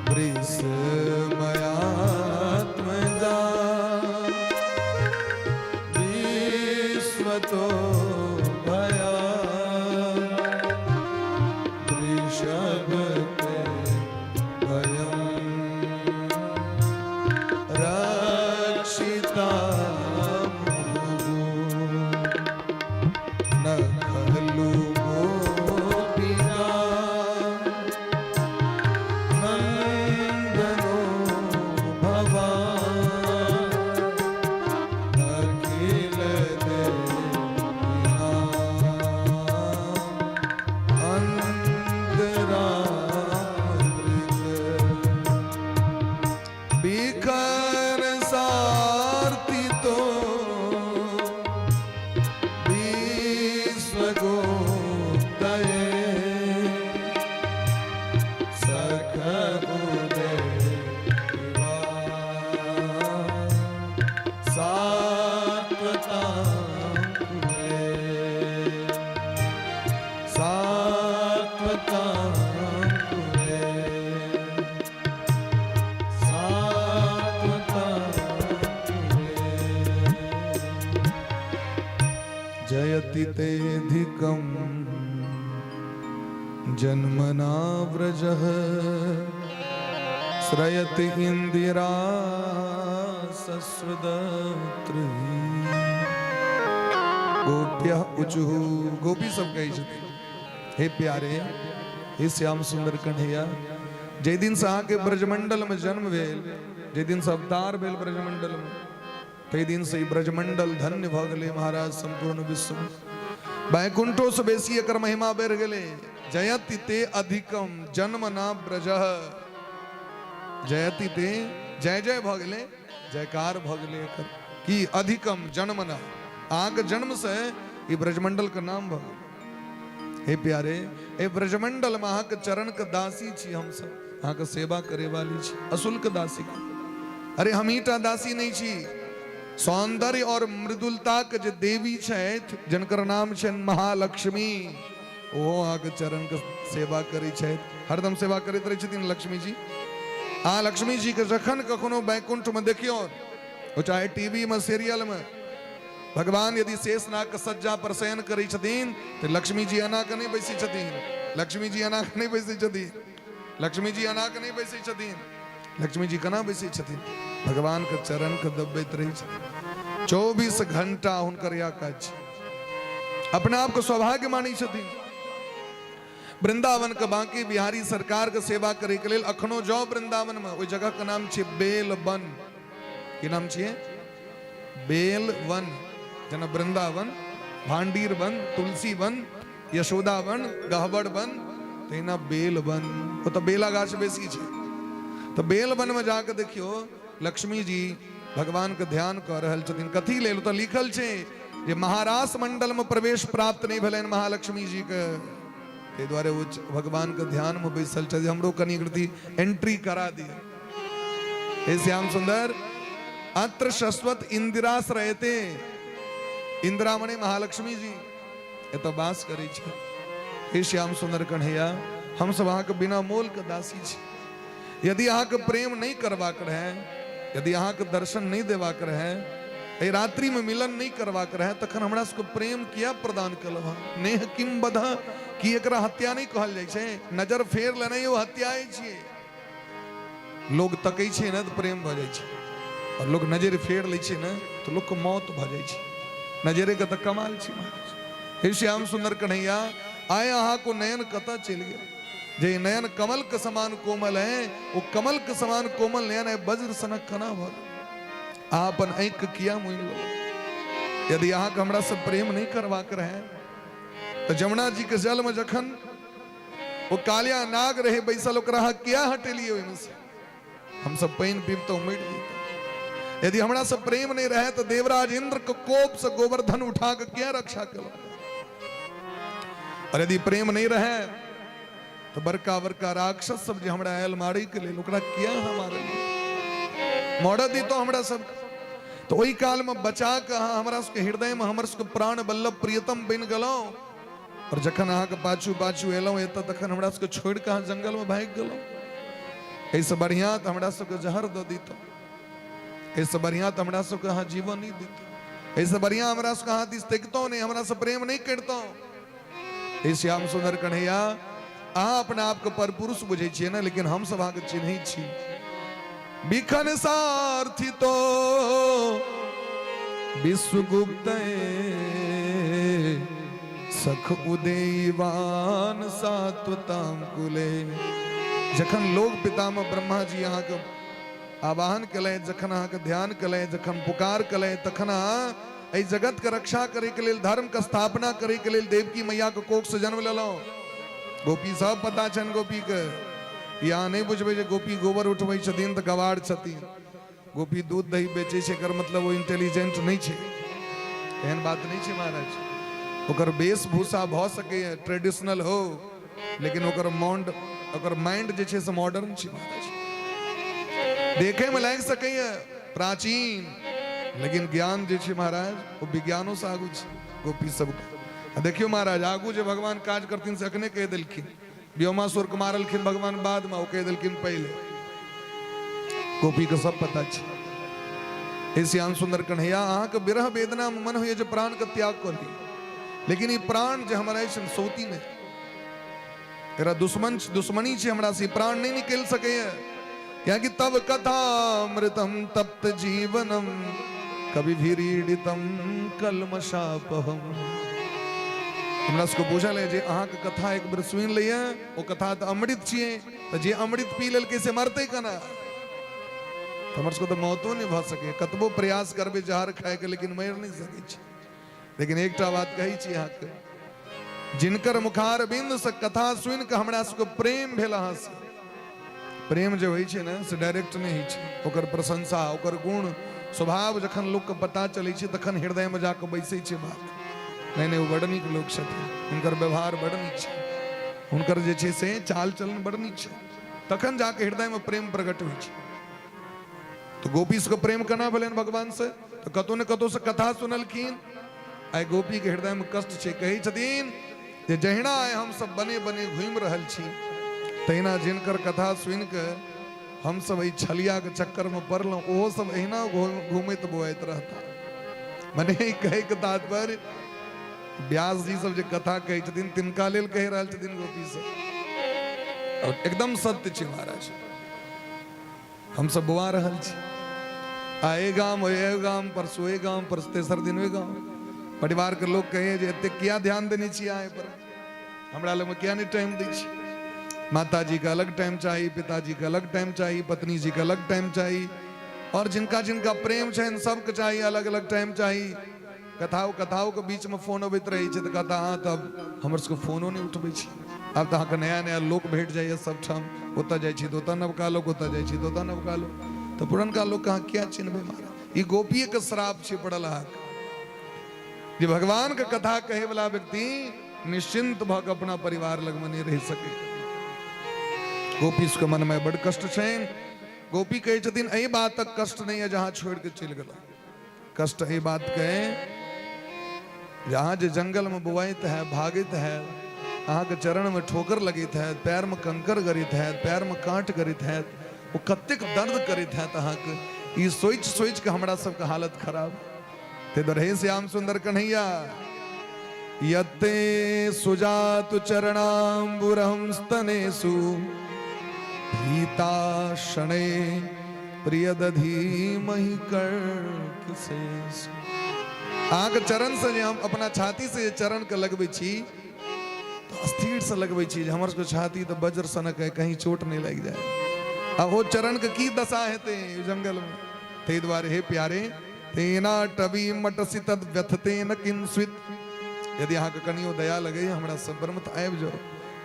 वृषमयात्मजा जयति तेऽधिकं जन्मना व्रजः श्रयति इन्दिरा सस्वदत्री। गोप्यः ऊचुः, गोपी सब कहै छथिन, हे प्यारे, हे श्याम सुंदर कन्हैया, जाहि दिनसँ अहाँके ब्रजमंडलमे जन्म भेल, जाहि दिनसँ अवतार भेल ब्रजमंडलमे, ताहि दिनसँ ई ब्रजमंडल धन्य भऽ गेलै महाराज। सम्पूर्ण विश्वमे वैकुंठोसँ बेसी एकर महिमा बढ़ि गेलै। जयति ते अधिकम जन्म ना ब्रज, जयति ते, जय जय भऽ गेलै, जयकार भऽ गेलै एकर की अधिकम जन्म ना, अहाँके जन्मसँ ई ब्रजमंडलके नाम भऽ गेलै। हे प्यारे, हे ब्रजमंडल में अहाँके चरण के दासी छी हमसब, अहाँके सेवा करे वाली छी, अशुल्क दासी। अरे हमहीटा दासी नहीं छी, सौंदर्य और मृदुलता के जे देवी छथि, जिनकर नाम छनि महालक्ष्मी, ओहो अहाँके चरण के सेवा करै छथि, हरदम सेवा करैत रहै छथिन लक्ष्मी जी। अहाँ लक्ष्मी जी के जखन कखनो वैकुंठ में देखियौ, ओ चाहे टीवी में सीरियल में भगवान यदि शेषनाग के सज्जा पर शयन करै छथिन तऽ लक्ष्मी जी एना के नहि बैसै छथिन, लक्ष्मी जी एना के नहि बैसै छथिन, लक्ष्मी जी एना के नहि बैसै छथिन। लक्ष्मी जी केना बैसै छथिन? भगवान के चरण के दबैत रहै छथिन। 24 घंटा हुनकर इएह काज छै। अपना आपके सौभाग्य मानै छथिन। वृंदावन के बांकी बिहारी सरकार के सेवा करे के लेल अखनो जाओ वृंदावन में, ओहि जगह के नाम छै बेलवन। की नाम छियै? बेल वन। जेना वृंदावन, भांडीर वन, तुलसी वन, यशोदा वन, गहबर वन, तहिना बेल वन। ओतऽ बेला गाछ बेसी छै। तऽ बेल वन में जाके देखियौ, लक्ष्मी जी भगवान के ध्यान कऽ रहल छथिन। कथी लेल? ओतऽ लिखल छै जे महारास मंडल में प्रवेश प्राप्त नहि भेलनि महालक्ष्मी जी के, ताहि दुआरे ओ भगवान के ध्यान में बैसल छथि, हमरो कनि रति एंट्री करा दिअ। हे श्याम सुंदर, अत्र शश्वत इंदिरा रहते, इंदिरा मने महालक्ष्मी जी एतऽ वास करै छै। हे श्याम सुंदर कन्हैया, हम सब अहाँके बिना मोल के दासी छी। यदि अहाँके प्रेम नहि करबाक रहै, यदि अहाँके दर्शन नहि देबाक रहै, एहि रात्रि में मिलन नहि करबाक रहै, तखन हमरा सबके प्रेम किया प्रदान केलहुँ? नेह किम बध, की एकरा हत्या नहि कहल जाइ छै? नजर फेर लेनाइ ओ हत्याए छियै। लोग तकै छै ने तऽ प्रेम भऽ जाइ छै, आओर लोग नजरि फेर लै छै ने तऽ लोकके मौत भऽ जाइ छै। नजरेके तऽ कमाल छै महाराज। हे श्याम सुंदर कन्हैया, आय अहाँको नयन कतऽ चलि गेल? जे ई नयन कमल के समान कोमल है, ओ कमल के समान कोमल नयन है वज्र सनक केना भऽ गेल? अहाँ अपन आँखि किया मुनि लेलहुँ? यदि अहाँके हमरा से प्रेम नहि करबाक रहै तऽ जमुना जी के जलमे जखन ओ कालिया नाग रहे बैसल, ओकरा अहाँ किया हटेलियै ओहिमे से? हम सब पानि पीबतहुँ मरि जैतहुँ। यदि हमरा से प्रेम नहि रहै तऽ देवराज इंद्र के कोप से गोवर्धन उठा के किया रक्षा केलहुँ? और यदि प्रेम नहि रहै तऽ बड़का बड़का राक्षस सब जे हमरा आयल मारै के लेल, ओकरा किया अहाँ मारलियै? मरऽ दितहुँ हमरा सब। तऽ ओहि कालमे बचा कऽ अहाँ हमरा सबके हृदयमे हमर सबके प्राण वल्लभ प्रियतम बनि गेलहुँ, और जखन अहाँके पाछू पाछू एलहुँ एतऽ, तखन हमरा सबके छोड़ि कऽ अहाँ जंगलमे भागि गेलहुँ। एहिसँ बढ़िआँ तऽ हमरा सबके जहर दऽ दितहुँ, एहिसँ बढ़िआँ तऽ हमरा सबके अहाँ जीवन नहि दितहुँ, एहिसँ बढ़िआँ हमरा सबके अहाँ दिस तकितहुँ नहि, हमरा से प्रेम नहि करितहुँ। हे श्याम सुंदर कन्हैया, अहाँ अपना आपके परपुरुष बुझै छियै ने, लेकिन हम सब अहाँके चिन्है छी। बिखन सारथी तो विश्वगुप्त सख उदयवान सात्वताम कुले। जखन लोक पितामह ब्रह्मा जी अहाँके आवाहन केलनि, जखन अहाँके ध्यान केलनि, जखन पुकार केलनि, तखन अहाँ एहि जगत के रक्षा करे के लेल, धर्म के स्थापना करे के लेल देवकी मैया के कोख से जन्म लेलहुँ। गोपी सब पता छनि गोपी के। ई अहाँ नहि बुझबै जे गोपी गोबर उठबै छथिन तऽ गवार छथिन, गोपी दूध दही बेचै छै एकर मतलब ओ इंटेलिजेंट नहि छै, एहन बात नहि छै महाराज। ओकर वेशभूषा भऽ सकैए ट्रेडिशनल हो, लेकिन ओकर माइंड, ओकर माइंड जे छै से मॉडर्न छै महाराज। देखैमे लागि सकैए प्राचीन, लेकिन ज्ञान जे छै महाराज ओ विज्ञानोसँ आगू छै गोपी सबके। आ देखियौ महाराज, आगू जे भगवान काज करथिन से अखने कहि देलखिन। व्योमासुर के मारलखिन भगवान बाद में, ओ कहि देलखिन पहिले। गोपी के सब पता छै। हे श्याम सुंदर कन्हैया, अहाँके विरह वेदना में मन होइए जे प्राण के त्याग कऽ ली। लेकिन ई प्राण जे हमर अछि सौती नहि, एकरा दुश्मन दुश्मनी छै हमरा से, प्राण नहि निकलि सकैए। कियाकि तब कथामृतम तप्त जीवनम कवि भीड़ितम कलमशापहम। हमरा सबके बुझल है जे अहाँके कथा एक बेर सुनि लैए, ओ कथा तऽ अमृत छियै, तऽ जे अमृत पी लेलकै से मरतै केना? तऽ हमर सबके तऽ मौतो नहि भऽ सकैए, कतबो प्रयास करबै जहर खायके लेकिन मरि नहि सकै छी। लेकिन एकटा बात कहै छी अहाँके, जिनकर मुखार बिंद से कथा सुनि कऽ हमरा सबके प्रेम भेल अहाँसँ, प्रेम जे होइ छै ने से डायरेक्ट नहि होइ छै, ओकर प्रशंसा ओकर गुण स्वभाव जखन लोकके पता चलै छै तखन हृदयमे जाकऽ बैसै छै बात, नहि नहि ओ बड़ नीक लोक छथिन, हुनकर व्यवहार बड़ नीक छै, हुनकर जे छै से चाल चलन बड़ नीक छै, तखन जाकऽ हृदयमे प्रेम प्रकट होइ छै। तऽ गोपी सबके प्रेम केना भेलनि भगवान से? तऽ कतौ ने कतौ से कथा सुनलखिन। आइ गोपी के हृदय में कष्ट छै, कहै छथिन जे जहिना आइ हम सब बने बने घूमि रहल छी तहिना जिनकर कथा सुनि के हम सब एहि छलिया के चक्कर में पड़लहुँ ओहो सब एहिना घूमैत बौआइत रहता। मने कहै के तात्पर्य व्यास जी सब जे कथा कहै छथिन तिनका लेल कहि रहल छथिन गोपी सब, और एकदम सत्य छै महाराज। हम सब बौआ रहल छी, आ ए गाम ए गाम परसू ए गाम परसू तेसर दिन ओहि गाम। परिवार के लोग कहे जे एते किया ध्यान देने छी अहाँ पर, हमरा लगमे किया नहीं टाइम दै छी? माता जी के अलग टाइम चाही, पिताजी के अलग टाइम चाही, पत्नी जी के अलग टाइम चाही, और जिनका जिनका प्रेम छनि सबके चाही अलग अलग टाइम चाही। कथाओ कथाओ के बीच में फोन अबैत रहै छै तऽ कहता अहाँ तऽ हमर सबके फोनो नहि उठबै छी, आब तऽ अहाँके नया नया लोक भेट जाइए सबठाम, ओतऽ जाइ छी तऽ ओतऽ नवका लोक, ओतऽ जाइ छी तऽ ओतऽ नवका लोक, तऽ पुरनका लोक अहाँ किया चिन्हबै महाराज? ई गोपियेके श्राप छै पड़ल अहाँके जे भगवानके कथा कहैवला व्यक्ति निश्चिंत भऽ कऽ अपना परिवार लगमे नहि रहि सकै। गोपी सबके मनमे बड कष्ट छनि। गोपी कहै छथिन एहि बातक कष्ट नहि यऽ जे अहाँ छोड़ि कऽ चलि गेलहुँ, कष्ट एहि बात के जे अहाँ जे जंगल में बौआइत है भागैत है, अहाँके चरण में ठोकर लगैत है, पैर में कंकर गड़ैत है, पैर में कांट गड़ैत है, ओ कतेक दर्द करैत हैत अहाँके, ई सोचि सोचि के हमरा सबके हालत खराब। ते दुआरे हे श्याम सुंदर कन्हैया, यत्ते सुजातु चरणाम्बुरहं स्तनेषु भीता शणे प्रियदधीमहि कर्कशेषु। अहाँके चरण से जे हम अपना छाती से जे चरण के लगबै छी तऽ स्थिर से लगबै छी जे हमर सबके छाती तऽ वज्र सनक है, कहीं चोट नहि लागि जाए। आ ओ चरण के की दशा हेतै जंगल में? ताहि दुआरे हे प्यारे, तेना टबी मटसि तद व्यथते न किंस्वित, यदि अहाँके कनियो दया लगैए हमरा सब पर तऽ आबि जाउ।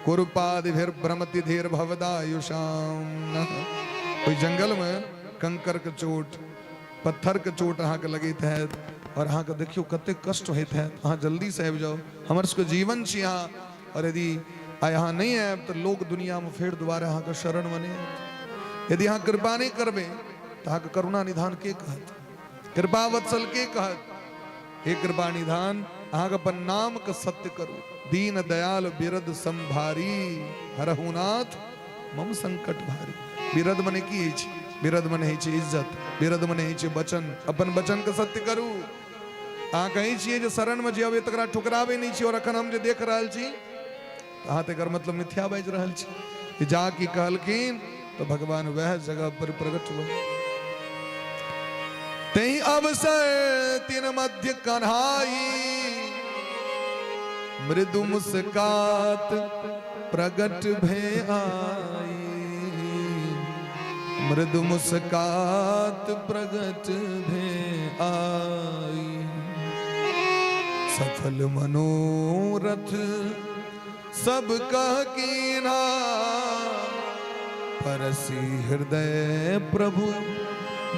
कुरुपादिभिर भ्रमति धीर भवदायुषाम नः। ओहि जंगल में कंकर के चोट पत्थर के चोट अहाँके लगैत हैत और अहाँके देखियौ कतेक कष्ट होइत हैत, अहाँ जल्दी से आबि जाउ, हमर सबके जीवन छी अहाँ, और यदि आइ अहाँ नहि आयब तऽ लोक दुनियामे फेर दोबारा अहाँके शरणमे नहि आयत। यदि अहाँ कृपा नहि करबै तऽ अहाँके करुणा निधान के कहत, कृपा वत्सल के कहत? हे कृपा निधान, अहाँके अपन नाम के सत्य करू। दीन दयाल बिरद संभारी, हरहु नाथ मम संकट भारी। बिरद मने की होइ छै? बिरद मने होइ छै इज्जत, बिरद मने होइ छै वचन, अपन वचन के सत्य करू। अहाँ कहै छियै जे शरण में जे अबै तकरा ठुकराबै नहि छी, और अखन हम जे देख रहल छी तऽ अहाँ तऽ एकर मतलब मिथ्या बाजि रहल छी। जा की कहलखिन तऽ भगवान वएह जगह पर प्रकट भेल। तहि अवसर तिन मध्य कन्हाई, मृदु मुस्कात प्रगट भे आई, मृदु मुस्कात प्रगट भे आई। सफल मनोरथ सब कह कीन्हा, परसी हृदय प्रभु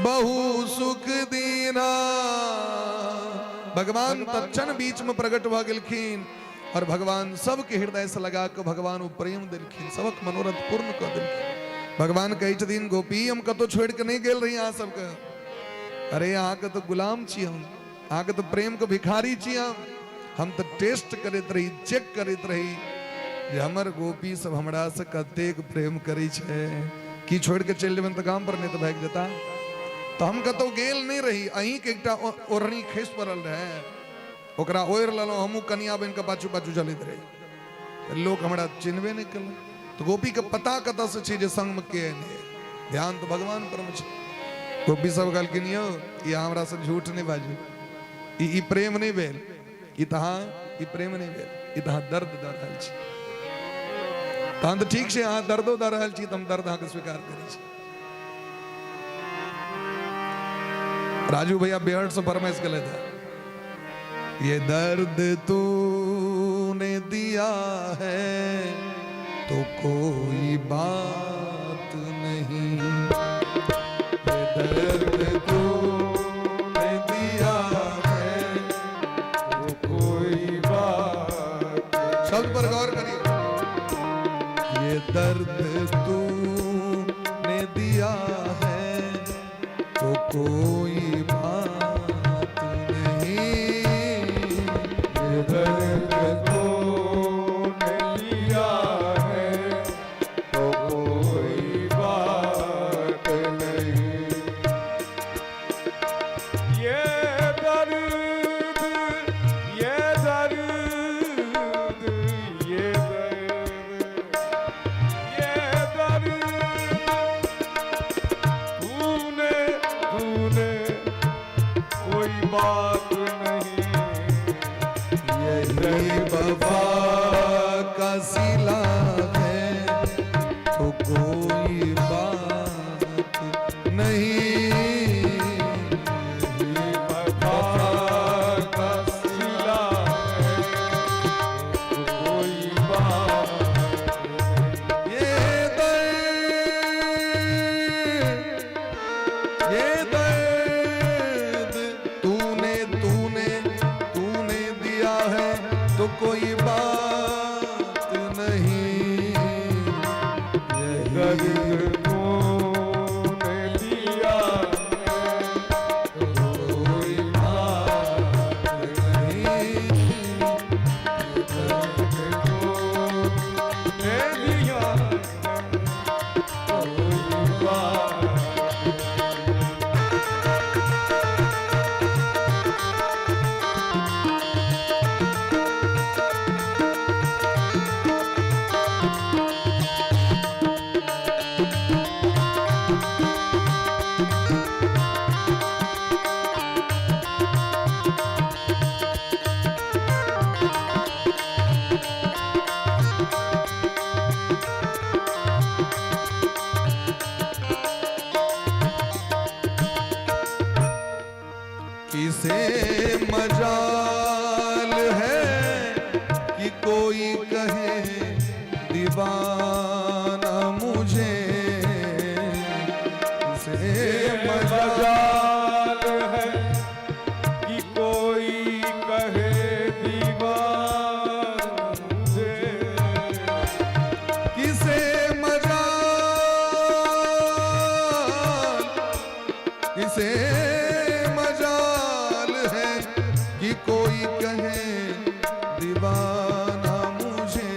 बहु सुख दीना। भगवान तत्क्षण बीच में प्रकट भऽ गेलखिन और भगवान सबके हृदय से लगा के भगवान ओ प्रेम देलखिन, सबक मनोरथ पूर्ण कऽ देलखिन। भगवान कहै छथिन गोपी हम कतौ छोड़ि के नहि गेल रही अहाँ सबके, अरे अहाँके तऽ गुलाम छी हम, अहाँके तऽ प्रेम के भिखारी छी हम, हम तऽ टेस्ट करैत रही, चेक करैत रही जे हमर गोपी सब हमरा से कतेक प्रेम करै छै, की छोड़ि के चलि जेबनि तऽ गाम पर नहि तऽ भागि जेता। तऽ हम कतौ गेल नहि रही, अहींके एकटा ओढ़नी खसि पड़ल रहै, ओकरा ओढ़ि लेलहुँ, हमहूँ कनिया बनि कऽ पाछू पाछू चलैत रही, लोक हमरा चिन्हबे नहि केलक। तऽ गोपीके पता कतऽसँ छै जे संगमे के नहि? ध्यान तऽ भगवान पर मे छै। गोपी सब कहलखिन, यौ, ई अहाँ हमरासँ झूठ नहि बाजू, ई ई प्रेम नहि भेल, ई तऽ अहाँ ई प्रेम नहि भेल, ई तऽ अहाँ दर्द दऽ रहल छी। तहन तऽ ठीक छै, अहाँ दर्दो दऽ रहल छी तऽ हम दर्द अहाँके स्वीकार करै छी। राजू भैया बेहट से फरमाइश केलथि है, ये दर्द तूने दिया है तो कोई बात नहीं, ये दर्द तूने दिया है तो कोई बात। शब्द पर गौर करिए। ये दर्द तूने दिया है तो कोई बात नहीं, ये दर्द तूने लिया है तो कोई बात नहीं, ये दर्द, ये दर्द, ये दर्द, ये दर्द तूने तूने कोई बात नहीं, यही वफा का सिला है तो कोई बात नहीं, वफा का सिला है तो कोई बात नहीं। ये दर्द, ये दर्द तूने तूने तूने दिया है तो कोई बात नहीं, यही दर्द तूने लिया है तो कोई बात नहीं, दर्द तूने लिया है तो कोई बात। किसे मजाल है कि कोई कहे दीवाना मुझे, किसे मजाल मजाल है कि कोई कहे दीवाना मुझे, किसे मजाल, किसे मजाल है कि कोई कहे दीवाना मुझे,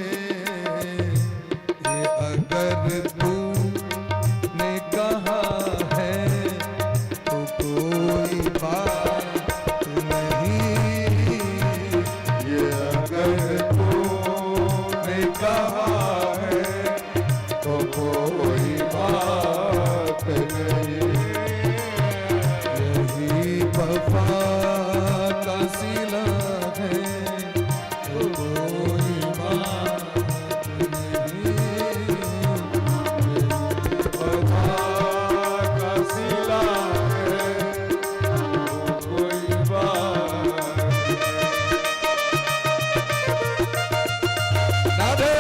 ये अगर तूने कहा है तो कोई बात नहीं, ये अगर तूने कहा है तो कोई बात नहीं, यही वफा का सिला है तो कोई बात नहीं, वफा का सिला है तो कोई बात। राधे।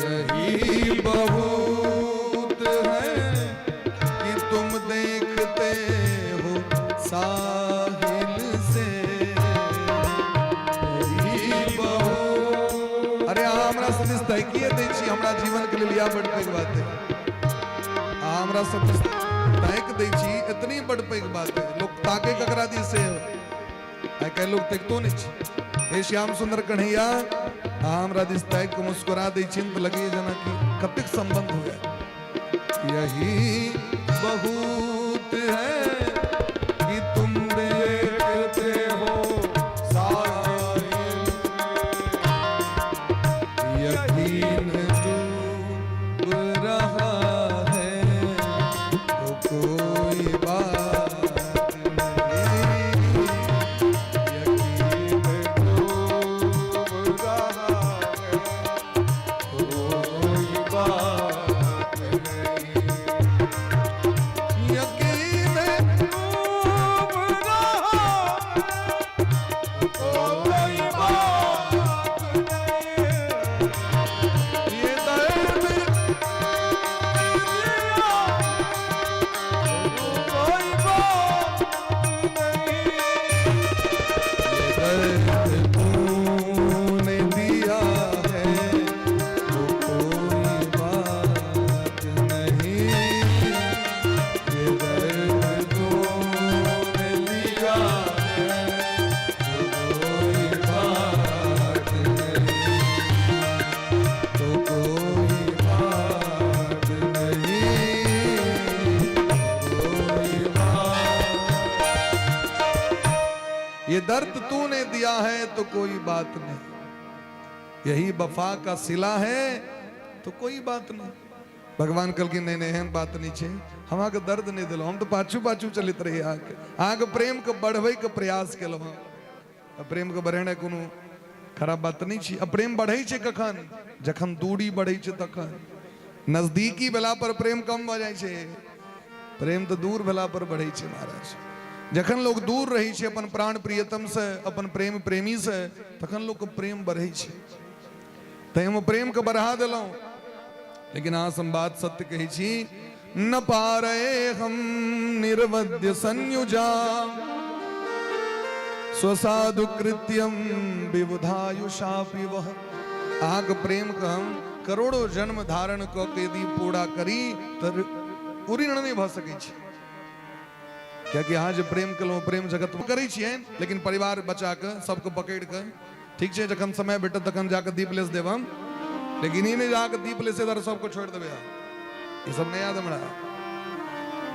यही बहुत है कि तुम देखते हो सब दिस ताकिए दै छी, हमरा जीवन के लेल इएह बड़ पैघ बात है। अहाँ हमरा सब दिस ताकि दै छी, एतनी बड़ पैघ बात है। लोक ताके ककरा दिस से, आइ काल्हि लोक ताकितो नहि छै। हे श्याम सुंदर कन्हैया, अहाँ हमरा दिस ताकि कऽ मुस्कुरा दै छी तऽ लगैए जेनाकि कतेक संबंध हो गया। यही बहुत है कि तुम देखते हो साहिल, यकीन डूब रहा है तो कोई बात नहीं, यकीन डूब रहा है कोई बात नहीं, यकीन डूब रहा कोई बात नहीं, ये दर्द दिया कोई बात नहीं, दर्द तूने दिया है तो कोई बात नहीं, ये दर्द तूने दिया है कोई बात नहीं, तो कोई बात नहीं, कोई बात। ये दर्द तूने दिया है तो कोई बात नहीं, यही वफा का सिला है तो कोई बात नहीं। भगवान कहलखिन नहीं नहीं, एहन बात नहीं छै, हम अहाँके दर्द नहीं देलहुँ, हम तऽ पाछू पाछू चलैत रही अहाँके, अहाँके प्रेमके बढ़बैके प्रयास केलहुँ हँ। आ प्रेमके बढ़ेनाइ कोनो खराब बात नहि छै। आ प्रेम बढ़ै छै कखन? जखन दूरी बढ़ै छै तखन। नजदीकी भेला पर प्रेम कम भऽ जाइ छै, प्रेम तऽ दूर भेला पर बढ़ै छै महाराज। जखन लोक दूर रहै छै अपन प्राण प्रियतम से, अपन प्रेम प्रेमी से, तखन लोकके प्रेम बढ़ै छै। तैं हम प्रेमके बढ़ा देलहुँ, लेकिन अहाँ सब बात सत्य कहै छी। न पारे हम निर्वद्य संयुजा स्वसाधु कृत्यम विबुधायुषा पिवह। अहाँके प्रेमके हम करोड़ों जन्म धारण कऽ के यदि पूरा करी तऽ उऋण नहि भऽ सकै छै, कियाकि अहाँ जे प्रेम केलहुँ प्रेम जगत करै छियै, लेकिन परिवार बचा कऽ सबके पकड़ि कऽ ठीक छै, जखन समय भेटत तखन जाकऽ दीप लेस देब हम, लेकिन ई नहि जाकऽ दीप लेसे दुआरे सबके छोड़ि देबै अहाँ, ई सब नहि याद हमरा।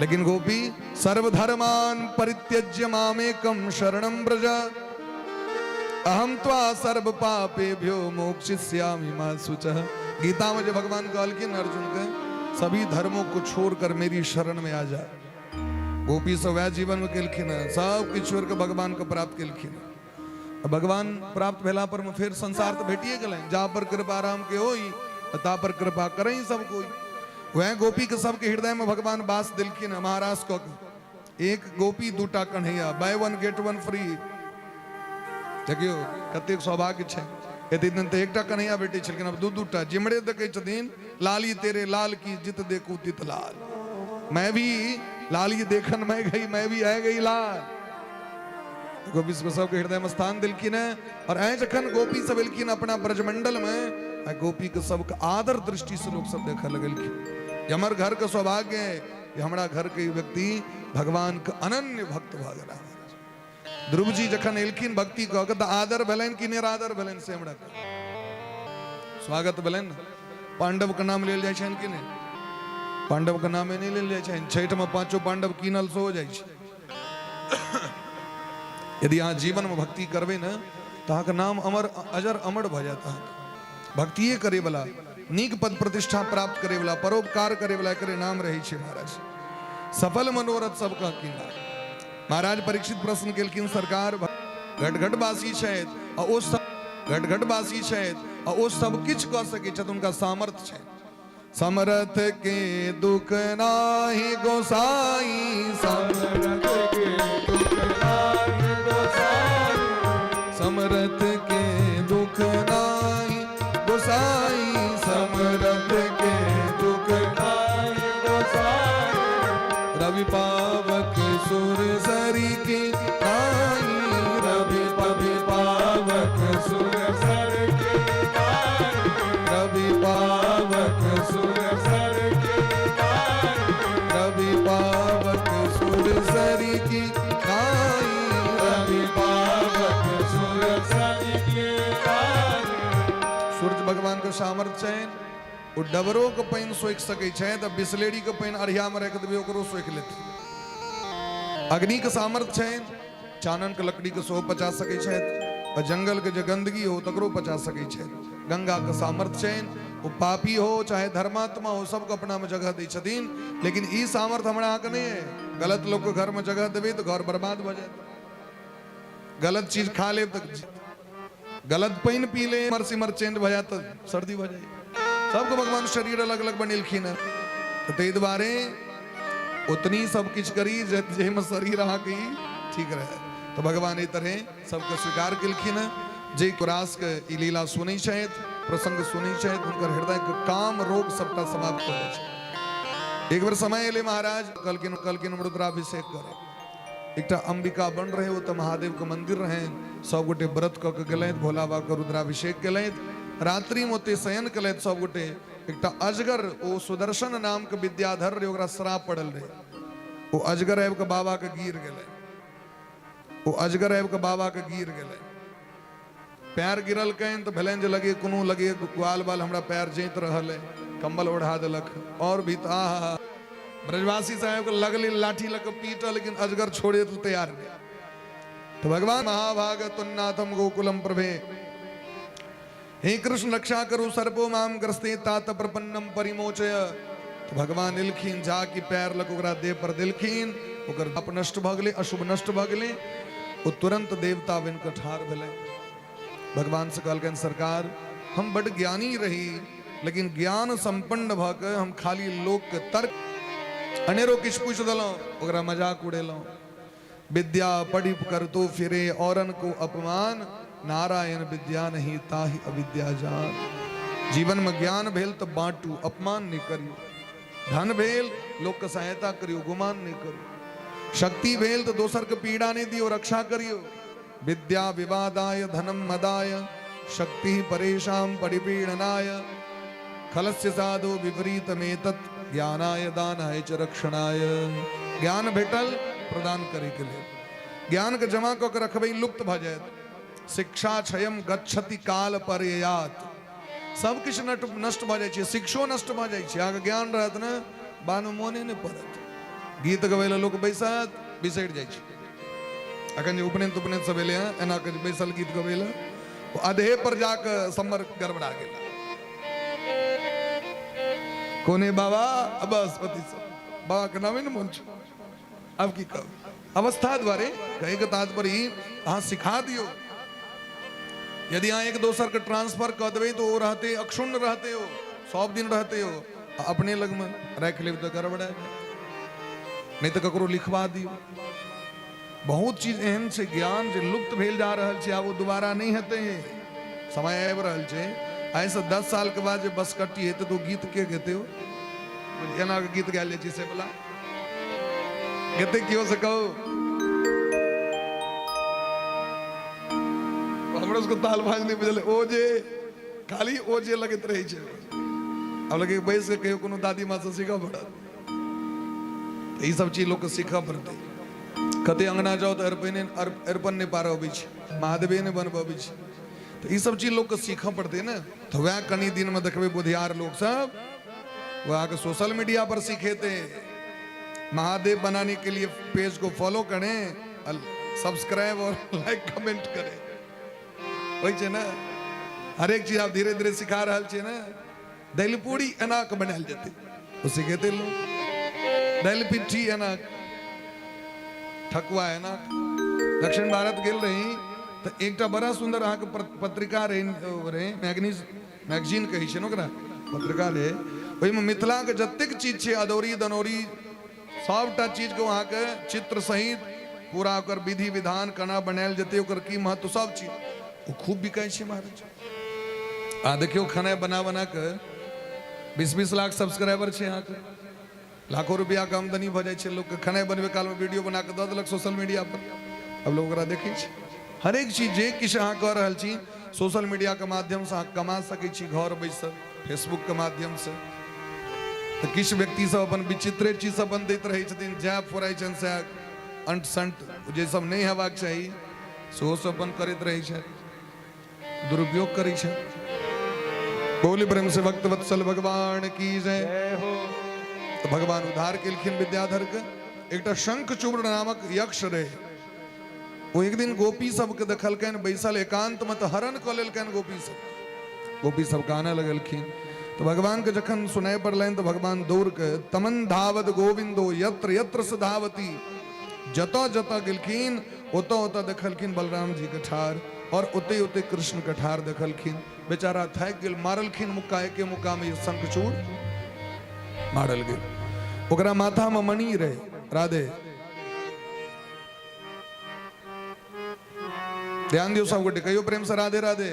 लेकिन गोपी सर्वधर्मान परित्यज्य मामेकम शरणं व्रज अहम त्वा सर्व पापेभ्यो मोक्षयिष्यामि मा शुचः। गीता में जो भगवान कहलखिन अर्जुन के, सभी धर्मों को छोड़कर मेरी शरण में आ जा। गोपी सब वएह जीवन में केलखिन हँ, सब किछु छोड़ के भगवान के प्राप्त केलखिन हँ। भगवान प्राप्त भेला पर में फेर संसार तऽ भेटिए गेलनि, जा पर कृपा राम के होई ता पर कृपा करई सब कोई। वएह गोपी के सबके हृदय में भगवान वास देलखिन हँ महाराज कऽ के, एक गोपी दूटा Kanhaiya, buy one get one free. देखियौ कतेक सौभाग्य छै, एते दिन तऽ एकटा कन्हैया भेटै छलखिन, आब दू दूटा। जिम्हरे देखै छथिन लाली तेरे लाल की जित देखू तित लाल, मैं भी लाली देखन मैं गई मैं भी आ गई लाल। गोपी सबके हृदय में स्थान देलखिन है। और ऐ जखन गोपी सब एलखिन अपना ब्रजमंडल में, आ गोपी के सबके आदर दृष्टि से लोग सब देखे लगलखिन। जे हमर घर के सौभाग्य है जे हमरा घर के व्यक्ति भगवान के अनन्य भक्त भऽ गेला। ध्रुव जी जखन एलखिन भक्ति कऽ के तऽ आदर भेलनि कि निरादर भेलनि से हमरा स्वागत भेलनि। पांडव के नाम लेल जाइ छनि कि नहि? पांडव के नामे नहि लेल जाइ छनि। छठि में पांचो पांडव कीनल सेहो जाइ छै। यदि अहाँ जीवन में भक्ति करबै ने तऽ अहाँके नाम अमर अजर अमर भऽ जायत। अहाँके भक्तिए करैवला, नीक पद प्रतिष्ठा प्राप्त करैवला, परोपकार करैवला एकरे नाम रहै छै महाराज। सफल मनोरथ सबके कीना। महाराज परीक्षित प्रश्न केलखिन, सरकार घटघटवासी छथि आ ओ सब घटघटवासी छथि आ ओ सब किछु कऽ सकै छथि, हुनका सामर्थ्य छनि। समरथ के दुख नाही गोसाई, समरथ के दुख नाही गोसाई, समरथ के दुख नाही गोसाई, समरथ के दुख नाही गोसाई, रवि पावक सुर सरी के नाई, रवि रवि पावक सुर सर के नाई, रवि रवि पावक सुर सर की नाई। रवि पावक सुर सर की नाई। रवि पावक सुर सर की नाई। सूर्य भगवान के सामर्थ्य छनि, ओ डबरो के पानि सोखि सकै छै तऽ बिसलेरी के पानि अरिया में राखि देबै, ओकरो सोखि लेतै। अग्नि के सामर्थ्य छनि, चानन के लकड़ी के सेहो पचा सकै छथि आ जंगल के जे गंदगी हो तकरो पचा सकै छथि। गंगा के सामर्थ्य छनि, ओ पापी हो चाहे धर्मात्मा हो, सबके अपना में जगह दै छथिन। लेकिन ई सामर्थ्य हमरा अहाँके नहि अइ। गलत लोक के घर में जगह देबै तऽ घर बर्बाद भऽ जायत। गलत चीज खा लेब तऽ, गलत पानि पी ले, इमहर सिमहर चेंज भऽ जायत तऽ सर्दी भऽ जाय। सबके भगवान शरीर अलग अलग बनेलखिन हँ, तऽ ताहि दुआरे ओतनी सब किछु करी जाहिमे शरीर अहाँके ई ठीक रहै। तऽ भगवान एहि तरहे सबके स्वीकार केलखिन हँ। जे रासके ई लीला सुनै छथि, प्रसंग सुनै छथि, हुनकर हृदयके काम रोग सबटा समाप्त भऽ जाइ छै। एक बेर समय एलै, महाराज कहलखिन कहलखिन रुद्राभिषेक करे। एकटा अंबिका बन रहे, ओतऽ महादेव के मंदिर रहे। सब गोटे व्रत कऽ के गेलथि, भोला बाबा के रुद्राभिषेक केलथि, रात्रि में ओते शयन केलथि सब गोटे। एकटा अजगर, ओ सुदर्शन नाम के विद्याधर रहे, ओकरा श्राप पड़ल रहे। ओ अजगर आबि के बाबा के गिर गेलै। ओ अजगर आबि के बाबा के गिर गेलै। पैर गिरलकनि तऽ भेलनि जे लगे कोनो लगे ग्वाल बाल हमरा पैर जैत रहल है, कंबल ओढ़ा देलक। और भी तऽ आहा, ब्रजवासी साहेब के लगली लाठी लऽ के पीटल, लेकिन अजगर छोड़े तऽ तैयार नहि। तऽ भगवान महाभाग तुन्नाथम गोकुलम प्रभे, हे कृष्ण रक्षा करू, सर्पो माम ग्रस्ते तात प्रपन्नम परिमोचय। तऽ भगवान एलखिन, जा कि पैर लग ओकरा देह पर देलखिन, ओकर पाप नष्ट भऽ गेलै, अशुभ नष्ट भऽ गेलै। ओ तुरंत देवता बनि कऽ ठाढ़ भेलै। भगवान से कहलकनि, सरकार, हम बड ज्ञानी रही, लेकिन ज्ञान संपन्न भऽ कऽ हम खाली लोकके तर्क अनेरो किछु पूछि देलहुँ, ओकरा मजाक उड़ेलहुँ। विद्या पढ़ि कर तो फिरे औरन को अपमान, नारायण विद्या नहीं ताहि अविद्या जान। जीवन में ज्ञान भेल तो बांटू, अपमान नहीं करियो। धन भेल लोक के सहायता करियो, गुमान नहीं करियो। शक्ति भेल तो दोसर के पीड़ा नहीं दियो, रक्षा करियो। विद्या विवादाय धनम मदाय, शक्ति परेशां परिपीड़नाय, खलस्य साधु विपरीत मेतत् ज्ञानाय दानाय च रक्षणाय। ज्ञान भेटल प्रदान करे के लेल, ज्ञान के जमा कऽ के रखबै लुप्त भऽ जायत। शिक्षा क्षयम गच्छति काल पर्यात, सब किछु नष्ट भऽ जाइ छै, शिक्षो नष्ट भऽ जाइ छै। अहाँके ज्ञान रहत ने, बादमे मोने नहि पड़त। गीत गबै लए लोक बैसत, बिसरि जाइ छै। अखन जे उपनयन तुपनयन सब एलै हँ, एना कऽ बैसल गीत गबै लए, ओ अधे पर जाकऽ सम्मर गड़बड़ा गेल। कोने बाबा, बस पति सब बाबा के नामे ने मोन छै, आब की कहब। अवस्था द्वारे कहे के तात्पर्य ई, अहाँ सिखा दियौ। यदि अहाँ एक दोसर के ट्रांसफर कऽ देबै तऽ ओ रहते अक्षुण्ण रहते, हो सब दिन रहते हो। आ अपने लगमे राखि लेब तऽ गड़बड़ा जायत। नहि तऽ ककरो लिखवा दियौ। बहुत चीज एहन छै ज्ञान जे लुप्त भेल जा रहल छै, आब ओ दोबारा नहि हेतै। समय आबि रहल छै, आइसँ 10 सालके बाद जे बसकट्टी हेतै तऽ ओ गीत के गेतै? ओ एना के गीत गायल जाइ छै से वला गेतै केओ से कहू? हमरो सबके ताल भाँज नहि बुझल। ओ जे खाली ओ जे लगैत रहै छै, आब लगे बैस के कहियो कोनो दादी माँ से सीखऽ पड़त। तऽ ई सब चीज लोकके सीखऽ पड़तै। कते अंगना जाउ तऽ अरिपने अरिपन नहि पारऽ अबै छै, महादेवे नहि बनबऽ अबै छै। तऽ ई सब चीज लोकके सीखऽ पड़तै ने। तऽ वएह कनि दिनमे देखबै बुधियार लोक सब वो अहाँके सोशल मीडिया पर सिखेतै। महादेव बनाने के लिए पेज को फॉलो करें, सब्सक्राइब और लाइक कमेंट करें। होइ छै ने, हरेक चीज आब धीरे धीरे सिखा रहल छै ने। दालि पूरी एना कऽ बनायल जेतै, ओ सिखेतै लोक। दालि पिट्ठी एना, ठकुआ एना। दक्षिण भारत गेल रही तऽ एकटा बड़ा सुन्दर अहाँके पत्रिका रहै, रहै मैगजीन कहै छै ने ओकरा, पत्रिका रहै। ओहिमे मिथिलाके जतेक चीज छै, अदौरी दनौरी सबटा चीजके अहाँके चित्र सहित पूरा ओकर विधि विधान केना बनायल जेतै, ओकर की महत्व, सब चीज। ओ खूब बिकाइ छै महाराज। आ देखियौ, खेनाइ बना बना कऽ 20-20 लाख सब्सक्राइबर छै अहाँके, लाखों रुपैआके आमदनी भऽ जाइ छै लोकके। खेनाइ बनबै कालमे वीडियो बना कऽ दऽ देलक सोशल मीडिया पर, आब लोक ओकरा देखै छै। हरेक चीज जे किछु अहाँ कऽ रहल छी, सोशल मीडियाके माध्यमसँ अहाँ कमा सकै छी घर बैसल। फेसबुक के माध्यम से। तऽ किछु व्यक्ति सब अपन विचित्रे चीज सब अपन दैत रहै छथिन, जएह फुराइ छनि सएह अंट संट जे सब नहि हेबाक चाही सेहो सब अपन करैत रहै छथि, दुरुपयोग करै छथि। बोली प्रेम से भक्त वत्सल भगवान की जय। जय हो। तऽ भगवान उद्धार केलखिन विद्याधर के। एकटा शंखचूर्ण नामक यक्ष रहे, ओ एक दिन गोपी सबके देखलकनि बैसल एकांत में, तऽ हरण कऽ लेलकनि गोपी सब। गोपी सब कानऽ लगलखिन। तऽ भगवान के जखन सुनाय पड़लनि तऽ भगवान दौड़ के तमन धावत गोविंदो यत्र यत्र स धावती, जतऽ जतऽ गेलखिन ओतऽ ओतऽ देखलखिन बलराम जी के ठाढ़ और ओते ओते कृष्ण के ठाढ़ देखलखिन। बेचारा थाकि गेल, मारलखिन मुक्का, एके मुक्का में शंखचूड़ मारल गेल। ओकरा माथा में मणि रहे। राधे ध्यान दियौ सब गोटे, कहियो प्रेम से राधे राधे।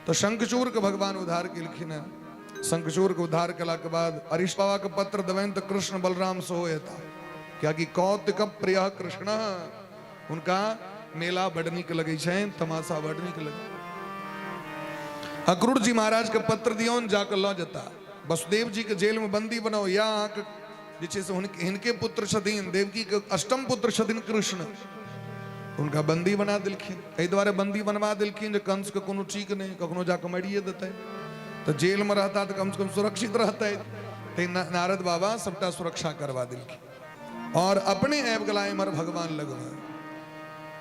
तो शंखचूर के भगवान उद्धार केलखिन हैं। शंखचूर के उद्धार केला के बाद अरिष्ट बाबा के पत्र देबनि तऽ कृष्ण बलराम सेहो एता, कियाकि कौतिक प्रिय कृष्ण, हुनका मेला बड नीक लगै छनि, तमाशा बड नीक लगै। अक्रूर जी महाराज के पत्र दियौन, जाके लऽ जेता। वसुदेव जी के जेल में बंदी बनाओ, या अहाँके जे छै से हिनके पुत्र छथिन, देवकी के अष्टम पुत्र छथिन कृष्ण, हुनका बंदी बना देलखिन। एहि दुआरे बंदी बनवा देलखिन जे कंस के कोनो ठीक नहि, कखनो जाके मारिए देतै, तऽ जेल में रहता तऽ कम से कम सुरक्षित रहतै। तै नारद बाबा सबटा सुरक्षा करवा देलखिन और अपने आबि गेला इम्हर भगवान लगमे।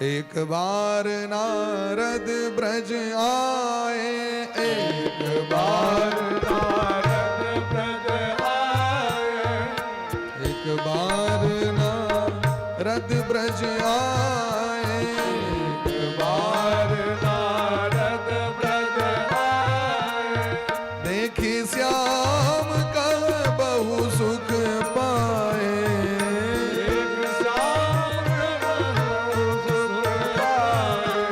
एक बार नारद ब्रज आए, एक बार नारद ब्रज आए, एक बार नारद ब्रज आए, एक बार नारद ब्रज आए, देखी श्याम का बहु सुख पाए, एक श्याम बहु सुख पाए,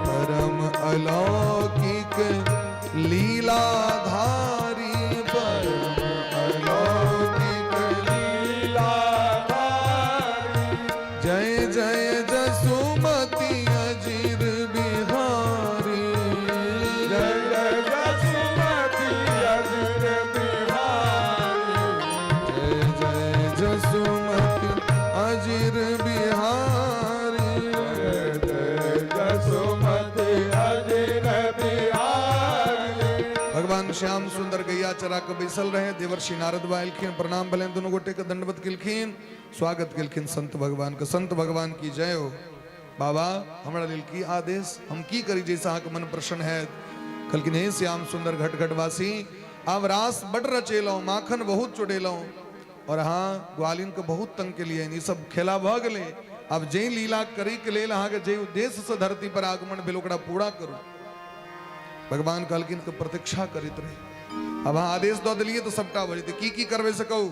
परम अलौकिक लीलाधारी, परम अलौकिक लीलाधारी, जय जय जसुमति अजीर बिहारी, जय जय जसुमति अजीर बिहारी, जय जय जसुमति अजीर बिहारी, जय जय जसुमति अजीर बिहारी। भगवान श्याम सुंदर गैया चरा के बैसल रहे। देवर्षि नारद बा एलखिन, प्रणाम भेलनि, दुनू गोटे के दंडवत केलखिन, स्वागत केलखिन संत भगवान के। संत भगवान की जय हो। बाबा हमरा लेल की आदेश, हम की करी जैसे अहाँके मन प्रसन्न हैत? कहलखिन हे श्याम सुंदर घट घटवासी, आब रास बड रचेलहुँ, माखन बहुत चुड़ेलहुँ और अहाँ ग्वालिन के बहुत तंग केलियनि, ई सब खेला भऽ गेलै। आब जे लीला करै के लेल अहाँके जे उद्देश्य से धरती पर आगमन भेल ओकरा पूरा करू। भगवान कहलखिन के प्रतीक्षा करैत रही, अब अहाँ आदेश दऽ देलियै तऽ सबटा भऽ जेतै। की की करबै से कहू?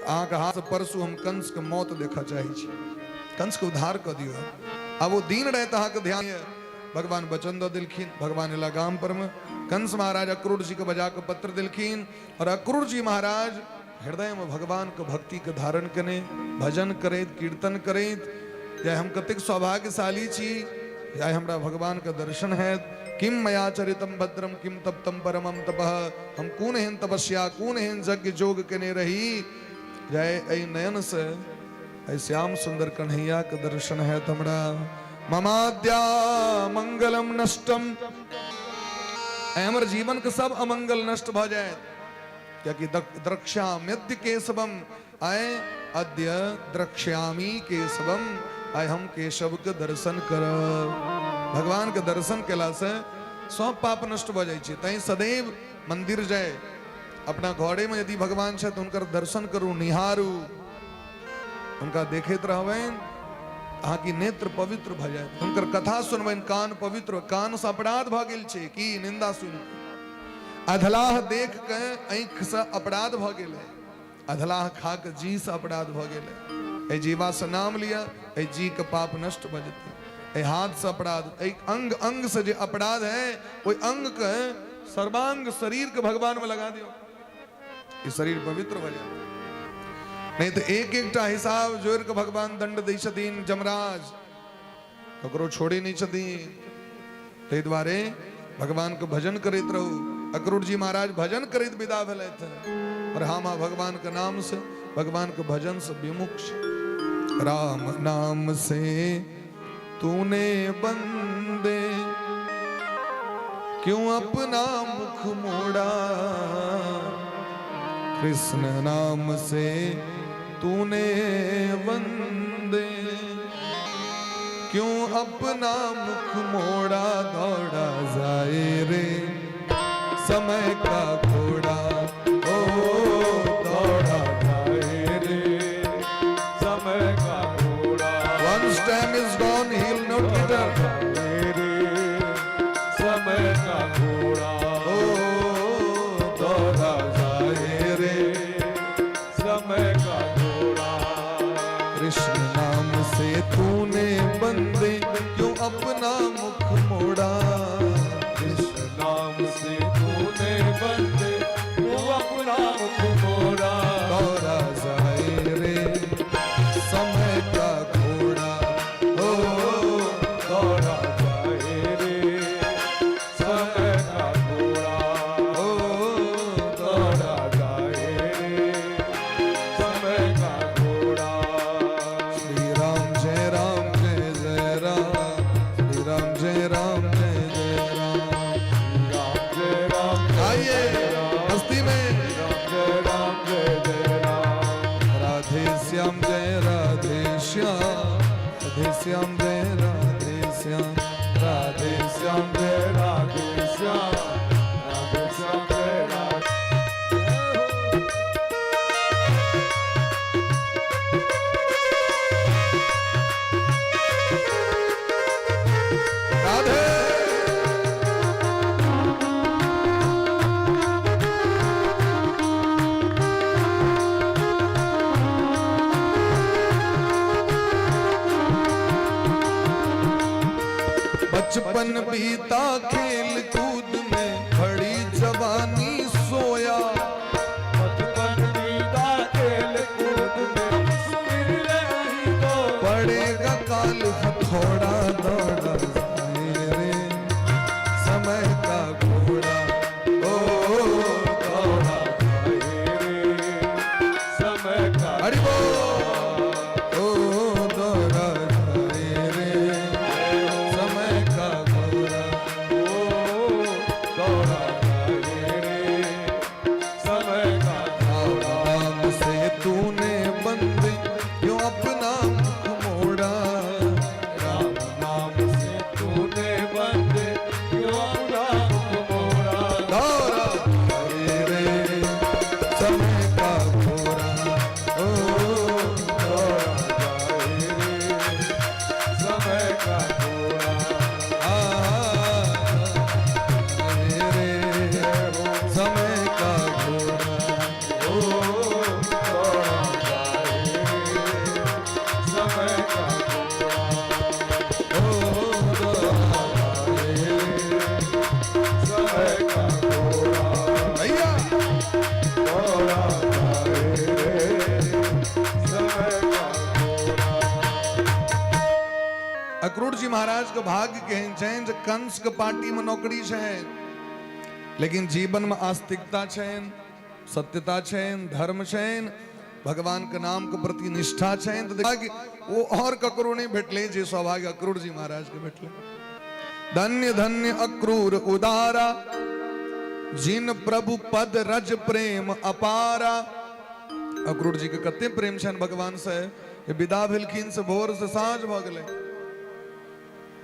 अहाँके हाथ परसू हम कंस के मौत देखऽ चाहै छी, कंस के उद्धार कऽ दियौ। आब ओ दिन राति अहाँके ध्यान यऽ। भगवान वचन दऽ देलखिन। भगवान एला गाम पर में, कंस महाराज अक्रूर जी के बजा के पत्र देलखिन और अक्रूर जी महाराज हृदय में भगवान के भक्ति के धारण केने भजन करैत कीर्तन करैत, जे हम कतेक सौभाग्यशाली छी, आइ हमरा भगवान के दर्शन हैत। किम मया चरितम भद्रम किम तप्तम परमम तपः, हम कोन एहन तपस्या कोन एहन यज्ञ जोग केने रही जय एहि नयन से एहि श्याम सुंदर कन्हैया के दर्शन हैत हमरा। ममाद्या मंगलम नष्टम, आइ हमर जीवन के सब अमंगल नष्ट भऽ जायत, कियाकि द्रक्ष्याम्यद्य केशवम, आय अद्य द्रक्ष्यामि केशवम, आय हम केशव के दर्शन करब। भगवान के दर्शन केला से सब पाप नष्ट भऽ जाइ छै। तैं सदैव मंदिर जाय, अपना घरे में यदि भगवान छथि हुनकर दर्शन करू, निहारू, हुनका देखैत रहबनि, अहाँके नेत्र पवित्र भऽ जायत। हुनकर कथा सुनबनि, कान पवित्र, कान से अपराध भऽ गेल छै की निंदा सुनि, अधलाह देख के आँखि से अपराध भऽ गेलै, अधलाह खा के जी से अपराध भऽ गेलै। एहि जीवा से नाम लिअ, एहि जी के पाप नष्ट भऽ जेतै। एहि हाथ से अपराध, एहि अंग अंग से जे अपराध है ओहि अंग के सर्वांग शरीर के भगवान में लगा दियौ, ई शरीर पवित्र भऽ जायत। नहीं तो एक एकटा हिसाब जोड़ के भगवान दंड दै छथिन जमराज, ककरो छोड़े नहीं छथिन। ताहि दुआरे भगवान के भजन करैत रहू। अक्रूर जी महाराज भजन करैत विदा भेलथि और हम भगवान के नाम से, भगवान के भजन से विमुख छी। राम नाम से तूने बंदे क्यों अपना मुख मोड़ा, कृष्ण नाम से तूने वंदे क्यों अपना मुख मोड़ा, दौड़ा जाए रे समय का घोड़ा, ओ दौड़ा जाए रे समय का घोड़ा। Once time is gone, he will not return. जाए रे समय का घोड़ा, ओ दौड़ा जाए रे समय का घोड़ा। कृष्ण नाम से तूने बंदे क्यों अपना मुख मोड़ा, कृष्ण नाम से तूने बंदे क्यों अपना मुख मोड़ा, दौड़ा जाए रे समय का घोड़ा, ओ दौड़ा जाए रे समय का घोड़ा, ओ दौड़ा जाए रे समय का घोड़ा। श्री राम जय राम जय जय राम, श्री राम जय राम जय जय राम। राम जय राम आइए मस्ती में। राम जय राम जय जय राम। राधे श्याम जय राधे श्याम, राधे श्याम जय राधे श्याम, राधे श्याम जय राधे श्याम, राधे श्याम जय राधे। राधे। बचपन बीता खेल कूद में, बड़ी जवानी सोया, बचपन बीता खेल कूद में, सुन रही तो पड़ेगा काल हथौड़ा, दौड़ा जाए रे समय का घोड़ा, ओ दौड़ा जाए रे समय का हरि बोल, ओ दौड़ा जाए रे समय का घोड़ा, ओ दौड़ा जाए रे समय का राम नाम से तूने बंदे क्यों अपना मुख मोड़ा, राम नाम से तूने बंदे क्यों अपना मुख मोड़ा, दौड़ा जाए रे समय का घोड़ा, ओ दौड़ा जाए रे समय का घोड़ा, आ रे समय का घोड़ा, ओ दौड़ा जाए रे समय का घोड़ा, ओ दौड़ा जाए रे समय का घोड़ा, भैया दौड़ा जाए रे समय का घोड़ा। अक्रूर जी महाराज के भाग्य केहन छनि जे कंस के पार्टी में नौकरी छनि, लेकिन जीवन में आस्तिकता छनि, सत्यता छनि, धर्म छनि, भगवान के नाम के प्रति निष्ठा छनि, तो भाग्य वो और ककरो नहीं भेटले जे सौभाग्य अक्रूर जी महाराज के भेटले। धन्य धन्य अक्रूर उदारा, जिन प्रभु पद रज प्रेम अपारा। अक्रूर जी के कते प्रेम छनि भगवान से, ये विदा भेलखिन से भोर से साँझ भऽ गेलै।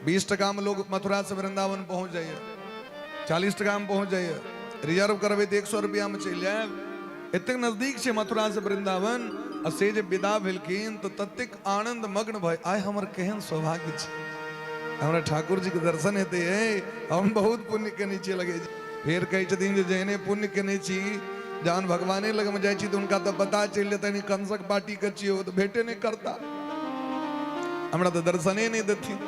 20 टका में लोग मथुरा से वृंदावन पहुंच जाइए, 40 टका में पहुंच जाइए, रिजर्व करबै तऽ 100 रुपया में चलि जायब। एतेक नजदीक छै मथुरा से वृंदावन। आ से जे विदा भेलखिन तऽ ततेक आनंद मग्न भए, आइ हमर केहन सौभाग्य छै, हमरा ठाकुर जी के दर्शन हेतै, हम बहुत पुण्य केने छियै लगै छै। फेर कहै छथिन जे जेहने पुण्य केने छी, जहन भगवाने लगमे जाइ छी तऽ हुनका तऽ पता चलि जेतनि कंसक पार्टी के छियै, ओ तऽ भेटे नहि करता, हमरा तऽ दर्शने नहि देथिन।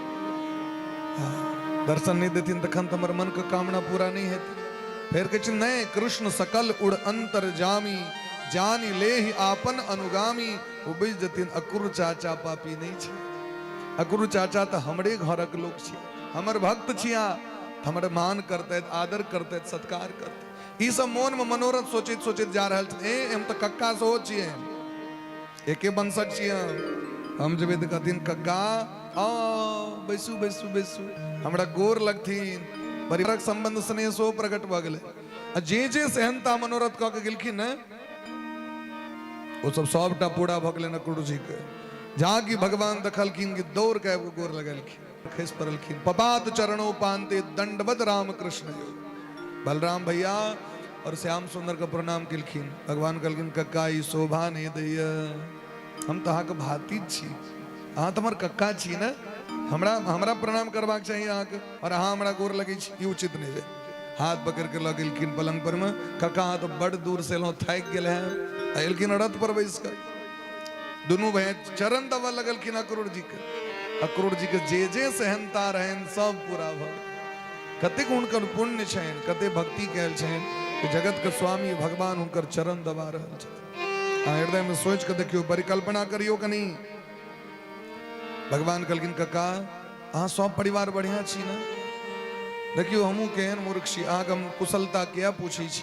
दर्शन नहि देथिन तखन तऽ हमर मनके कामना पूरा नहि हेतै। फेर कहै छै नहि, कृष्ण सकल उड़ अंतर जामी, जानि लेहि आपन अनुगामी। ओ बुझि जेथिन अक्रूर चाचा पापी नहि छै, अक्रूर चाचा तऽ हमरे घरक लोक छी, हमर भक्त छिया। हमर मान करतथि, आदर करतथि, सत्कार करतथि। ई सब मोनमे मनोरथ सोचैत सोचैत जा रहल छथिन। ए हम तऽ कक्का सेहो छियै, एके वंशक छियै हम। जेबै तऽ कहथिन कक्का आ बैसू बैसू बैसू, हमरा गोर लगथिन। परिवारक संबंध स्नेह सेहो प्रकट भऽ गेलै। आ जे जे सेहनता मनोरथ कऽ के गेलखिन ने, ओ सब सबटा पूरा भऽ गेलै अक्रूर जी के। जहाँ की भगवान देखलखिन कि दौड़ के आबि गोर लगेलखिन, खसि पड़लखिन। पपात चरणो पांते दंडवत राम कृष्ण। बलराम भैया और श्याम सुंदर के प्रणाम केलखिन। भगवान कहलखिन कक्का ई शोभा नहीं दैया, हम तऽ अहाँके भातिज छी, अहाँ तऽ हमर कक्का छी ने, हमरा हमरा प्रणाम करबाक चाही अहाँके, और अहाँ हमरा गोर लगै छी, ई उचित नहि भेल। हाथ पकड़ के लऽ गेलखिन पलंग पर में। कक्का अहाँ तऽ बड़ दूर से एलहुँ, थाकि गेल हैं। एलखिन रथ पर बैस कऽ दुनू भाई चरण दबा लगलखिन अक्रूर जी के। अक्रूर जी के जे जे सेहनता रहनि सब पूरा भऽ गेल। कतेक हुनकर पुण्य छनि, कतेक भक्ति कयल छनि कि जगत के स्वामी भगवान हुनकर चरण दबा रहल छथिन। अहाँ हृदय में सोचि कऽ देखियौ, परिकल्पना करियौ कनि। भगवान कहलखिन कक्का अहाँ सब परिवार बढ़िया छी ने? देखियौ हमहूँ केहन मूर्ख छी, अहाँके हम कुशलता किया पूछै छी?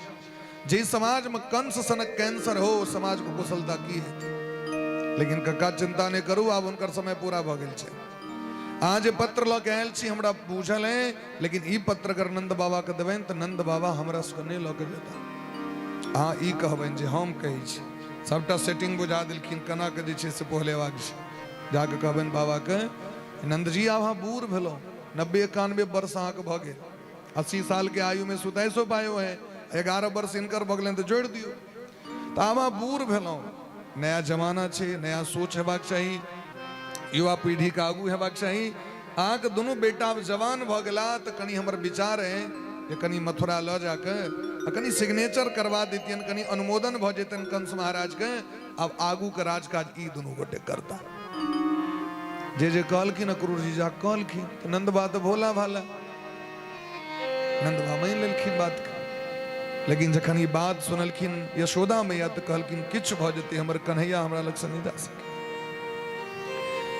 जे समाज में कंस सनक कैंसर हो, समाज को कुशलता की हेतै? लेकिन कक्का चिंता नहि करू, आब हुनकर समय पूरा भऽ गेल छै। अहाँ जे पत्र लऽ के आयल छी हमरा बुझल है, लेकिन ई पत्र अगर नंद बाबा के देबनि तऽ नंद बाबा हमरा सबके नहि लऽ के जेता। अहाँ ई कहबनि जे हम कहै छी। सबटा सेटिंग बुझा देलखिन केना के जे छै से पोहलेबाक छै। जाके कहबनि बाबाके, नंदजी आब अहाँ बूढ़ भेलहुँ, 90 91 वर्ष अहाँके भऽ गेल, 80 सालके आयुमे सुताइसो पायो है, 11 वर्ष हिनकर भऽ गेलनि तऽ जोड़ि दियौ, तऽ आब अहाँ बूढ़ भेलहुँ, नया जमाना छै, नया सोच हेबाक चाही, युवा पीढ़ीके आगू हेबाक चाही। अहाँके दुनू बेटा आब जवान भऽ गेला, तऽ कनि हमर विचार है जे कनि मथुरा लऽ जाके आ कनि सिग्नेचर करवा दैतियनि, कनि अनुमोदन भऽ जेतनि कंस महाराजके, आब आगूके राजकाज ई दुनू गोटे करता। जे जे कहलखिन अक्रूर जी जा कहलखिन तऽ नंदबा तऽ भोला भाला, नंदबा मानि लेलखिन बातके। लेकिन जखन ई बात सुनलखिन यशोदा मैया तऽ कहलखिन किछु भऽ जेतै हमर कन्हैया हमरा लगसँ नहि जा सकै।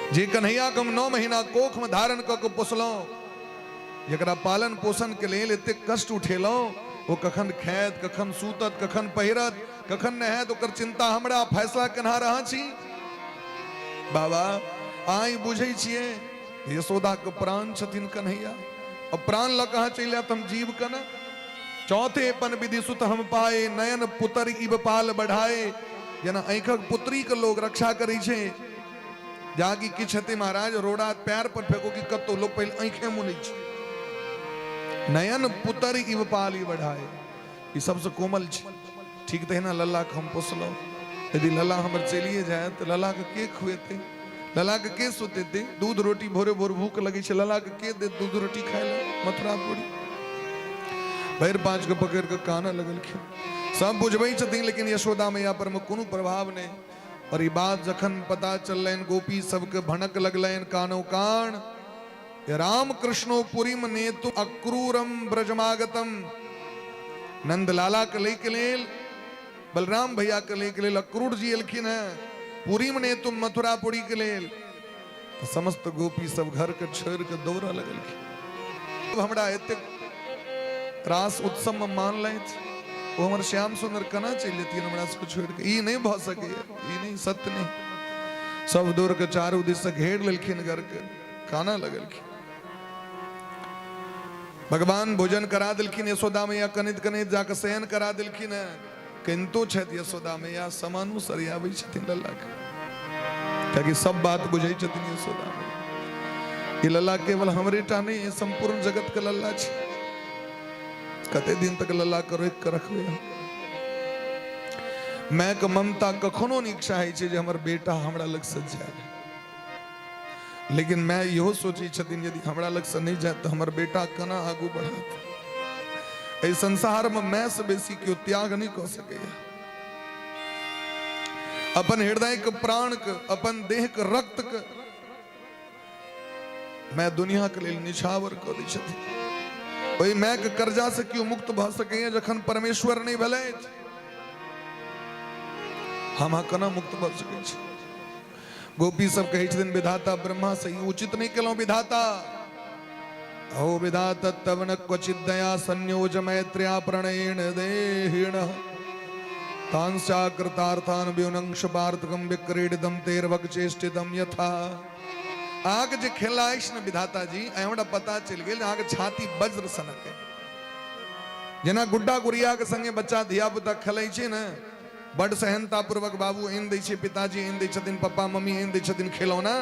जे कन्हैया के हम 9 महीना कोख में धारण कऽ के पोसलहुँ, जकरा पालन पोषण के लेल एतेक कष्ट उठेलहुँ, ओ कखन खायत, कखन सूतत, कखन पहिरत, कखन नहायत, ओकर चिंता हमरा, फैसला केनहार अहाँ छी। बाबा अहाँ ई बुझै छियै यशोदा के प्राण छथिन कन्हैया, अब प्राण लऽ कऽ अहाँ चलि आयब तऽ हम जीव केना? चौथे पन विधि सुत हम पाए, नयन पुतर इब पाल बढ़ाए। जेना आँखिक पुत्री के लोग रक्षा करै छै, जहाँ की किछु हेतै महाराज रोड़ा पैर पर फेको कि कतौ लोग पहिले आँखे मुनै छै। नयन पुतर इब पाल बढ़ाए, ई सबसँ कोमल छै। ठीक तहिना लल्ला के हम पोसलहुँ, यदि लल्ला हमर चलिए जाय तऽ लल्ला के के खुएतै, लल्ला के के सुतेतै? दूध रोटी भोरे भोर भूख लगै छै, लल्ला के के देत दूध रोटी खाय लए? मथुरा पूरी भरि पाँच के पकड़ि कऽ कानऽ लगलखिन। सब बुझबै छथिन लेकिन यशोदा मैया पर मे कोनो प्रभाव नहि। और ई बात जखन पता चललनि गोपी सबके भनक लगलनि कानो कान, राम कृष्णो पुरीम नेतु अक्रूरम ब्रजमागतम। नंदलाला के लै के लेल, बलराम भैया के लै के लेल अक्रूर जी एलखिन हैं पुरीम नेतु मथुरापुरी के लेल। तऽ समस्त गोपी सब घर के छोड़ि के दौड़ऽ लगलखिन। हमरा एतेक रास उत्सव में मानलथि, ओ हमर श्याम सुंदर केना चलि जेतियन हमरा सबके छोड़ि के? ई नहि भऽ सकैए, ई नहि सत्य नहि। सब दौड़ के चारू दिस से घेर लेलखिन घर के, कानऽ लगलखिन। भगवान भोजन करा देलखिन, यशोदा मैया कनैत कनैत जाके शयन करा देलखिन हेँ। कनितो छथि यशोदा मैया, समानो सरियाबै छथिन लल्ला के, कियाकि सब बात बुझै छथिन यशोदा मैया। ई लल्ला केवल हमरे टा नहि, ई सम्पूर्ण जगत के लल्ला छै। कते दिन तक लल्ला के रोकि के रखबै हम? माय के ममता कखनो नहि चाहै छै जे हमर बेटा हमरा लग से जाय, लेकिन माय इहो सोचै छथिन यदि हमरा लगसँ नहि जायत तऽ हमर बेटा केना आगू बढ़त? एहि संसारमे मायसँ बेसी केओ त्याग नहि कऽ सकैए। अपन हृदयके, प्राणके, अपन देहके, रक्तके माय दुनियाके लेल निछावर कऽ दै छथिन। ओहि मायके कर्जासँ केओ मुक्त भऽ सकैए? जखन परमेश्वर नहि भेलथि, हम अहाँ केना मुक्त भऽ सकै छी? गोपी सब कहै छथिन विधाता ब्रह्मा से ई उचित नहि केलहुँ विधाता। अहो विधाता तव न क्वचित दया संयोज मैत्र्या प्रणयेण देहिण तांस्याकृतार्थान व्योनंश पार्थकम विक्रीडितम तेरवक चेष्टितम यथा। अहाँके जे खेला अछि ने विधाता जी, आइ हमरा पता चलि गेल अहाँके छाती वज्र सनक है। जेना गुड्डा गुड़िया के संगे बच्चा धिया पुता खेलै छै ने, बड सहनता पूर्वक बाबू आनि दै छै, पिताजी आनि दै छथिन, पप्पा मम्मी आनि दै छथिन खेलौना,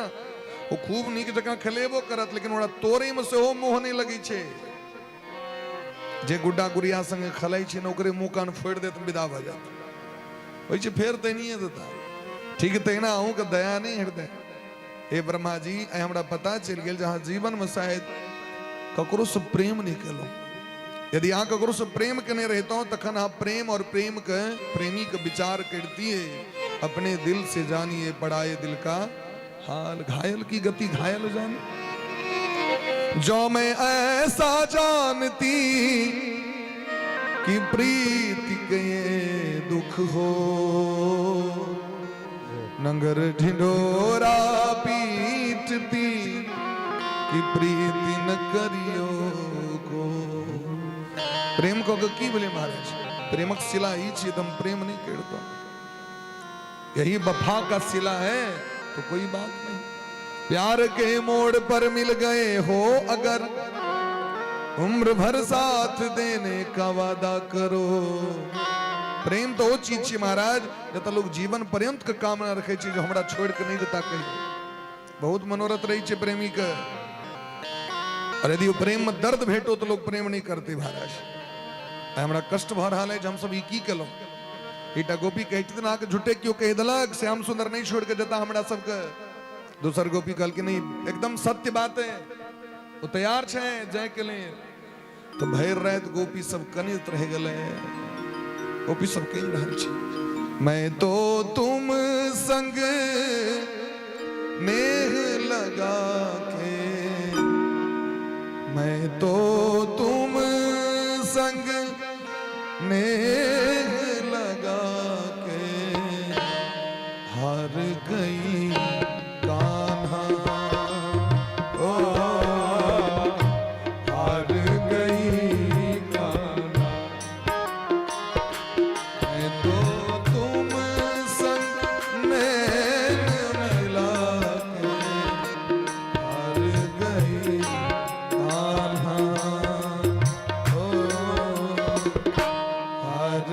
ओ खूब नीक जकाँ खेलेबो करत, लेकिन ओकरा तोड़ैमे सेहो मोह नहि लगै छै। जे गुड्डा गुड़िया संगे खेलै छै ने, ओकरे मुँह कान फोड़ि देत, विदा भऽ जायत, होइ छै फेर तहिनिए देता। ठीक तहिना अहूँके दया नहि हृदय। हे ब्रह्मा जी, आइ हमरा पता चलि गेल जे अहाँ जीवनमे शायद ककरोसँ प्रेम नहि केलहुँ। यदि अहाँ ककरोसँ प्रेम केने रहितहुँ तखन अहाँ प्रेम और प्रेम के प्रेमी के विचार करितियै। अपने दिल से जानिए पड़ाए दिल का हाल, घायल की गति घायल जाने। जो मैं ऐसा जानती कि प्रीति के दुख हो, नंगर ढिंढोरा पीटती कि प्रीति न करियो को। प्रेम को की भेलै महाराज? प्रेमक सिला ई छी त हम प्रेम नहीं करता, यही वफा का सिला है तो कोई बात नहीं। प्यार के मोड़ पर मिल गए हो अगर, उम्र भर साथ देने का वादा करो। प्रेम तो ओ चीज छी महाराज, जतऽ लोग जीवन पर्यंत के कामना रखे छी जो हमरा छोड़ के नहीं देता कहियो। बहुत मनोरथ रही छै प्रेमी के, और यदि प्रेम में दर्द भेटो तो लोग प्रेम नहीं करते महाराज। हमरा कष्ट भऽ रहल है जे हमसब ई की केलहुँ। एकटा गोपी कहै छथिन, अहाँके झूठे केओ कहि देलक, श्याम सुंदर नहीं छोड़ के जेता हमरा सबके। दोसर गोपी कहलखिन, नहीं, एकदम सत्य बात है, ओ तैयार छै जाय के लेल। तो भरि राति गोपी सब कनित रहि गेलै। गोपी सब कहि रहल छै, मैं तो तुम संग नेह लगा के, मैं तो तुम संग नेह लगा के हार गई कान्हा, ओ हार गई कान्हा। मैं तो तुम संग नैन मिला के हार गई कान्हा, ओ हार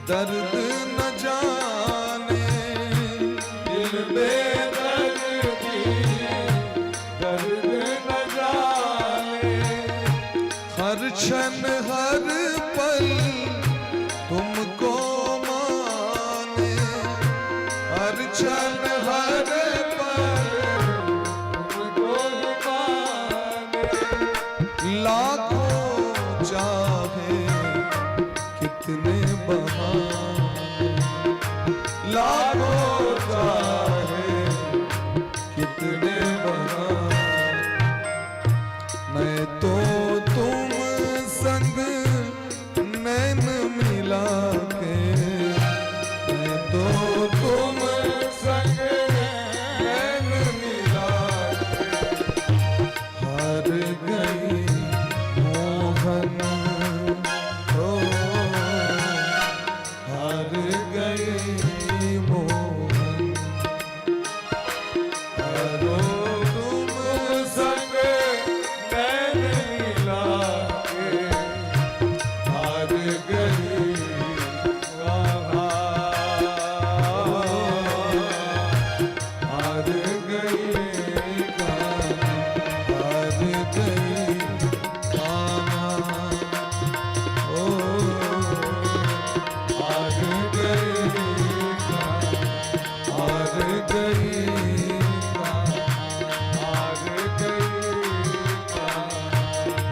दर्द न जाने, दिल बेदर्दी दर्द न जाने। हर क्षण हर पल तुमको माने, हर क्षण हर पल तुमको ही माने। लाखों चाहे कितने बहाने, लाखों चाहे कितने बहाने, मैं तो तुम संग नैन मिला के, मैं तो तुम संग नैन मिला के, हार गई मोहन, हो हार गई मोहन, हारो तुम संग नैन मिला के, हार गई कान्हा, हार गई कान्हा, हार गई कान्हा, ओ हार गई कान्हा, हार गई कान्हा, हार गई कान्हा।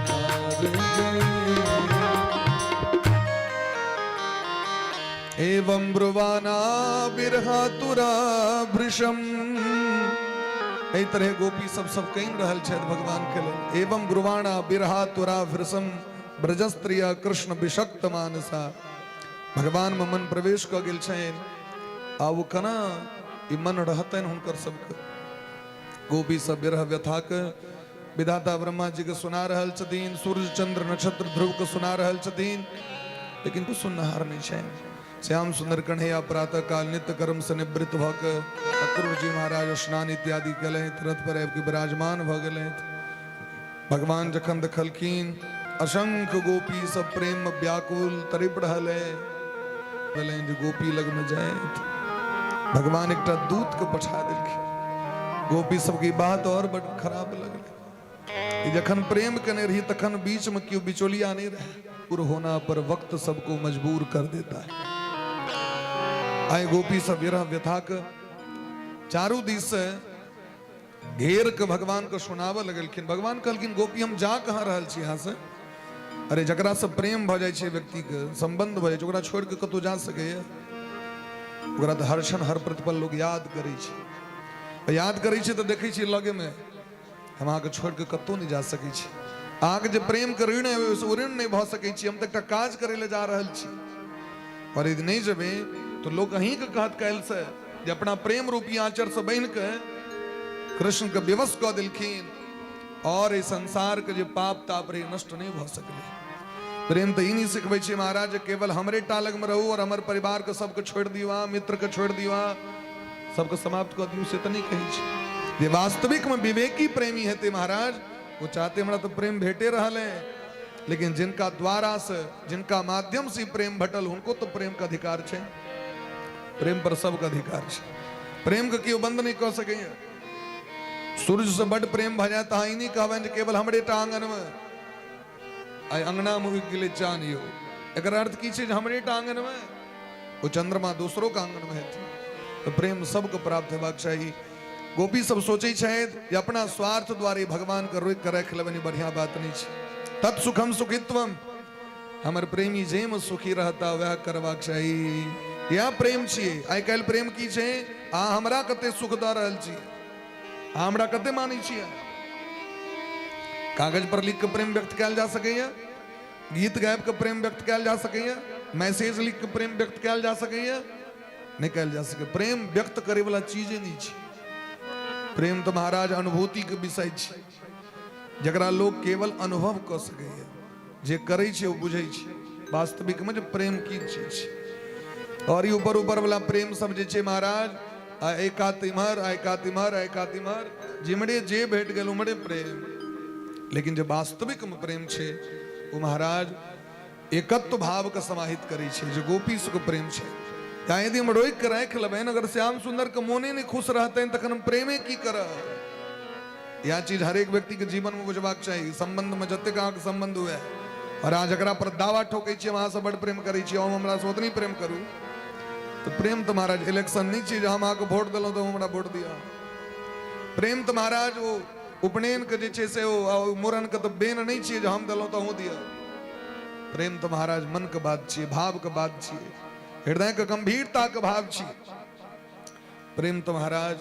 हार गई। एवं ब्रुवाना बिरहातुरा भृशम। एहि तरह गोपी सब सब कहि रहल छथि भगवान के लेल। एवं ब्रुवाणा बिरहातुरा भृशम ब्रजस्त्रिय कृष्ण विषक्त मानसा। भगवान में मन प्रवेश कऽ गेल छनि, आ ओ केना ई मन रहतनि हुनकर सबके। गोपी सब विरह व्यथा के विधाता ब्रह्मा जी के सुना रहल छथिन, सूर्य चंद्र नक्षत्र ध्रुव के सुना रहल छथिन, लेकिन कुछ सुनहार नहीं छनि। श्याम सुंदर कन्हैया प्रातः काल नित्य कर्म से निवृत्त भऽ के अक्रूर जी महाराज स्नान इत्यादि केलथि, रथ पर आबि के विराजमान भऽ गेलथि। भगवान जखन देखलखिन असंख्य गोपी सब प्रेम में व्याकुल तड़प रहल है, भेलनि जे गोपी लगमे जाइत। भगवान एकटा दूत के पठा देलखिन। गोपी सबके ई बात और बड खराब लगलै। ई जखन प्रेम केने रही तखन बीच में केओ बिचौलिया नहीं रहे। दूर होना पर वक्त सबको मजबूर कर देता है। आइ गोपी सब विरह व्यथा के चारू दिस से घेर के भगवान के सुनाबऽ लगलखिन। भगवान कहलखिन, गोपी हम जा कहाँ रहल छी यहाँ से? अरे जकरा से प्रेम भऽ जाइ छै, व्यक्ति के संबंध भऽ जाइ छै, ओकरा छोड़ि के कतहु जा सकैया? ओकरा तऽ हर क्षण हर प्रतिपल लोक याद करै छै। याद करै छै तऽ देखै छियै लगेमे, हम अहाँके छोड़ि कऽ कतहु नहि जा सकै छी। अहाँके जे प्रेमके ऋण है ओहिसँ ओ ऋण नहि भऽ सकै छी। हम तऽ एकटा काज करै लए जा रहल छी, और यदि नहि जेबै तऽ लोक अहीँके कहत काल्हिसँ जे अपना प्रेम रूपी आँचरसँ बान्हि कऽ कृष्णके विवश कऽ देलखिन, और एहि संसारके जे पाप ताप रहै नष्ट नहि भऽ सकलै। प्रेम तऽ ई नहि सिखबै छै महाराज जे केवल हमरे टा लगमे रहू और हमर परिवारके सबके छोड़ि दियौ, अहाँ मित्रके छोड़ि दियौ, अहाँ सबके समाप्त कऽ दियौ, से तऽ नहि कहै छै। जे वास्तविकमे विवेकी प्रेमी हेतै महाराज, ओ चाहते हमरा तऽ प्रेम भेटे रहल है, लेकिन जिनका द्वारा से, जिनका माध्यम से प्रेम भेटल, हुनको तऽ प्रेमके अधिकार छै। प्रेम पर सबके अधिकार छै। प्रेमके केओ बंद नहि कऽ सकैए। सूर्य से बड प्रेम भऽ जाय तऽ अहाँ ई नहि कहबनि जे केवल हमरे टा आङनमे, आइ अंगनामे उगि गेलै चान यौ। एकर अर्थ की छै जे हमरे टा आङनमे, ओ चंद्रमा दोसरो के आङनमे हेतै। तऽ प्रेम सबके प्राप्त हेबाक चाही। गोपी सब सोचै छथि जे अपना स्वार्थ द्वारे भगवान के रोकि के राखि लेबनि, बढ़िया बात नहि छै। तत्सुखम सुखित्वम, हमर प्रेमी जाहिमे सुखी रहता वएह करबाक चाही। इएह प्रेम छियै। आइ काल्हि प्रेम की छै? अहाँ हमरा कते सुख दऽ रहल छी, अहाँ हमरा कते मानै छियै। कागज पर लिख के प्रेम व्यक्त कयल जा सकैए, गीत गाबि के प्रेम व्यक्त कयल जा सकैए, मैसेज लिख के प्रेम व्यक्त कयल जा सकैए, नहि कयल जा सकैए। प्रेम व्यक्त करे वाला चीजे नहि छै। प्रेम तऽ महाराज अनुभूति के विषय छै, जकरा लोक केवल अनुभव कऽ सकैए। जे करै छै ओ बुझै छै वास्तविकमे जे प्रेम की चीज छै। और ई ऊपर ऊपर वाला प्रेम सब जे छै महाराज, आ एक कात इम्हर, आ एक कात इम्हर, आ एक कात इम्हर, जिम्हरे जे भेट गेल उम्हरे प्रेम। लेकिन जे वास्तविकमे प्रेम छै ओ महाराज एकत्व भावके समाहित करै छै जे गोपी सुख प्रेम छै। तैं यदि हम रोकि कऽ राखि लेबनि, अगर श्याम सुन्दरके मोने नहि खुश रहतनि तखन हम प्रेमे की करब? इएह चीज हरेक व्यक्तिके जीवनमे बुझबाक चाही। सम्बन्धमे जतेक अहाँके सम्बन्ध हुए और अहाँ जकरा पर दावा ठोकै छियै अहाँसँ बड्ड प्रेम करै छी, हम हमरासँ ओतनी प्रेम करू, तऽ प्रेम तऽ महाराज इलेक्शन नहि छै जे हम अहाँके वोट देलहुँ तऽ हमरा वोट दिअ। प्रेम तऽ महाराज ओ उपनयनके जे छै से ओ मूड़नके तऽ बेन नहि छियै जे हम देलहुँ तऽ अहूँ दिअ। प्रेम तऽ महाराज मनके बात छियै, भावके बात छियै, हृदयके गंभीरताके भाव छियै। प्रेम तऽ महाराज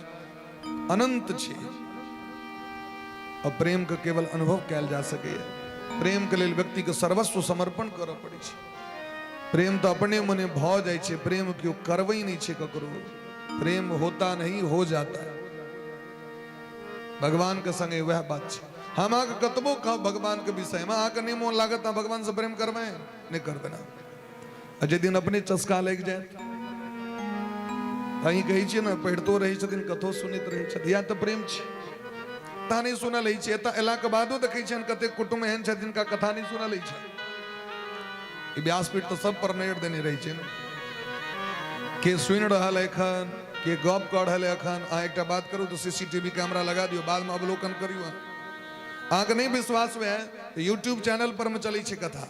अनंत छियै और प्रेमके केवल अनुभव कयल जा सकैए। प्रेमके लेल व्यक्तिके सर्वस्व समर्पण करऽ पड़ै छै। प्रेम तऽ अपने मने भऽ जाइ छै, प्रेम केओ करबै नहि छै ककरो। प्रेम होता नहीं, हो जाता है। भगवान के संगे वएह बात छै। हम अहाँके कतबो कहब भगवान के विषयमे, अहाँके नहि मोन लागत, अहाँ भगवान से प्रेम करबै नहि करबै ना। आ जाहि दिन अपने चस्का लागि जायत, अहीं कहै छियै ने, पढ़ितो रहै छथिन, कथो सुनैत रहै छथिन, इएह तऽ प्रेम छै। कथा नहि सुनल होइ छै, एतऽ अयलाके बादो देखै छियनि कतेक कुटुम्ब एहन छथि जिनका कथा नहि सुनल होइ छै। ई व्यासपीठ तऽ सब पर नजर देने रहै छै ने, के सुनि रहल एखन, के गप कऽ रहल एखन। अहाँ एकटा बात करू तऽ सीसीटीवी कैमरा लगा दियौ, बादमे अवलोकन करियौ। अहाँके नहि विश्वास हुए तऽ यूट्यूब चैनल पर मे चलै छै कथा,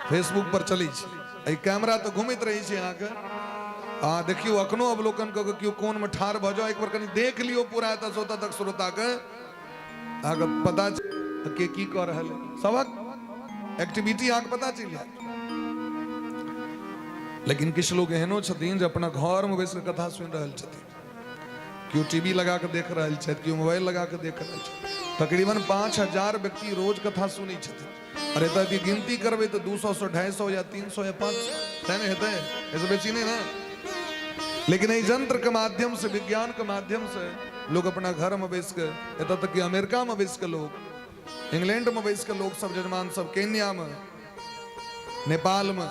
फेसबुक पर चलै छै, एहि कैमरा तऽ घुमैत रहै छै अहाँके। अहाँ देखियौ अखनो अवलोकन कऽ कऽ केओ कोनमे ठाढ़ भऽ जाउ, एक बेर कनि देख लियौ पूरा एतऽ से ओतऽ तक श्रोताके, अहाँके पता के की कऽ रहल है, सबक एक्टिविटी अहाँके पता चलि जायत। लेकिन किछु लोग एहनो छथिन जे अपना घरमे बैस कऽ कथा सुनि रहल छथिन, केओ टीवी लगा कऽ देख रहल छथि, केओ मोबाइल लगा कऽ देख रहल छथि। तकरीबन 5000 व्यक्ति रोज कथा सुनै छथिन। और एतऽ यदि गिनती करबै तऽ 200 से 250 या 300 या 500 तैं नहि हेतै, एहिसँ बेसी नहि ने। लेकिन एहि यंत्र के माध्यम से, विज्ञान के माध्यम से लोग अपना घर में बैस के, एतऽ तक कि अमेरिका में बैस के लोग, इंग्लैंड में बैस के लोग सब, जजमान सब केन्या में, नेपाल में,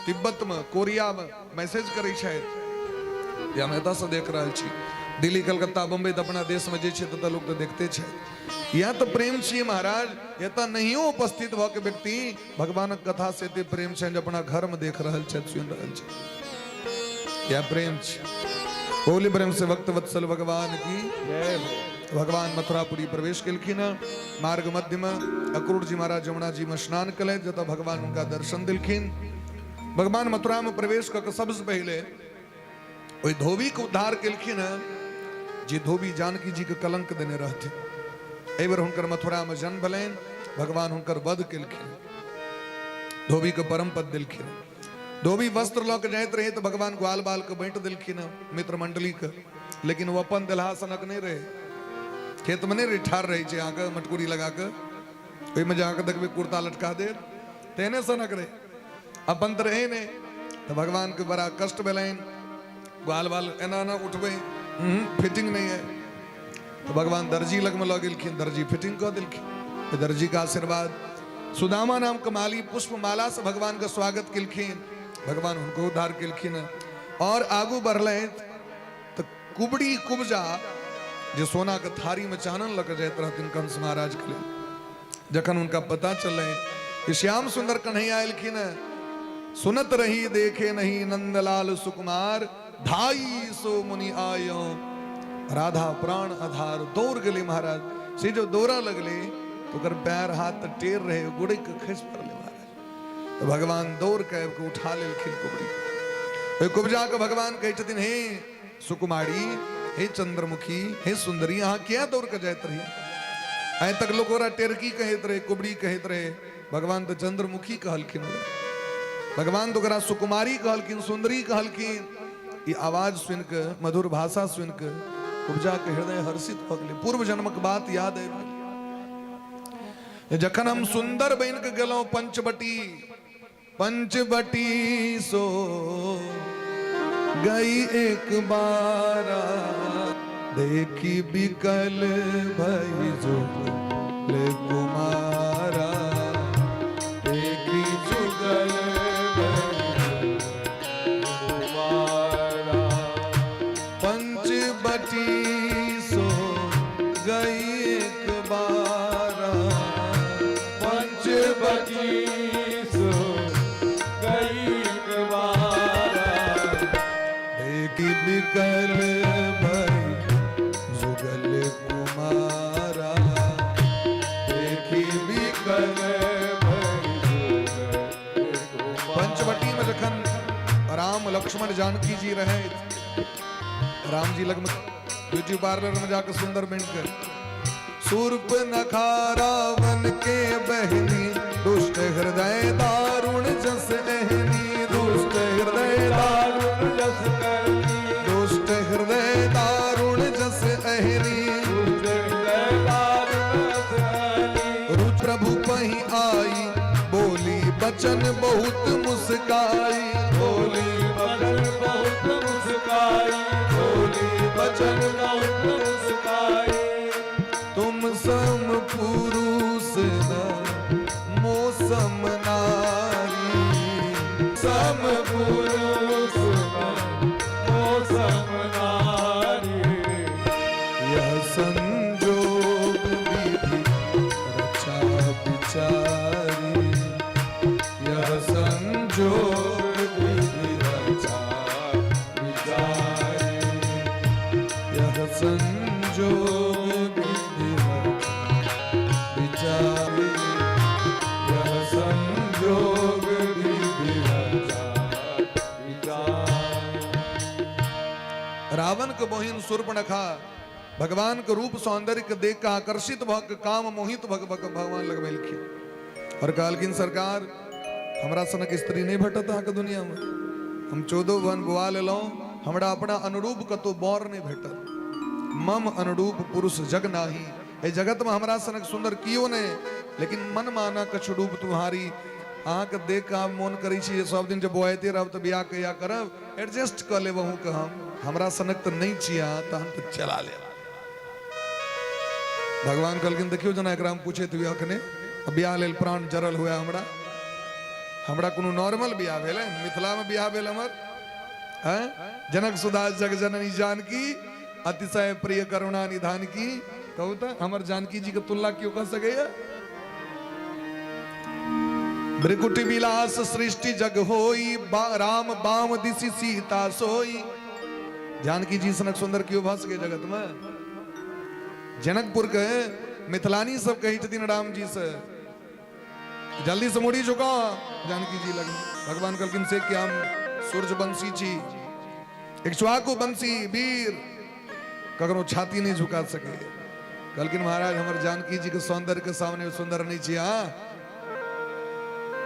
तिब्बत में, कोरिया में मैसेज करै छथि जे हम एतऽसँ देख रहल छी। दिल्ली, कलकत्ता, बम्बई तऽ अपना देशमे जे छै ततऽ लोक तऽ देखते छै। इएह तऽ प्रेम छियै महाराज। एतऽ नहियो उपस्थित भऽ के व्यक्ति भगवानक कथा से एते प्रेम छनि जे अपना घरमे देख रहल छथि, सुनि रहल छथि। इएह प्रेम छै। बोली प्रेम से भक्त वत्सल भगवान की जय हो। भगवान मथुरापुरी प्रवेश केलखिन हँ। मार्ग मध्य में अक्रूर जी महाराज जमुना जी में स्नान केलथि, जतऽ भगवान हुनका दर्शन देलखिन। भगवान मथुरा में प्रवेश कऽ के सबसँ पहिले ओहि धोबी के उद्धार केलखिन हँ जे धोबी जानकी जी के कलंक देने रहथिन। एहि बेर हुनकर मथुरा में जन्म भेलनि, भगवान हुनकर वध केलखिन, धोबी के परम पद देलखिन। धोबी वस्त्र लऽ के जाइत रहे तऽ भगवान ग्वाल बाल के बाँटि देलखिन हँ, मित्र मंडली के। लेकिन ओ अपन देलहा सनक नहि रहे, खेत में नहि रहे, ठाढ़ रहै छै अहाँके मटकुरी लगा के, ओहिमे जे अहाँके देखबै कुर्ता लटका देत, तेहने सनक रहे, अपन तऽ रहै नहि। तऽ भगवानके बड़ा कष्ट भेलनि, ग्वाल बाल एना एना उठबै, फिटिंग नहि है। तऽ भगवान दर्जी लगमे लऽ गेलखिन, दर्जी फिटिंग कऽ देलखिन। दर्जी के आशीर्वाद। सुदामा नाम के माली पुष्पमाला से भगवान के स्वागत केलखिन, भगवान हुनको उद्धार केलखिन। और आगू बढ़लथि तऽ कुबड़ी कुबजा जे सोना के थारी में चानन लऽ के जाइत रहथिन कंस महाराज के लेल, जखन हुनका पता चललनि कि श्याम सुंदर कन्हैया एलखिन, सुनत रही देखे नहीं नंदलाल सुकुमार, धाई सो मुनि आयो राधा प्राण आधार। दौड़ गेलै महाराज, से जो दौड़ा लगले तो ओकर पैर हाथ तऽ टेर रहे, गुड़क के खसि पड़लै महाराज। तऽ भगवान दौड़ के आबि के उठा लेलखिन कुबड़ी। ओहि कुबजा के भगवान कहै छथिन, हे सुकुमारी, हे चंद्रमुखी, हे सुंदरी, अहाँ किया दौड़ के जाइत रही? आइ तक लोक ओकरा टेरकी कहैत रहे, कुबड़ी कहैत रहे, भगवान तऽ चंद्रमुखी कहलखिन, भगवान तऽ ओकरा सुकुमारी कहलखिन, सुंदरी कहलखिन। ई आवाज सुनि के, मधुर भाषा सुनि के उपजा के हृदय हर्षित भऽ गेलै। पूर्व जन्मक बात याद आबि गेलै, जखन हम सुंदर बनि के गेलहुँ पंचवटी, पंचवटी सो गई एक बारा, देखी बिकल भई जो ले कुमारा, देखी जुगल भई कुमारा, पंचवटी सो गई एक बारा, पंचवटी सो बिकल भई जुगल कुमारा, देखी बिकल भई जुगल कुमारा। पंचवटी में जखन राम लक्ष्मण जानकी जी रहे, राम जी लग में ब्यूटी पार्लर में जाकर सुंदर बनकर सूर्प नखा रावण के बहनी, दुष्ट हृदय दारुण जस एहनी, दुष्ट हृदय दारुण जस करनी, दुष्ट हृदय दारुण जस एहनी, दुष्ट हृदय दारुण जस करनी। रु प्रभु पही आई, बोली बचन बहुत मुस्काई, बोली बचन बहुत मुस्काई, बोली बचन बहुत मुस्काई। तुम सम पुरुष न मौसम नारी, सम पुरुष मौसम नारी। यह संजोग विधि रचा बिचारी, यह संजोग विधि रचा विचारी, यह संजोग विधि रचा बिचारी, यह संजोग विधि रचा विचारी। रावण के मोहिन शूर्पणखा भगवान के रूप सौंदर्य के देख के आकर्षित भक काम मोहित भग भग भगवान लग लिखी और कहलखिन सरकार हमरा सनक स्त्री नहीं भेटत अहाँके दुनिया में, हम 14 वन बुआ लेलहुँ, हमरा अपना अनुरूप कतौ बर नहीं भेटल, मम अनुरूप पुरुष जग नाही, एहि जगत में हमरा सनक सुंदर कियो नहीं, लेकिन मन माना कछु रूप तुम्हारी, अहाँके देख के आब मोन करै छी जे सब दिन जे बोआइते रहब तऽ बियाह कहिया करब, एडजस्ट कऽ लेब अहूँके, हम हमरा सनक तऽ नहि छी अहाँ, तहन तऽ चला लेब। भगवान कहलखिन देखियौ जेना एकरा हम पूछैत हुए अखने बियाह लेल प्राण जरल हुए, हमरा हमरा कोनो नॉर्मल बियाह भेलै, मिथिलामे बियाह भेल हमर, हैं जनक सुधा जग जननी जानकी अतिशय प्रिय करुणा निधान की, कहू तऽ हमर जानकी जी के तुलना केओ कऽ सकैया? भ्रिकुटी विलास सृष्टि जग होई, राम बाम दिशि सीता सोई, जानकी जी सनक सुंदर केओ भऽ सकै जगत में? जनकपुर के मिथिलानी सब कहै छथिन राम जी से जल्दी से मुड़ी झुकाओ जानकी जी लग। भगवान कहलखिन से कि हम सूर्यवंशी छी, इक्ष्वाकु वंशी वीर, ककरो छाती नहीं झुका सके। कहलखिन महाराज हमर जानकी जी के सौंदर्य के सामने सुंदर नहीं छी अहाँ,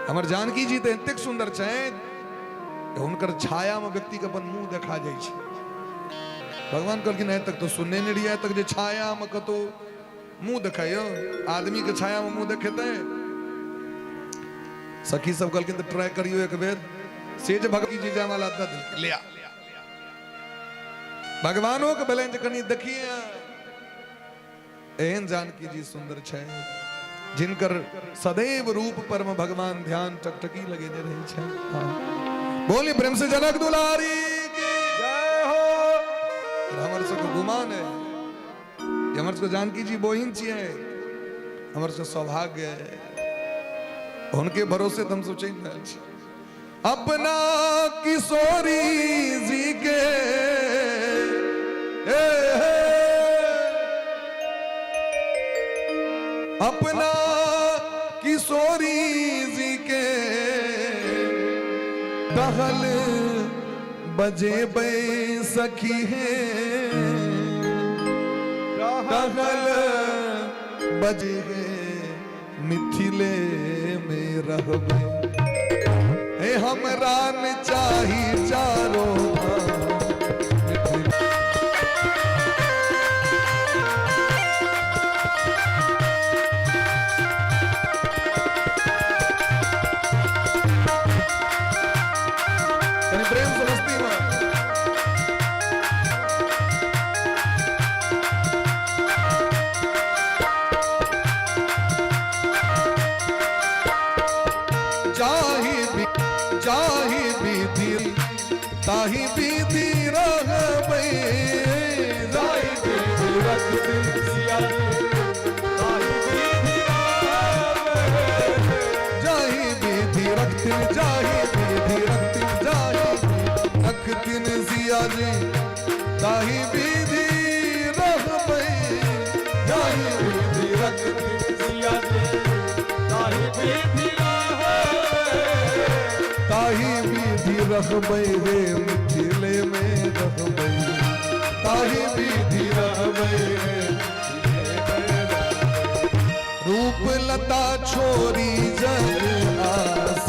हमर जानकी जी तऽ एतेक सुंदर छथि हुनकर छाया में व्यक्ति के अपन मुंह देखा जाइ छै। भगवान कहलखिन आइ तक तऽ सुनने नहि रहियै, आइ तक जे छाया में कतौ मुंह देखाइयो, आदमी के छाया में मुंह देखेतै? सखी सब कहलखिन तऽ ट्राई करियो एक बेर, से जे भगवान जी जयमाला दऽ देलकै, ले आ। भगवानो के भेलनि जे कनि देखिए, एहन जानकी जी सुंदर छै जिनकर सदैव रूप पर में भगवान ध्यान टकटकी लगेने रहै छै। हाँ। बोली प्रेम से जनक दुलारी की जय हो। हमर सबके गुमान है जे हमर सबके जानकी जी बहिन छियै, हमर सबके सौभाग्य है, हुनके भरोसे तऽ हमसब चलि रहल छी। अपना किशोरी जी के हे हे, अपना किशोरी जी के टहल बजेबै सखी हे, टहल बजे मिथिले में रहबै, हे हमरा न चाही चारो धाम। कनि प्रेम से मस्ती में। जाहि जाहि विधि ताहि विधि रहबै, जाहि विधि रखथिन सिया जी, ताहि विधि रहबै। जाहि विधि रखथिन, जाहि विधि रखथिन, जाहि रखथिन सिया जी, ताही विधि रहबै, जाहि विधि रखथिन सिया जी, ताहि विधि रहबै। ताही विधि रहबै हे मिथिले में रहबै, ताही विधि रहबै हे। रूप लता छोरी जग आस,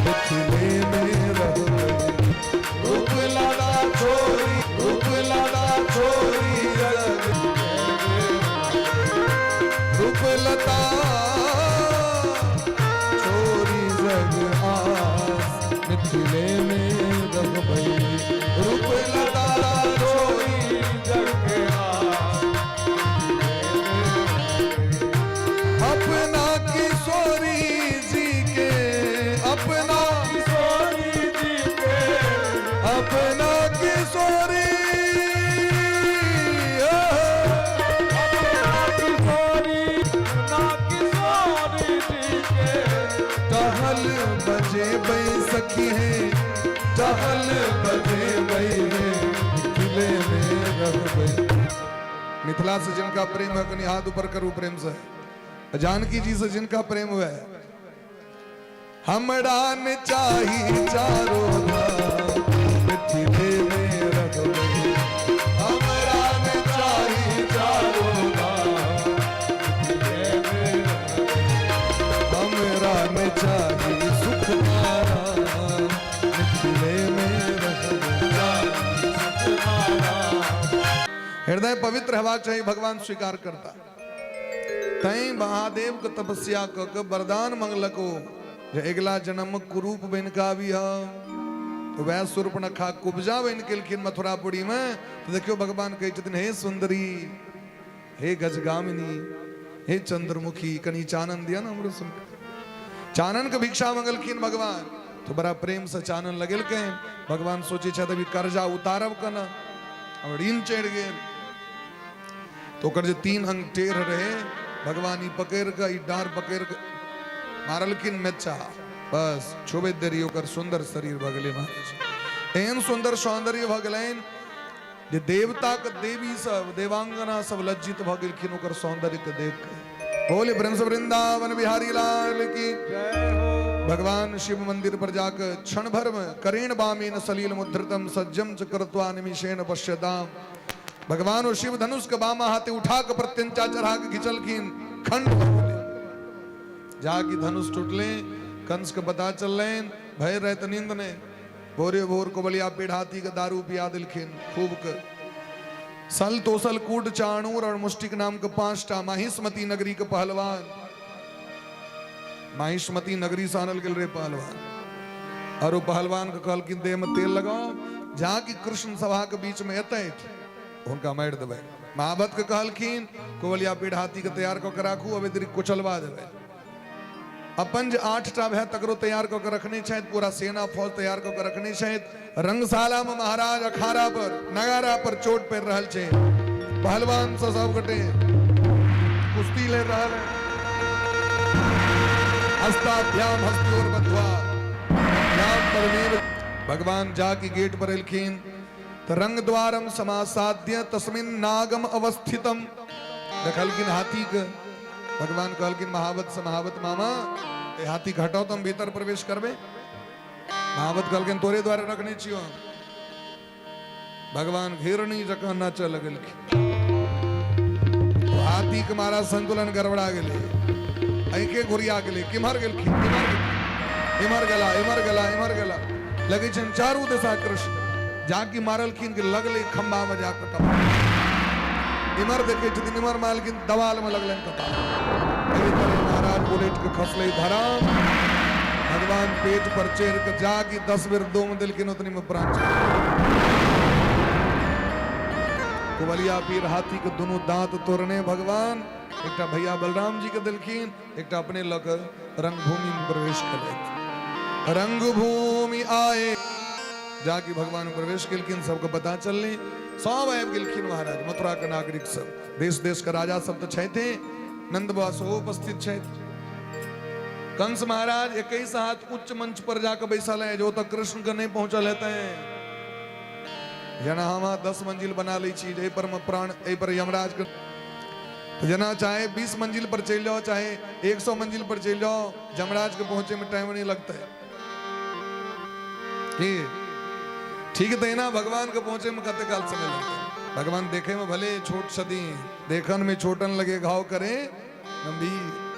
मिथिले में रहबै। रूप लता छोरी, रूप लता छोरी जग, रूप लता छोरी जग आस, मिथिले में रहबै। रूप लता छोरी जग आस, अपना किशोरी जी के, अपना किशोरी जी के, अपना किशोरी, अपना किशोरी, अपना किशोरी जी के। टहल बजेबै सखी है, टहल बजेबै है, मिथिले में रहबै। मिथिला से जिनका प्रेम है कनि हाथ ऊपर करू प्रेम से। जानकी जी से जिनका प्रेम हुआ है, हमरा न चाही चारो धाम, मिथिले में रहबै। हमरा न चाही चारो धाम, मिथिले में रहबै। हमरा न चाही सुख आराम, मिथिले में रहबै। सुख आराम। हृदय पवित्र हेबाक चाही, भगवान स्वीकार करता। तैं महादेव के तपस्या क के वरदान मंगलक ओ जे अगिला जन्म कुरूप बनि कऽ आबी हम। तो वएह शूर्पणखा कुब्जा बनि गेलखिन मथुरापुरी में। तो देखियो भगवान कहै छथिन, हे सुंदरी, हे गजगामिनी, हे चंद्रमुखी, कनि चानन दिया ना हमरो। सुन, चानन के भिक्षा मंगलखिन भगवान, तो बड़ा प्रेम से चानन लगेलकै। भगवान सोचै छथि अभी कर्जा उतारब केना, अब ऋण चढ़ि गेल। तो ओकर जे तीन अंग टेढ़ रहे, भगवान ई पकड़ि कऽ, ई डाँड़ पकड़ि कऽ मारलखिन मेच्चा। बस छुबैत देरी ओकर सुन्दर शरीर भऽ गेलै महाराज। एहन सुन्दर सौंदर्य भऽ गेलनि जे देवताक देवी सब, देवांगना सब लज्जित भऽ गेलखिन ओकर सौंदर्य के देख के। बोले प्रेम से वृंदावन बिहारी लाल की जय हो। भगवान शिव मंदिर पर जाकर क्षण भर में करेण बामेन सलील मुद्रितम सज्जम च कृत्वा निमिषेण पश्यताम। भगवान ओ शिव धनुष के बामा हाथे उठा के प्रत्यंचा चढ़ा के घिचलखिन, खंड भऽ गेलै। जाकि धनुष टूटले, कंस के पता चललनि, भरि राति नींद नहि। भोरे भोर कुबलिया पीढ़ हाथी के दारू पिया देलखिन खूब के। सल तोसल कूट चाणूर और मुष्टिक नाम के 5टा माहिष्मती नगरी के पहलवान, माहिष्मती नगरी से आनल गेल रहे पहलवान। और ओ पहलवान के कहलखिन देह में तेल लगाओ, जाकि कृष्ण सभा के बीच में एतै हुनका मारि देबै। महावत के कहलखिन कुबलिया पीढ़ हाथी के तैयार कऽ के राखू, अबे देरी कुचलवा देबै। अपन जे 8टा भाय तकरो तैयार कऽ के रखने छथि, पूरा सेना फौज तैयार कऽ के रखने छथि। रंगशाला में महाराज अखाड़ा पर नगाड़ा पर चोट पड़ि रहल छै, पहलवान सब सब गोटे कुश्ती लड़ि रहल है। हस्ताभ्याम हस्त्योर बद्ध्वा राम परमेव। भगवान जाके गेट पर एलखिन तऽ रंग द्वारम समासाद्य तस्मिन नागम अवस्थितम। देखलखिन हाथी के। भगवान कहलखिन महावत से, महावत मामा, ए हाथी के हटाओ तऽ हम भीतर प्रवेश करबै। महावत कहलखिन तोरे द्वारे रखने छियौ हम। भगवान घिरनी जकाँ नाचऽ लगलखिन। हाथी के मारा संतुलन गड़बड़ा गेलै, आँखे घुरिया गेलै, किम्हर गेलखिन, किम्हर गेलखिन, इम्हर गेला, इम्हर गेला, इम्हर गेला, लगै छनि चारू दिशा कृष्ण। जाकि मारलखिन कि लगलै खम्भा में जाके कपार। इम्हर देखै छथिन, इम्हर मारलखिन, दवाल में लगलनि कपार। एहि तरह महाराज बुलेट के खसलै धराम। भगवान पेट पर चढ़ि के जाकि 10 बेर दोम देलखिन, ओतनी में प्राण चलि गेल। कुबलिया पीर हाथी के दुनू दांत तोड़ने भगवान एकटा भैया बलराम जी के देलखिन, एकटा अपने लऽ के रंगभूमि में प्रवेश केलथि। रंगभूमि आए, जाकि भगवान प्रवेश केलखिन, सबके पता चललै, सब आबि गेलखिन महाराज। मथुरा के नागरिक सब, देश देश के राजा सब तऽ छथिन, नंद बाबा सेहो उपस्थित छथि। कंस महाराज 21 हाथ उच्च मंच पर जाके बैसल है, जो तक कृष्ण के नहीं पहुंचल हेतै। जेना हम अहाँ 10 मंजिल बना लै छी, एहि पर मे प्राण, एहि पर यमराज के, तऽ जेना चाहे 20 मंजिल पर चलि जाओ, चाहे 100 मंजिल पर चलि जाओ, यमराज के पहुंचे में टाइम नहीं लगता है। की ठीक तहिना भगवान के पहुंचे में कते काल समय लगता है। भगवान देखे में भले छोट सदी, देखन में छोटन लगे घाव करे गंभीर।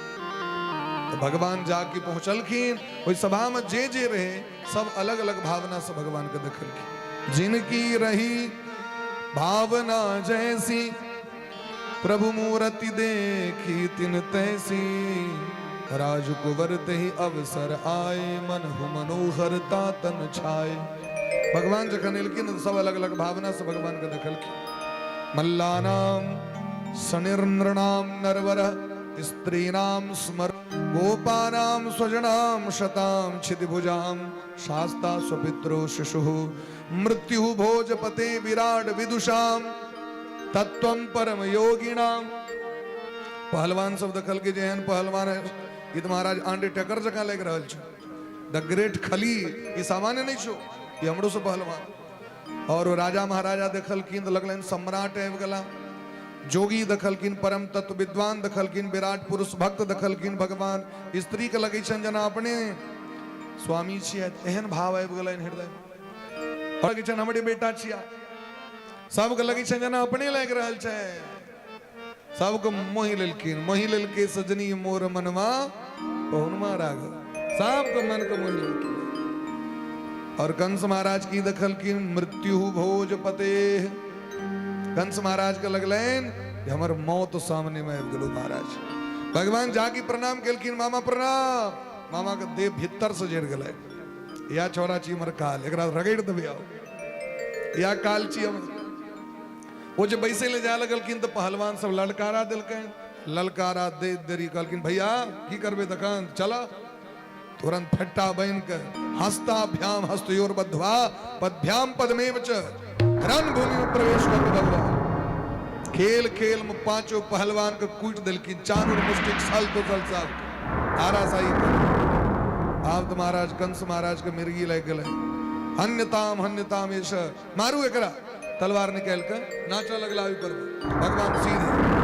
तो भगवान जाके पहुंचलखिन ओहि सभा में, जे जे रहे सब अलग अलग भावना से भगवान के देखलखिन। जिनकी रही भावना जैसी, प्रभु मूर्ति देखी तिन तैसी। राजकुंवर ही अवसर आए, मन who मनोहर तन छाए। भगवान जखन एलखिन तऽ सब अलग अलग भावना से भगवान के देखलखिन। मल्लानाम सनिर्नृणाम नरवर स्त्रीणाम स्मर गोपानाम स्वजनाम शताम क्षितिभुजाम शास्ता स्वपित्रो शिशुः मृत्यु भोजपते विराट विदुषाम तत्वम परम योगिणाम। पहलवान सब देखलकै जे एहन पहलवान है, ई तऽ महाराज आंडे टेकर जकाँ लागि रहल छै, द ग्रेट खली, ई सामान्य नहि छौ, ई हमरो से पहलवान। और ओ राजा महाराजा देखलखिन तऽ लगलनि सम्राट आबि गेला। जोगी देखलखिन, परम तत्व विद्वान देखलखिन, विराट पुरुष भक्त देखलखिन भगवान। स्त्री के लगै छनि जेना अपने स्वामी छियै, एहन भाव आबि गेलनि हृदय। लगै छनि हमरे बेटा छिया, सबके लगै छनि जेना अपने लागि रहल छै, सबके मोहि लेलखिन। मोहि लेलकै सजनी मोर मनवा पहुनमा राघव, सबके मन के मोहि लेलखिन। और कंस महाराज की देखलखिन मृत्यु भोज पते। कंस महाराज के लगलनि जे हमर मौत सामने में आबि गेलो महाराज। भगवान जाके प्रणाम केलखिन, मामा प्रणाम। मामा के देह भीतर से जरि गेलै, या छौड़ा छी हमर काल, एकरा रगड़ि देबै आउ, या काल छी हमर। ओ जे बैसे ले जाय लगलखिन तऽ पहलवान सब ललकारा देलकनि। ललकारा दे देरी कहलखिन भैया की करबै तखन, चल। तुरंत फट्टा बन के हस्ताभ्याम हस्तयोर बद्ध्वा पद्भ्याम पदमेव च रणभूमि में प्रवेश कर भगवान खेल खेल में पांचों पहलवान के कूट देलखिन, चानूर मुष्टिक सल तो सल साहब धाराशाही कर। आब तो महाराज कंस महाराज के मिर्गी लागि गेलै, हन्यताम हन्यताम एष, मारू एकरा। तलवार निकालि के नाचऽ लगला ओहि पर। भगवान सीधे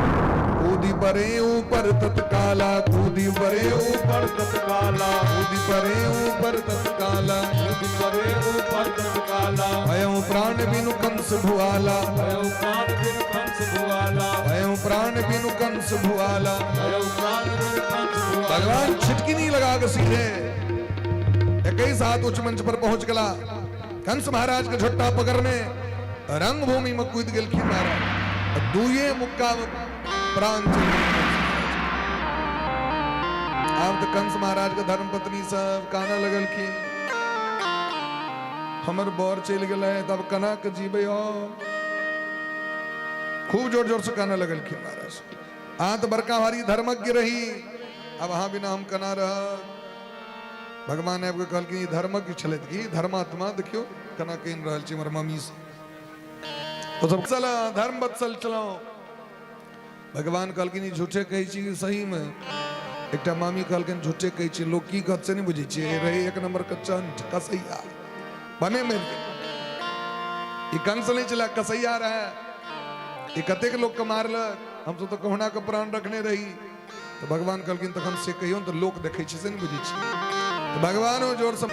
कूदी परे ऊपर तत्काला, कूदी परे ऊपर तत्काला, कूदी परे ऊपर तत्काला, कूदी परे ऊपर तत्काला। भयउ प्राण बिनु कंस भुआला, भयउ प्राण बिनु कंस भुआला, भयउ प्राण बिनु कंस भुआला, भयउ प्राण बिनु कंस भुआला। भगवान छिटकिनी लगा के सीधे 21 हाथ उच्च मंच पर पहुंच गला। कंस महाराज के झोट्टा पकड़ने रंगभूमि में कूद गेलखिन महाराज, दुए मुक्का में प्राण चलि गेल। आब तऽ कंस महाराज के धर्मपत्नी सब कानऽ लगलखिन, हमर बर चलि गेलै, तब केना के जीबै हम। खूब जोर जोर से कानऽ लगलखिन महाराज, अहाँ तऽ बड़का भारी धर्मज्ञ रही, आब अहाँ बिना हम केना रहब। भगवान आबि कऽ कहलखिन ई धर्मज्ञ छलथि की धर्मात्मा, देखियौ केना कहि रहल छी हमर मम्मी से। ओ सब चल धर्म बत्सल चलाओ। भगवान कहलखिन ई झूठे कहै छी कि सहीमे? एकटा मामी कहलखिन झूठे कहै छी, लोक की कहत से नहि बुझै छियै, रहे एक नंबर के चंठ कसैया बने मरि गेल। ई कंस नहि छलै, कसैया रहै, ई कतेक लोकके मारलक, हमसब तऽ कहुना के प्राण रखने रही। तऽ भगवान कहलखिन तखन से कहियौ ने, तऽ लोक देखै छै से नहि बुझै छियै। तऽ भगवानो जोरसँ,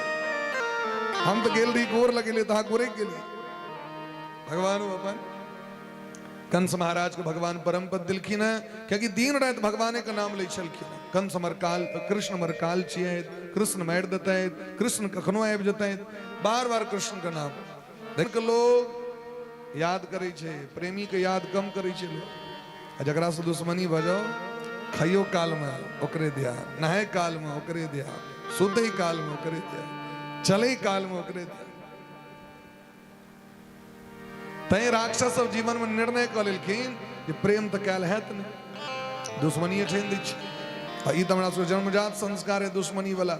हम तऽ गेल रही गोर लगेलियै तऽ अहाँ गोरे गेलियै। भगवानो अपन कंस महाराज के भगवान परम पद दिलखिन है, कियाकि दिन राति भगवाने के नाम लै छलखिन। कंस हमर काल, कृष्ण हमर काल छियै, कृष्ण मारि देतै, कृष्ण कखनो आबि जेतै, बार बार कृष्ण के नाम देख के लोग याद करै छै, प्रेमी के याद कम करै छै लोग। आ जकरासँ दुश्मनी भऽ जाओ, खाइयो कालमे ओकरे ध्यान, नहाय कालमे ओकरे ध्यान, सुतै कालमे ओकरे ध्यान, चलै कालमे ओकरे ध्यान। तैं राक्षस सब जीवनमे निर्णय कऽ लेलखिन जे प्रेम तऽ कयल हैत नहि, दुश्मनीए ठानि दै छै। आ ई तऽ हमरा सबके जन्मजात संस्कार है दुश्मनी वाला,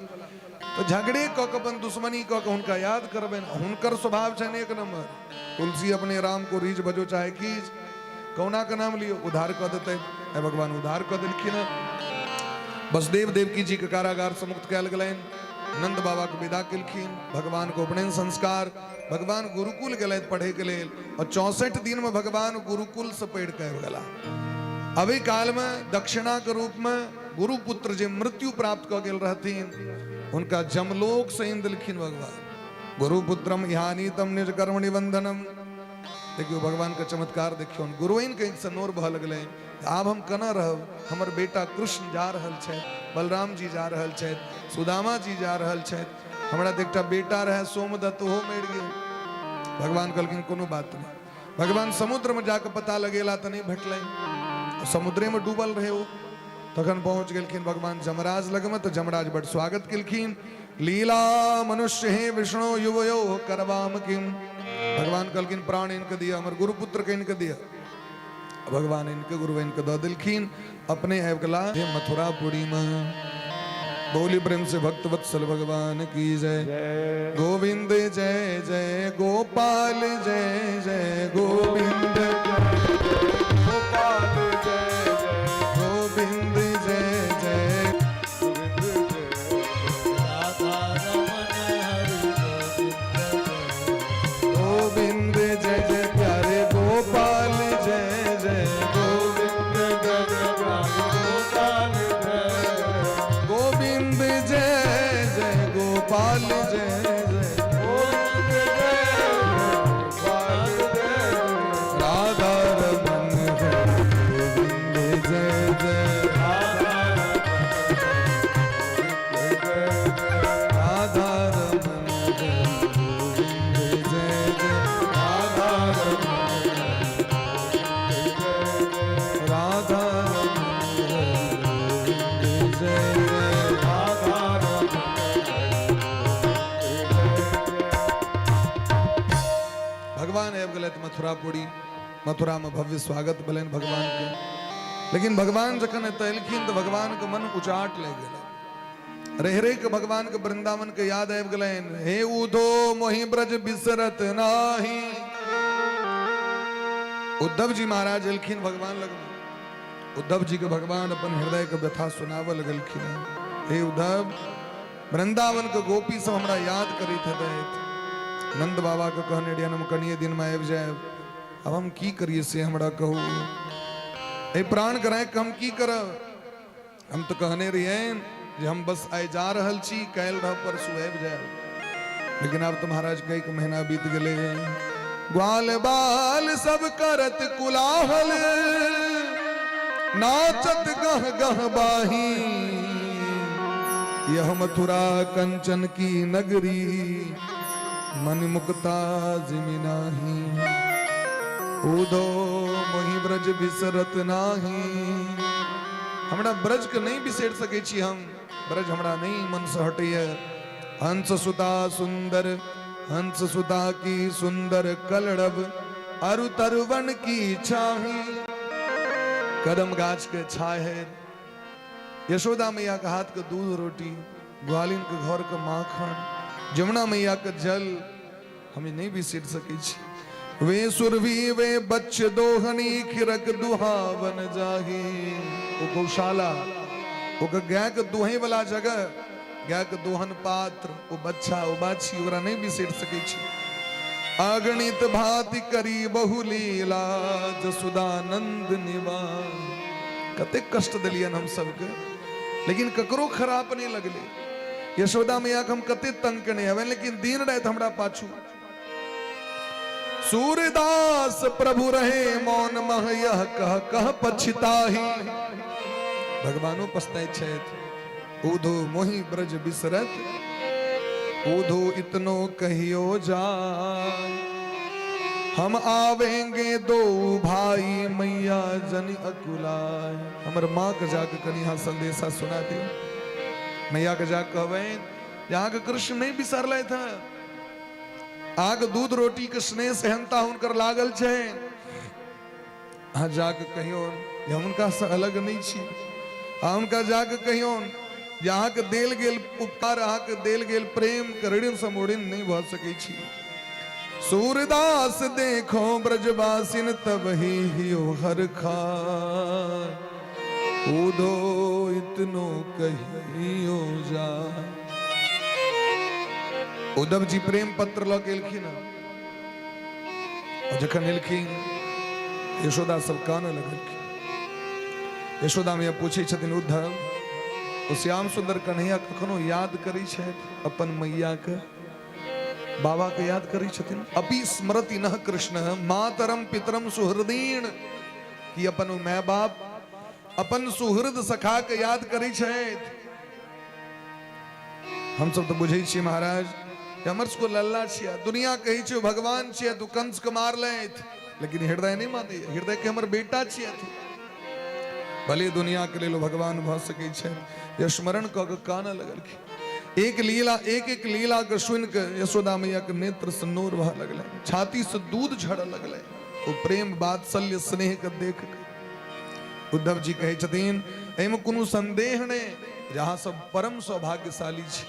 तऽ झगड़े कऽ के अपन दुश्मनी कऽ के हुनका याद करबनि। हुनकर स्वभाव छनि एक नंबर, तुलसी अपने राम को रीझ बजो चाहे कीज, कहुना के नाम लियो उद्धार कऽ देतै। आइ भगवान उद्धार कऽ देलखिन हँ। वसुदेव देवकी जी के कारागार से मुक्त कयल गेलनि। नंद बाबा के विदा केलखिन। भगवान के उपनयन संस्कार, भगवान गुरुकुल गेलथि पढ़े के लेल और 64 दिन में भगवान गुरुकुल से पढ़ि के आबि गेला। अभी काल में दक्षिणा के रूप में गुरुपुत्र जे मृत्यु प्राप्त कऽ गेल रहथिन हुनका जमलोक से आनि देलखिन भगवान। गुरुपुत्रम इहानीतम निज कर्म निबंधनम। देखियौ भगवान के चमत्कार देखियौ, गुरुइन के आँखिसँ नोर बहऽ लगलै। आब हम केना रहब, हमर बेटा कृष्ण जा रहल छथि, बलराम जी जा रहल छथि, सुदामा जी जा रहल छथि, हमरा तऽ एकटा बेटा रहै सोमदत्त, ओहो मरि गेल। भगवान कहलखिन कोनो बात नहि। भगवान समुद्र में जाके पता लगेला तऽ नहि भेटलनि, समुद्रे में डूबल रहे ओ। तखन पहुंच गेलखिन भगवान जमराज लगमे, तऽ जमराज बड स्वागत केलखिन। लीला मनुष्य हे विष्णु युवयो करवाम किम। भगवान कहलखिन प्राण इनके दिया, हमर गुरुपुत्र के इनके दिया। भगवान इनके गुरु इनके दऽ देलखिन। अपने आबि गेला मथुरापुरी में। बोली प्रेम से भक्त वत्सल भगवान की जय। गोविंद जय जय गोपाल जय जय गोविंद गोपाल जय जय गोविंद जय जय गोविंद जय राधा रमन हरि गोविंद गोविंद जय जय प्यारे गोपाल जय जय गोविंद जय जय प्यारे गोपाल जय गोविंद जय जय गोपाल जय जय गोविंद जय गोपाल जय राधा रमन हरि गोविंद जय जय राधा जय राधा रमन हरि गोविंद जय जय राधा राधा रमन हरि गोविंद जय जय। राधा भगवान आबि गेलथि मथुरापुरी। मथुरा में भव्य स्वागत भेलनि भगवान के। लेकिन भगवान जखन एतऽ एलखिन तऽ भगवान के मन उचाट लागि गेलै। रहि रहि के भगवान के वृंदावन के याद आबि गेलनि। हे उधो मोहि ब्रज बिसरत नाही। उद्धव जी महाराज एलखिन भगवान लग। उद्धव जी के भगवान अपन हृदय के व्यथा सुनाबऽ लगलखिन। हे उद्धव, वृंदावन के गोपी सब हमरा याद करैत हेतथि। नंद बाबा के कहने रहियनि हम कनिए दिन में आबि जायब, आब हम की करिए से हमरा कहू। एहि प्राण के राखि हम की करब? हम तऽ कहने रहियनि जे हम बस आइ जा रहल छी, काल्हि रहब, परसू आबि जायब। लेकिन आब तऽ महाराज कई महीना बीत गेलै। ग्वाल बाल सब करत कुलाहल, नाचत गह गह बाही। यह मथुरा कंचन की नगरी, मन मुक्ता जिमि नाही। उधो मोहि ब्रज बिसरत नाही। हमरा ब्रज के नहीं बिसरि सकै छी हम, ब्रज हमरा नहीं मन से हटैया। हंस सुता सुंदर, हंस सुता की सुंदर कलरव, अरु तरुवन की छाही। कदम गाछ के छाहे, यशोदा मैया के हाथ के दूध रोटी, ग्वालिन के घर के माखन, जमुना मैया के जल, हम नहीं बिसरि सकै छी। वे सुरभि वे बच्च दोहनी, खिरक दुहावन जाही। ओ गौशाला, ओकर गाय के दुहे वाला जगह, गाय के दोहन पात्र, ओ बच्चा, ओ बाछी, ओकरा नहीं बिसरि सकै छी। अगणित भांति करी बहुलीला, जसुदानंद निवास। कतेक कष्ट देलियन हम सबके, लेकिन ककरो खराब नहीं लगले। यशोदा मैया के हम कते तंग केने हेबै, लेकिन दिन राति हमरा पाछू। सूरदास प्रभु रहे मौन मह, यह कह कह पछताही। भगवानो पछताइत छथि। उधो मोहि ब्रज बिसरत, उधो इतनो कहियो जाय। हम आवेंगे दो भाई, मैया जन अकुलाय। हमर माँ के जाके कनि अहाँ संदेशा सुना दियौ। मैया के जाके कहबनि जे अहाँके कृष्ण नहि बिसरलथि हँ, अहाँके दूध रोटी के स्नेह सेहनता हुनकर लागल छै। अहाँ जाके कहियौन जे हम हुनकासँ अलग नहि छी। अहाँ हुनका जाके कहियौन जे अहाँके देल गेल उपकार, अहाँके देल गेल प्रेम के ऋण समोड़िन नहि भऽ सकै छी। सूरदास देखो ब्रजवासिन, तब ही हियो हर खा। उधो इतनो कहियो जा। उद्धव जी प्रेम पत्र लऽ के एलखिन हँ। और जखन एलखिन, यशोदा सब कानऽ लगलखिन। यशोदा मैया पूछै छथिन, उद्धव, ओ श्याम सुंदर कन्हैया कखनो याद करै छथि अपन मैया के, बाबा के याद करै छथिन? अपि स्मृति नह कृष्ण मातरम पितरम सुहृदीन, कि अपन ओ my बाप, अपन सुहृद सखा के याद करै छथि? हमसब तऽ बुझै छियै महाराज, जे हमर सबके लल्ला छियै, दुनिया कहै छै भगवान छियै, तू कंस के मारलथि, लेकिन हृदय नहि मानैए। हृदय के हमर बेटा छियै, भले दुनिया के लेल भगवान भऽ सकै छै। जे स्मरण कऽ के कानऽ लगलखिन। एक लीला, एक एक लीला के सुनि के यशोदा मैया के नेत्र से नोर बहऽ लगलै, छाती से दूध झड़ऽ लगलै, ओ प्रेम वात्सल्य स्नेह के देख के। उद्धव जी कहै छथिन, एहिमे कोनो संदेह नहि जे अहाँ सब परम सौभाग्यशाली छी,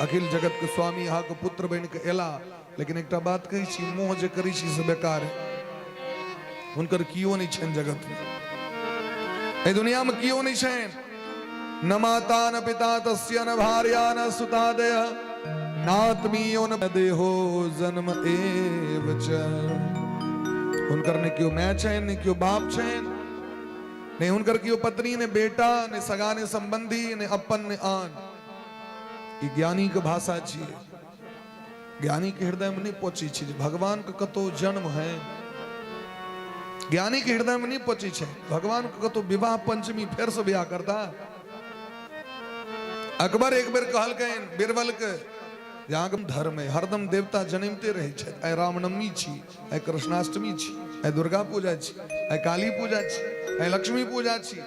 अखिल जगत के स्वामी अहाँके पुत्र बनि के एला। लेकिन एकटा बात कहै छी, मोह जे करै छी से बेकार है। हुनकर कियो नहि छनि जगत में, एहि दुनिया में कियो नहि छनि। न माता न पिता तस्य न भार्या न सुतादय नात्मीयो न देहो जन्म एव च। हुनकर ने केओ माय छनि, ने केओ बाप छनि, ने हुनकर केओ पत्नी, ने बेटा, ने सगा, ने संबंधी, ने अपन ने आन। ई ज्ञानी के भाषा छियै। ज्ञानी के हृदय में नहीं पहुंची छै जे भगवान के कतौ जन्म है। ज्ञानी के हृदय में नहीं पहुंची छै भगवान के कतौ विवाह पंचमी, फेर से बियाह करता। अकबर एक बेर कहलकनि बीरबल के, जे अहाँके धर्म है, हरदम देवता जनमिते रहै छथि। आइ रामनवमी छी, आइ कृष्णाष्टमी छी, आइ दुर्गा पूजा छी, आइ काली पूजा छी, आइ लक्ष्मी पूजा छी,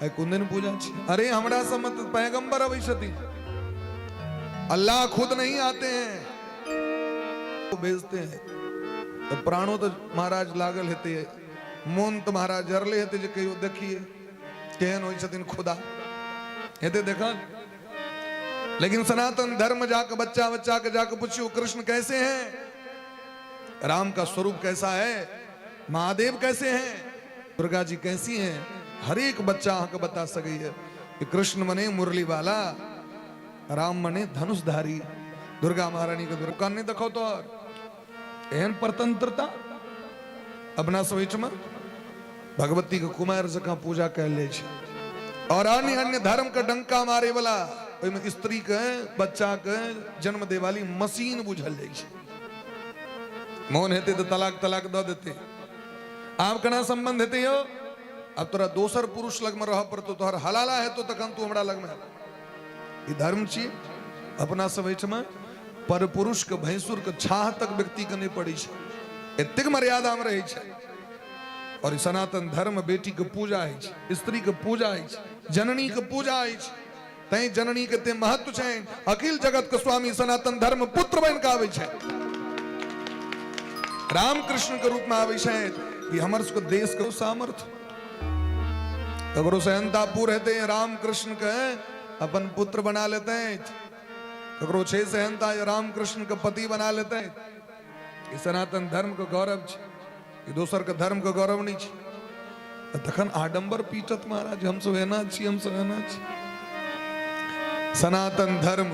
आइ कुंदन पूजा छी। अरे, हमरा सबमे तऽ पैगंबर अबै छथिन, अल्लाह खुद नहीं आते हैं, वो भेजते हैं। तऽ प्राणो तऽ महाराज लागल हेतै, मोन तऽ महाराज जरले हेतै जे कहियो देखिए केहन होइ छथिन खुदा, हेतै देखल। लेकिन सनातन धर्म जाके बच्चा बच्चा के जाके पूछियो, कृष्ण कैसे हैं, राम का स्वरूप कैसा है, महादेव कैसे हैं, दुर्गा जी कैसी हैं, हरेक बच्चा अहाँके बता सकैए कि कृष्ण मने मुरली वाला, राम मने धनुषधारी, दुर्गा महारानी के दुर्गा नहीं देखो तो एहन परतंत्रता। अपना सब एहिठमा भगवती के कुमार जकाँ पूजा कयल जाइ छै और अन्य अन्य धर्म के डंका मारे वाला, ओहिमे स्त्री के बच्चा के जन्म दे वाली मशीन बुझल जाइ छै। मोन हेतै तऽ तलाक तलाक दऽ देतै। आब केना संबंध हेतै यौ? आब तोरा दोसर पुरुष लगमे रहऽ पड़तौ, तोहर हलाला हेतौ तखन तू हमरा लगमे। ई धर्म छी? अपना सब एहिठमा पर पुरुष के भैंसुर के छाह तक व्यक्ति के नहि पड़ै छै, एतेक मर्यादा मे रहै छै। और सनातन धर्म बेटी के पूजा होइ छै, स्त्री के पूजा होइ छै, जननी के पूजा होइ छै। तैं जननी के ते महत्व छै। अखिल जगत के स्वामी सनातन धर्म पुत्र बन के आबै छै, राम कृष्ण के रूप में आबै छै। ई हमर सबके देश के सामर्थ्य। ककरो सहनतापुर हेतै राम कृष्ण के अपन पुत्र बना लेते, ककरो छै सहनता राम कृष्ण के पति बना लेते। ई सनातन धर्म के गौरव छै, ई दोसर के धर्म के गौरव नहीं छै। तखन आडंबर पीटत महाराज, हम सब एना छी, हम सब एना छी। सनातन धर्म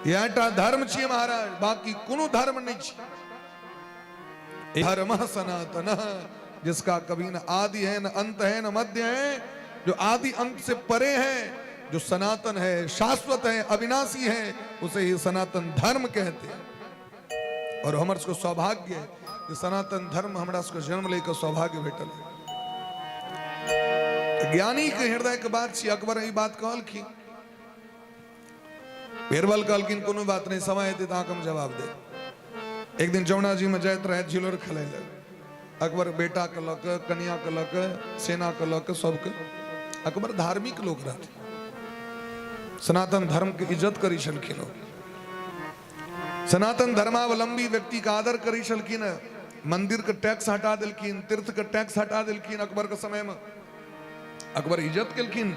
इएहटा धर्म छियै महाराज, बाकी कोनो धर्म नहीं छै। धर्म सनातन, जिसका कभी न आदि है, न अंत है, न मध्य है, जो आदि अंत से परे है, जो सनातन है, शाश्वत है, अविनाशी है, उसे ही सनातन धर्म कहते हैं। और हमर सबके सौभाग्य है जे सनातन धर्म हमरा सबके जन्म लैके सौभाग्य भेटल। ज्ञानी के हृदय के बात छी। अकबर ई बात कहलखिन, बीरबल कहलखिन, कोनो बात नहीं, समय हेतै तऽ अहाँके हम जवाब देब। एक दिन जमुना जी में जाइत रहे झिलोर खेलै लए अकबर, बेटा के लऽ के, कनिया के लऽ के, सेना के लऽ के, सबके। अकबर धार्मिक लोक रहथिन, सनातन धर्म के इज्जत करै छलखिन। ओ सनातन धर्मावलंबी व्यक्ति के आदर करै छलखिन। मंदिर के टैक्स हटा देलखिन, तीर्थ के टैक्स हटा देलखिन। अकबर के समय में अकबर इज्जत केलखिन।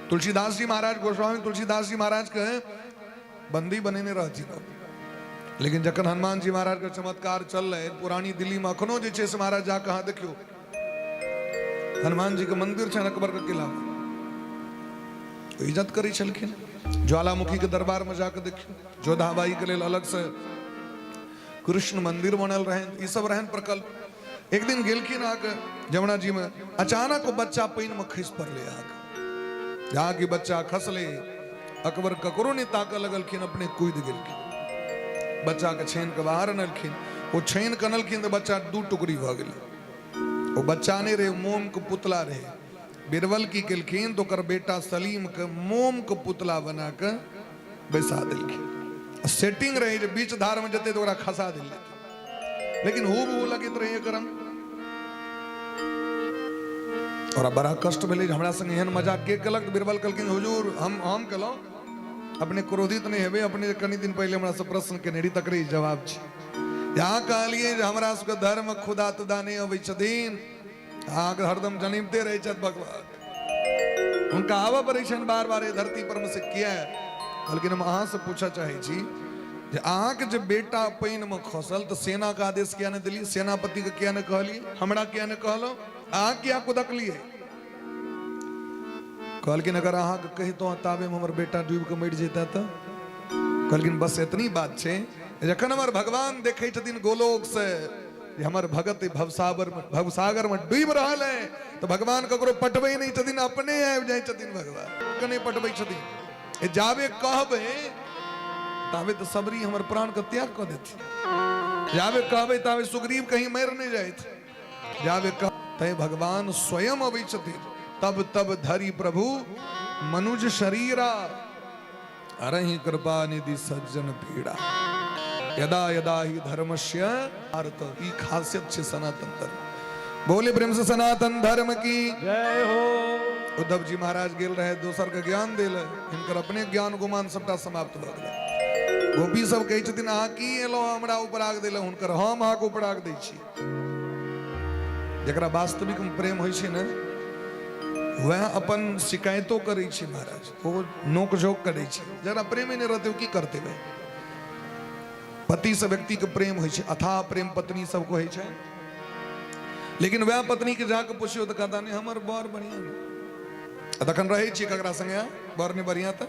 तुलसीदास जी महाराज, गोस्वामी तुलसीदास जी महाराज के बंदी बनेने रहथिन। लेकिन जखन हनुमान जी महाराज के चमत्कार चललै, पुरानी दिल्ली में अखनो जे छै से महाराज जाके अहाँ देखियौ, हनुमान जी के मंदिर छनि अकबर के किला में। इज्जत करै छलखिन। ज्वालामुखी के दरबार में जाके देखियौ, जोधाबाई के लेल अलग से कृष्ण मंदिर बनल रहनि, ई सब रहनि प्रकल्प। एक दिन गेलखिन अहाँके जमुना जी में, अचानक ओ बच्चा पानि में खसि पड़लै अहाँके। जहाँ की बच्चा खसलै, अकबर ककरो नहि ताकऽ लगलखिन, अपने कूदि गेलखिन, बच्चा के छानि के बाहर अनलखिन। ओ छानि के अनलखिन तऽ बच्चा दू टुकड़ी भऽ गेलै। ओ बच्चा नहि रहै, मोम के पुतला रहै। बीरबल की केलखिन तऽ ओकर बेटा सलीम के मोम के पुतला बना के बैसा देलखिन। सेटिंग रहै जे बीच धार में जेतै तऽ ओकरा खसा देल जेतै, लेकिन हू बहू लगैत रहै एकर। ओकरा बड़ा कष्ट भेलै जे हमरा संग एहन मजाक के केलक। बीरबल कहलखिन, हुजूर, हम केलहुँ, अपने क्रोधित नहि हेबै। अपने कनि दिन पहिले हमरा से प्रश्न केने रही, तकरे जवाब छै। यहाँ कहलियै जे हमरा सबके धर्म खुदा तुदा नहि अबै छथिन, अहाँके हरदम जनिमते रहै छथि भगवान, हुनका आबऽ पड़ै छनि बार बार एहि धरती पर मे, से किया? कहलखिन, हम अहाँसँ पूछऽ चाहै छी जे अहाँके जे बेटा पानिमे खसल तऽ सेनाके आदेश किया नहि देलियै? सेनापतिके किया नहि कहलियै? हमरा किया नहि कहलहुँ? अहाँ किया कुदकलियै? कहलखिन, अगर अहाँके कहितहुँ ताबेमे हमर बेटा डूबि कऽ मरि जैता। तऽ कहलखिन, बस एतनी बात छै, जखन हमर भगवान देखै छथिन गोलोक से जे हमर भगत भवसागर में डूबि रहल है, तऽ भगवान ककरो पटबै नहि छथिन, अपने आबि जाइ छथिन। भगवान के नहि पटबै छथिन। जाबे कहबै ताबे तऽ सबरी हमर प्राण के त्याग कऽ देथिन, जाबे कहबै ताबे सुग्रीव कहीं मरि नहि जाइत, जाबे कह तै भगवान स्वयं अबै छथिन। तब तब धरि प्रभु मनुज शरीरा, अरहि कृपा निधि सज्जन पीड़ा। यदा यदा ही धर्मस्य भारत। ई खासियत छै सनातन धर्म। बोले प्रेम से सनातन धर्म की जय हो। उद्धव जी महाराज गेल रहे दोसर के ज्ञान देल, हिनकर अपने ज्ञान गुमान सबटा समाप्त भऽ गेलै। गोपी सब कहै छथिन, अहाँ की एलहुँ हमरा उपराग देलहुँ? हुनकर हम अहाँके उपराग दै छी। जकरा वास्तविक में प्रेम होइ छै ने, वएह अपन शिकायतो करै छै महाराज, ओ नोक झोंक करै छै। जकरा प्रेमे नहि रहतै, ओ की करतै भाई? पति से व्यक्ति के प्रेम होइ छै, अथाह प्रेम पत्नी सबके होइ छै, लेकिन वएह पत्नी के जाके पुछियौ तऽ कहता, नहि, हमर बर बढ़िया नहि। आ तखन रहै छी ककरा संगे? बर नहि बढ़िया तऽ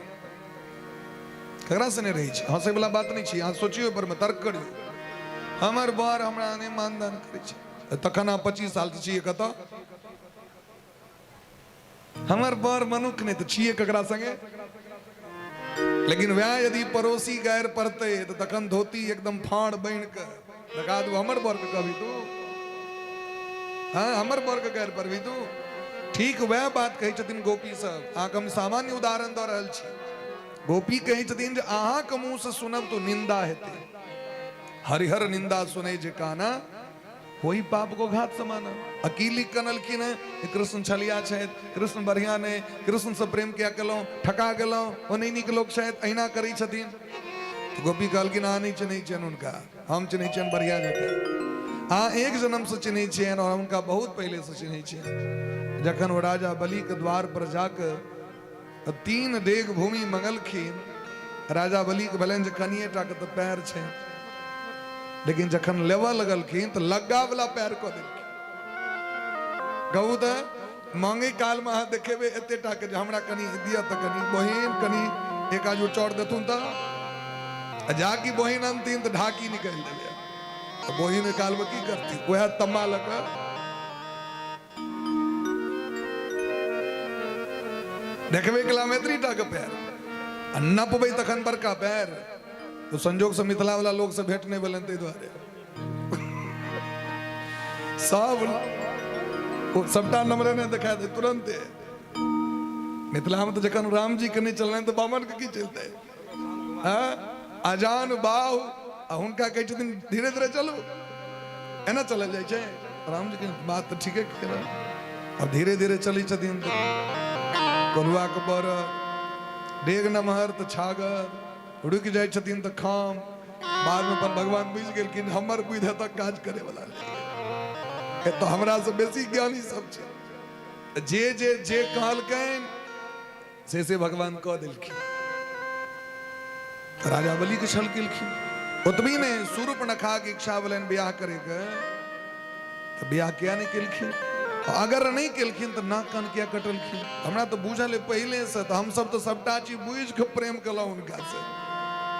ककरा से नहि रहै छी? हंसै वाला बात नहि छी, अहाँ सोचियौ, ओहि पर मे तर्क करियौ। हमर बर हमरा नहि मानदान करै छै, तखन अहाँ 25 साल से छियै कतऽ? हमर बर मनुख नहि, तऽ छियै ककरा संगे? लेकिन वएह यदि पड़ोसी गारि पड़तै तऽ तखन धोती एकदम फाड़ बान्हि कऽ देखा देबो, हमर बर के कहबी तू? हाँ, हमर बर के गारि पड़बी तू? ठीक वएह बात कहै छथिन गोपी सब। अहाँके हम सामान्य उदाहरण दऽ रहल छी। गोपी कहै छथिन जे अहाँके मुँह से सुनब तो निंदा हेतै। हरिहर निंदा सुनै जे काना, होई पाप को घात समाना। अकीली कनलखिन है, कृष्ण छलिया छथि, कृष्ण बढ़िया नहि, कृष्ण से प्रेम किया केलहुँ, ठका गेलहुँ, ओ नहि नीक लोक छथि, अहिना करै छथिन। तऽ गोपी कहलखिन, अहाँ नहि चिन्है छियनि हुनका, हम चिन्है छियनि बढ़िया जकाँ। अहाँ एक जन्म से चिन्है छियनि और हुनका बहुत पहिले से चिन्है छियनि। जखन ओ राजा बलि के द्वार पर जाके 3 डेग भूमि मंगलखिन, राजा बलि के भेलनि जे कनिए टा के तऽ पैर छै, लेकिन जखन लेबऽ लगलखिन तऽ लग्गा वाला पैर कऽ देलखिन। कहू तऽ, मांगे काल में अहाँ देखेबै एते टा के जे हमरा कनि दिअ तऽ कनि बहिन कनि एक आजू चौर देथुन, तऽ जाकि बहिन अनथिन तऽ ढाकी निकालि देबै। तऽ बहिन ओहि काल में की करती? वएह तम्मा लऽ कऽ देखबै कला में एतनी टा के पैर आ नपबै तखन बड़का पैर। तो संजोग से मिथिला वाला लोग से भेंट नहीं भेलनि, ताहि दुआरे सब ओ सबटा नम्बर नहि देखा दे तुरंते। मिथिला में तो जखन राम जी के नहीं चलनि तऽ बामन के की चलतै? हाँ, अजान बाहु आ हुनका कहै छथिन धीरे धीरे चलू, एना चलल जाइ छै? राम जी के बात तऽ ठीके केलनि। अब धीरे धीरे चलै छथिन तऽ कोल्हुआ के बर डेग नमहर तऽ छागर, रुकि जाइ छथिन तऽ खाम। बादमे अपन भगवान बुझि गेलखिन, हमर बुद्धि एतऽ काज करे वाला नहि, एतऽ हमरा से बेसी ज्ञानी सब छै। जे जे जे कहलकनि से से भगवान कऽ देलखिन। राजा बलि के छल केलखिन। ओतबी नहि, शूर्पणखा के इच्छा भेलनि बियाह करैके, तऽ बियाह किया नहि केलखिन? अगर नहि केलखिन तऽ नाक कान किया कटलखिन? हमरा तऽ बुझल अइ पहिलेसँ, तऽ हमसभ तऽ सभटा चीज बुझि कऽ प्रेम केलहुँ हुनकासँ।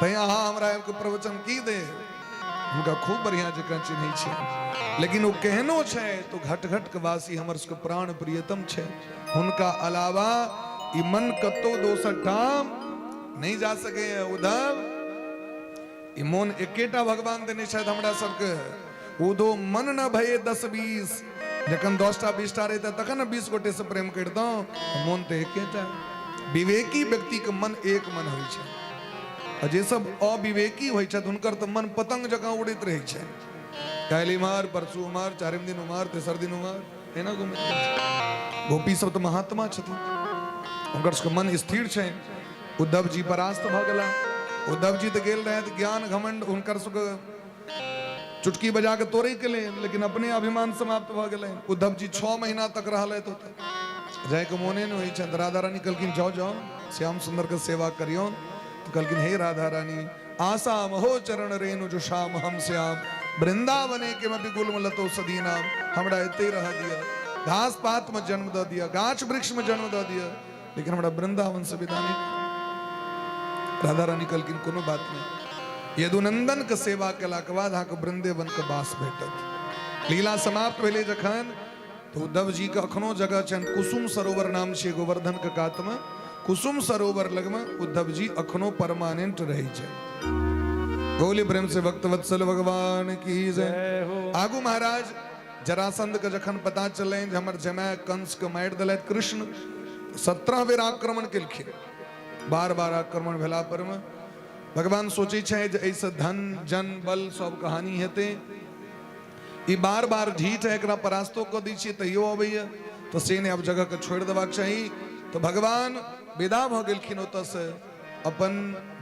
तैँ अहाँ हमरा आबिके प्रवचन की देब? हुनका खूब बढ़िआँ जकाँ चिन्है छियनि, लेकिन ओ केहनो छै तऽ घट घटके वासी हमर सबके प्राण प्रियतम छै। हुनका अलावा ई मन कतौ दोसर ठाम नहि जा सकैए। उद्धव, ई मोन एकेटा भगवान देने छथि हमरा सबके। उदो मन न भये 10 20, जखन 10टा 20टा रहिते तखन ने 20 गोटे से प्रेम करितहुँ। मोन तऽ एकेटा। विवेकी व्यक्तिके मन एक मन होइ छै, आ जे सब अविवेकी होइ छथि हुनकर तऽ मन पतंग जकाँ उड़ैत रहै छै। काल्हि इम्हर, परसू उम्हर, चारिम दिन उम्हर, तेसर दिन उम्हर, एना घुमैत रहै छै। गोपी सब तऽ महात्मा छथिन, हुनकर सबके मन स्थिर छै। उद्धव जी परास्त भऽ गेला। उद्धव जी तऽ गेल रहथि ज्ञान घमंड हुनकर सबके चुटकी बजा के तोड़े के लेल, लेकिन अपने अभिमान समाप्त भऽ गेलनि। उद्धव जी 6 महीना तक रहलथि ओतऽ, जायके मोने नहि होइ छनि। राधा रानी कहलखिन जाओ जाओ, श्याम सुंदर के सेवा करियौ। तऽ कहलखिन हे राधा रानी, आशा महो चरण रेणु जो श्याम हम श्याम वृंदावने के मपि गुलम लतो सदीनाम। हमरा एते रह दिया, घास पात में जन्म दऽ दिया, गाछ वृक्ष में जन्म दऽ दिया, लेकिन हमरा वृंदावन से विदा नहीं। राधा रानी कहलखिन कोनो बात नहीं, यदुनंदन के सेवा केला के बाद अहाँके वृंदावन के वास भेटत। लीला समाप्त भेलै जखन तो उद्धव जी के अखनो जगह छनि, कुसुम सरोवर नाम छै गोवर्धन के कात में, कुसुम सरोवर लग में उद्धव जी अखनो परमानेंट रहै छै। गोली प्रेम से भक्त वत्सल भगवान की जय हो। आगू महाराज जरासंध के जखन पता चलनि जे हमर जमाय कंस के मारि देलथि कृष्ण, 17 बेर आक्रमण केलखिन। बार बार आक्रमण भेला पर में भगवान सोचै छै जे एहिसँ धन जन बल सब कहानी हेतै, ई बार बार ढीठ है, एकरा परास्तो कऽ दै छियै तैयो अबैया, तऽ से नहि, आब जगहके छोड़ि देबाक चाही। तऽ भगवान विदा भऽ गेलखिन ओतऽसँ अपन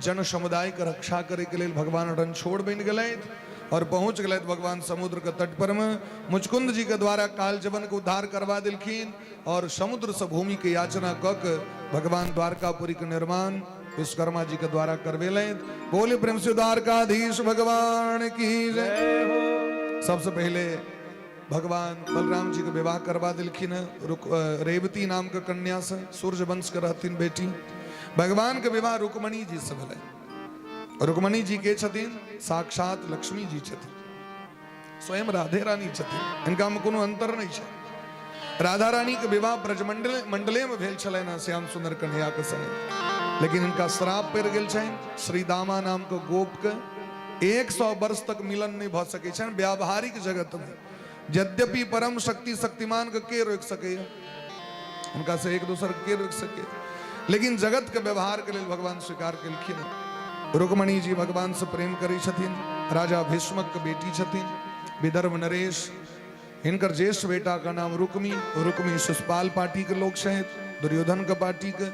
जन समुदायके रक्षा करैके लेल। भगवान रणछोड़ बनि गेलथि और पहुँच गेलथि भगवान समुद्र के तट पर में। मुचकुंद जी के द्वारा काल जवन के उद्धार करवा देलखिन और समुद्र से भूमि के याचना कऽ के भगवान द्वारकापुरी के निर्माण विश्वकर्मा जी के द्वारा करवेलथि। बोले प्रेम से द्वारकाधीश भगवान की जय। सबसे पहले भगवान बलराम जी के विवाह करवा दिलखिन रेवती नाम के कन्या से, सूर्य वंश के रहथिन बेटी। भगवान के विवाह रुक्मणी जी से भेलै। रुक्मणी जी के छथिन? साक्षात लक्ष्मी जी छथिन, स्वयं राधे रानी छथिन, इनका में कोनो अंतर नहीं छै। राधा रानी के विवाह ब्रजमंडल मंडले में भेल छलनि हँ श्याम सुंदर कन्हैया के संगे, लेकिन इनका श्राप पड़ि गेल छनि श्रीदामा नाम के गोप के, 100 वर्ष तक मिलन नहीं भऽ सकै छनि व्यावहारिक जगत में। यद्यपि परम शक्ति शक्तिमान के के रोकि सकैए, हुनका से एक दोसर के रोकि सकैए, लेकिन जगत के व्यवहार के लेल भगवान स्वीकार केलखिन। रुक्मणी जी भगवान से प्रेम करै छथिन, राजा भीष्मक के बेटी छथिन, विदर्भ नरेश, हिनकर ज्येष्ठ बेटा का नाम रुक्मी, रुक्मी शिशुपाल पार्टी के लोग छथि, दुर्योधन के पार्टी के,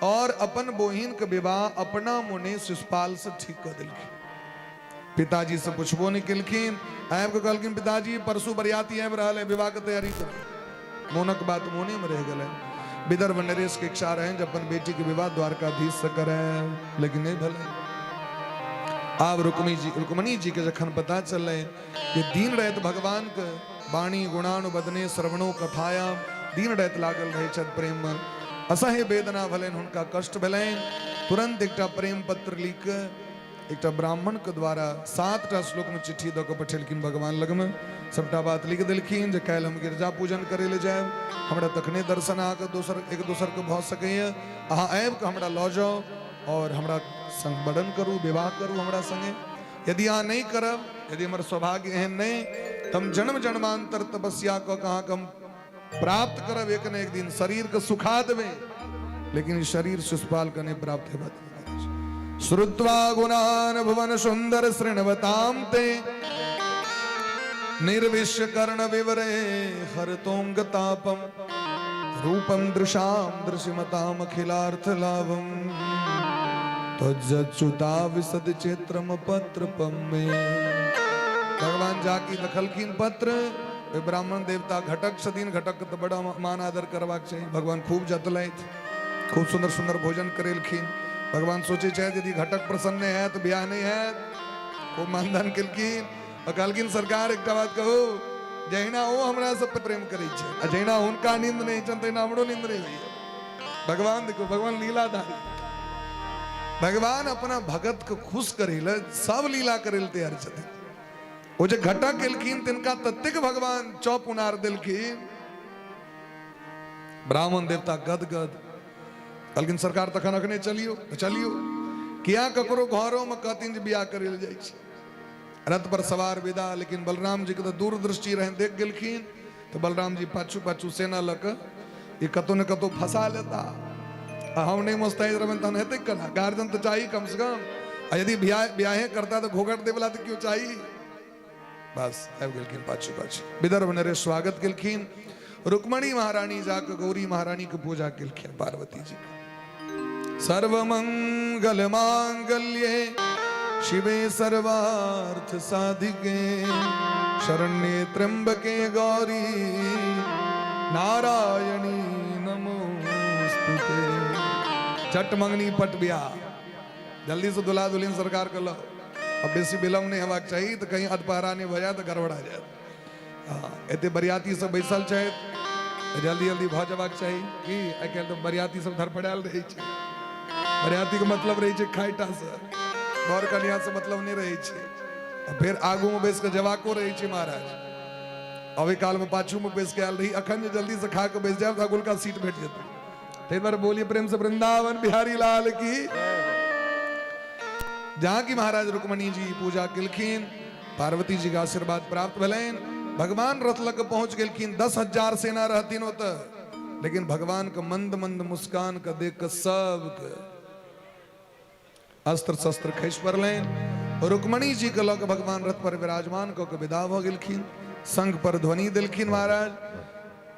और अपन बोहिन के विवाह अपना मोने शिशुपाल से ठीक कऽ देलखिन। पिताजी से पुछबो नहीं केलखिन, आबि कऽ कहलखिन पिताजी परसू बरियाती आबि रहल है, विवाह के तैयारी करू। मोनक बात मोने में रह गेलै। विदर्भ नरेश के इच्छा रहनि जे अपन बेटी के विवाह द्वारकाधीश से करें, लेकिन नहीं भेलै। आब रुक्मणी जी के जखन पता चललै जे दिन राति भगवान के वाणी गुणानुबदने श्रवणो कथायाम दिन राति लागल रहै छथि प्रेम में, असह्य वेदना भेलनि, हुनका कष्ट भेलनि। तुरंत एकटा प्रेम पत्र लिख के एकटा ब्राह्मण के द्वारा 7टा श्लोक में चिट्ठी दऽ कऽ पठेलखिन भगवान लगमे। सबटा बात लिख देलखिन जे काल्हि हम गिरजा पूजन करै लए जायब, हमरा तखने दर्शन अहाँके दोसर एक दोसरके भऽ सकैए, अहाँ आबि कऽ हमरा लऽ जाउ और हमरा संग वरण करू, विवाह करू हमरा संगे। यदि अहाँ नहि करब, यदि हमर सौभाग्य एहन नहि, तऽ हम जन्म जन्मांतर तपस्या कऽ कऽ अहाँके हम प्राप्त करब, एक ने एक दिन शरीर के सुखा देबै, लेकिन शरीर शिशुपाल के नहि प्राप्त हेबाक। श्रुत्वा गुणान भुवन सुंदर शृण्वताम ते निर्विश्य कर्ण विवरे हरतोंग तापम रूपम दृशाम दृशिमताम अखिलार्थ लाभम त्वज्जच्युता विशद चेत्रम पत्रपम में। भगवान जाकी देखलखिन पत्र, ओहि ब्राह्मण देवता घटक छथिन, घटक के तऽ बड़ा मान आदर करबाक चाही। भगवान खूब जतलथि, खूब सुंदर सुंदर भोजन करेलखिन। भगवान सोचै छथि यदि घटक प्रसन्न नहि हैत बियाह नहि हैत। खूब मानदान केलखिन और कहलखिन सरकार एकटा बात कहू, जहिना ओ हमरा सब पर प्रेम करै छै आ जहिना हुनका नींद नहि छनि तहिना हमरो नींद नहि होइए। भगवान देखो, भगवान लीलाधारी, भगवान अपना भगत के खुश करै लए सब लीला करै लए तैयार छथिन। ओ जे घटा केलखिन तिनका ततेक भगवान चौप उनार देलखिन। ब्राह्मण देवता गदगद कहलखिन सरकार तखन अखने चलियो तऽ चलियो, किया ककरो घरोमे कहथिन जे बियाह करै लए जाइ छै। रथ पर सवार विदा, लेकिन बलराम जी के तऽ दूरदृष्टि रहनि, देख गेलखिन तऽ बलराम जी पाछू पाछू सेना लऽ कऽ ई कतौ ने कतौ फंसा लेता आ हम नहि मोस्तैद रहबनि तहन हेतै केना? गार्जियन तऽ चाही कम से कम, आ यदि बियाहे करता तऽ घोघट देवला तऽ केओ चाही। बस आबि गेलखिन पाछू पाछू। विदर्भ नरेश स्वागत केलखिन। रुक्मणी महारानी जाके गौरी महारानी के पूजा केलखिन, पार्वती जी के। सर्वमंगल मांगल्ये शिवे सर्वार्थ साधिके शरण्ये त्र्यंबके गौरी नारायणी नमोस्तुते। चट मंगनी पट ब्याह, जल्दी से दुल्हा दुल्हन सरकार के लो, अब बेसी विलम्ब नहीं हेबाक चाही तऽ कहीं अधपहरा नहि भऽ जाय तऽ गड़बड़ा जायत। हँ, एते बरियाती सब बैसल छथि तऽ जल्दी जल्दी भऽ जेबाक चाही। की आइ काल्हि तऽ बरियाती सब धड़फड़ायल रहै छै, बरियातीके मतलब रहै छै खाइटा से, बर कनिया से मतलब नहि रहै छै। आ फेर आगूमे बैस कऽ जेबाको रहै छै महाराज। अबै कालमे पाछूमे बैस कऽ आयल रही, अखन जे जल्दी से खा कऽ बैस जायब तऽ अगुलका सीट भेट जेतै। ताहि दुआरे बोलिए प्रेम से वृंदावन बिहारी लाल की। जहाँ की महाराज रुक्मणी जी पूजा केलखिन, पार्वती जी के आशीर्वाद प्राप्त भेलनि, भगवान रथ लग पहुंच गेलखिन। 10,000 सेना रहथिन ओतऽ, लेकिन भगवान के मंद मंद मुस्कान के देख के सबके अस्त्र शस्त्र खसि पड़लनि। रुक्मणी जी के लऽ के भगवान रथ पर विराजमान कऽ के विदा भऽ गेलखिन। शंख पर ध्वनि देलखिन महाराज।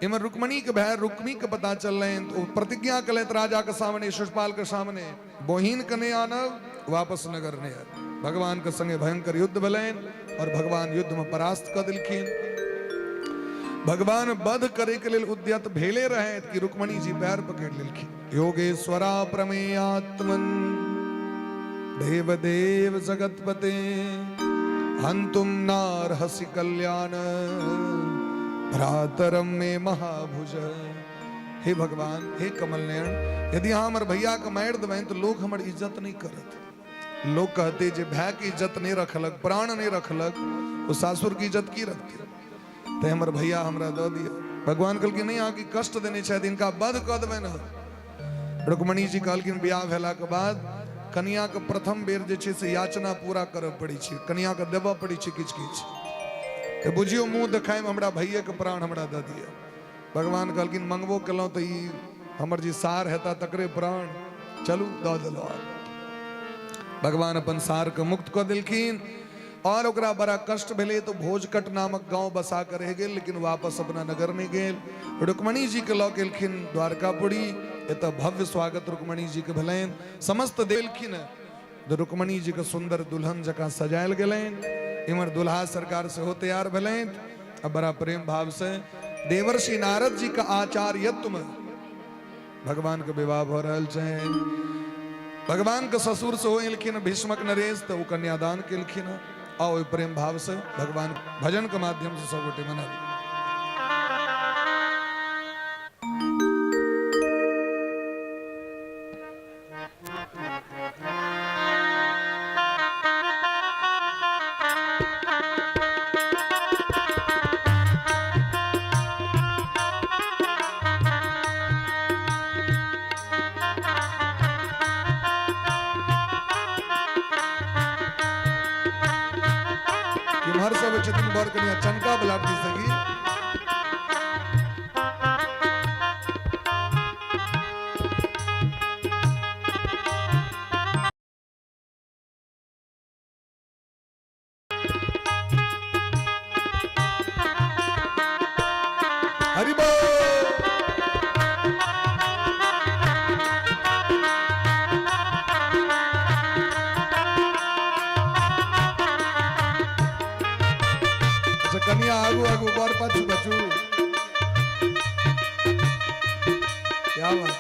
इम्हर रुक्मणी के भाय रुक्मी के पता चललनि तऽ ओ प्रतिज्ञा केलथि राजा के सामने, शिशुपाल के सामने, बहिन के नहि आनब, वापस नगर नहि आयब। भगवान के संगे भयंकर युद्ध भेलनि और भगवान युद्ध में परास्त कऽ देलखिन। भगवान वध करे के लेल उद्यत भेले रहे कि रुक्मणी जी पैर पकड़ लेलखिन। योगेश्वरा प्रमेयात्मन देवदेव जगतपते हंतुम नारहसि कल्याण भ्रातरम मे महाभुज। हे भगवान, हे कमल नयन, यदि अहाँ हमर भैया के मारि देबनि तऽ लोक हमर इज्जत नहि करत। लोक कहते जे भाय के इज्जत नहि रखलक, प्राण नहि रखलक, ओ सासुर के इज्जत की रखते? ते हमर भैया हमरा दऽ दिअ। भगवान कहलखिन नहि, अहाँके कष्ट देने छथि, हिनका वध कऽ देबनि हम। रुक्मणी जी कहलखिन बियाह भेलाके बाद कनियाके प्रथम बेर जे छै से याचना पूरा करऽ पड़ै छै, कनियाके देबऽ पड़ै छै किछु किछु। तऽ बुझियौ मुँह देखाइमे हमरा भैयाके प्राण हमरा दऽ दिअ। भगवान कहलखिन मंगबो केलहुँ तऽ ई हमर जे सार हेता तकरे प्राण, चलू दऽ देलहुँ। भगवान अपन सारके मुक्त कऽ देलखिन और ओकरा बड़ा कष्ट भेलै तऽ भोजकट नामक गांव बसा कऽ रहि गेल, लेकिन वापस अपना नगर नहि गेल। रुक्मणी जी के लऽ गेलखिन द्वारकापुरी। एतऽ भव्य स्वागत रुक्मणी जी के भेलनि, समस्त देलखिन। तऽ रुक्मणी जी के सुंदर दुल्हन जकाँ सजायल गेलनि। इम्हर दुल्हा सरकार सेहो तैयार भेलनि आ बड़ा प्रेम भाव से देवर्षि नारद जी के आचार्यत्व में भगवान के विवाह भऽ रहल छनि। भगवान के ससुर सेहो एलखिन भीष्मक नरेश, तऽ ओ कन्यादान केलखिन। आ ओहि प्रेम भाव से भगवान भजन के माध्यम से सब गोटे मनाबी। इम्हर सब छथिन बर कनिया चनका बला सकी। हरि बोल। अच्छा कनिया आगू आगू बर पाछू पाछू, क्या बात।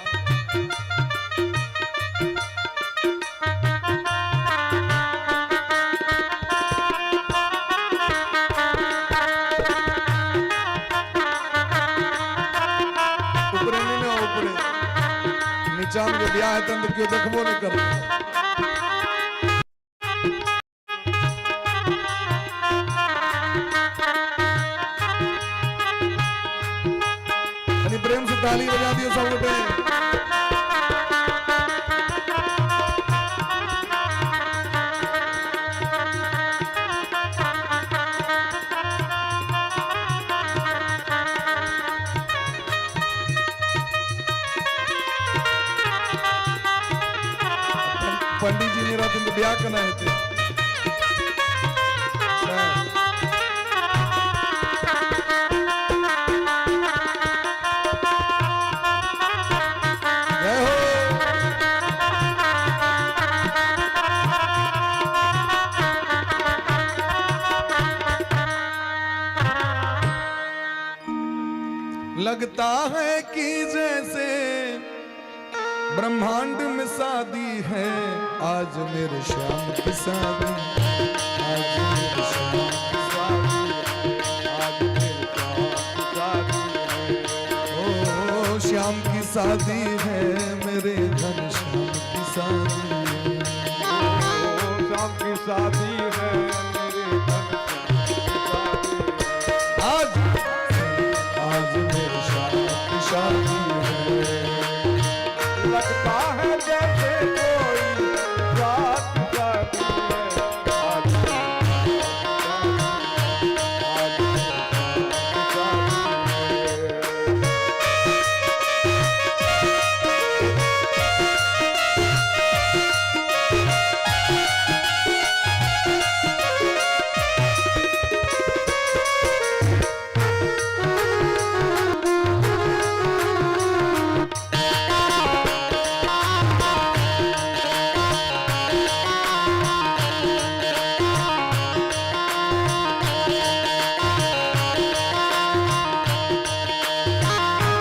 बच्चामे जे बियाह हेतनि तऽ केओ देखबो नहि करतै। कनी प्रेम से ताली बजा दियो सब गोटे। पंडीजी नहि रहथिन तऽ बियाह केना हेतै? जय हो। लगता है कि जैसे ब्रह्मांड में शादी है, आज मेरे श्याम की शादी, आज मेरे श्याम की शादी है, आज मेरे श्याम की शादी है। ओ श्याम की शादी है, मेरे धन श्याम की शादी है। ओ श्याम की शादी है, मेरे धन श्याम की शादी है। आज आज मेरे श्याम की शादी है। लगता है जैसे कोई रात शादी है, आज मेरे श्याम की शादी है, आज मेरे श्याम की शादी है।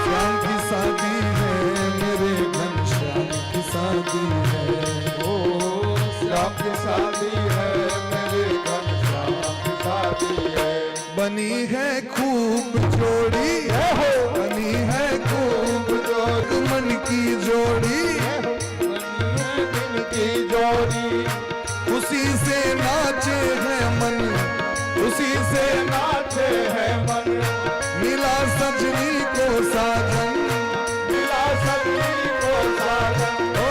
श्याम की शादी है, मेरे घन श्याम की शादी है। ओ श्याम की शादी है, मेरे घन श्याम की शादी है। बनी है खूब जोड़ी, हो। बनी है खूब जोड़ मन की जोड़ी, बनी है दिल की जोड़ी, खुशी से नाचे है मन, खुशी से नाचे है मन, मिला सजनी को साजन, मिला सजनी को साजन। ओ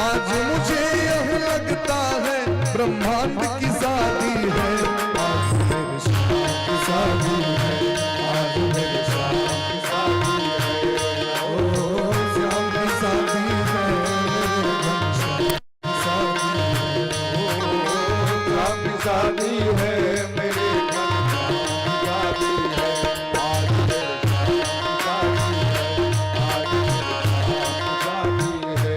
आज मुझे यह लगता है ब्रह्मांड की शादी है, आज मेरे श्याम की शादी है, आज मेरे श्याम की शादी है। ओ श्याम की शादी है, मेरे घनश्याम की शादी है। ओ श्याम की शादी है, मेरे घन श्याम की शादी है। आज मेरे श्याम की शादी है, आज मेरे श्याम की शादी है।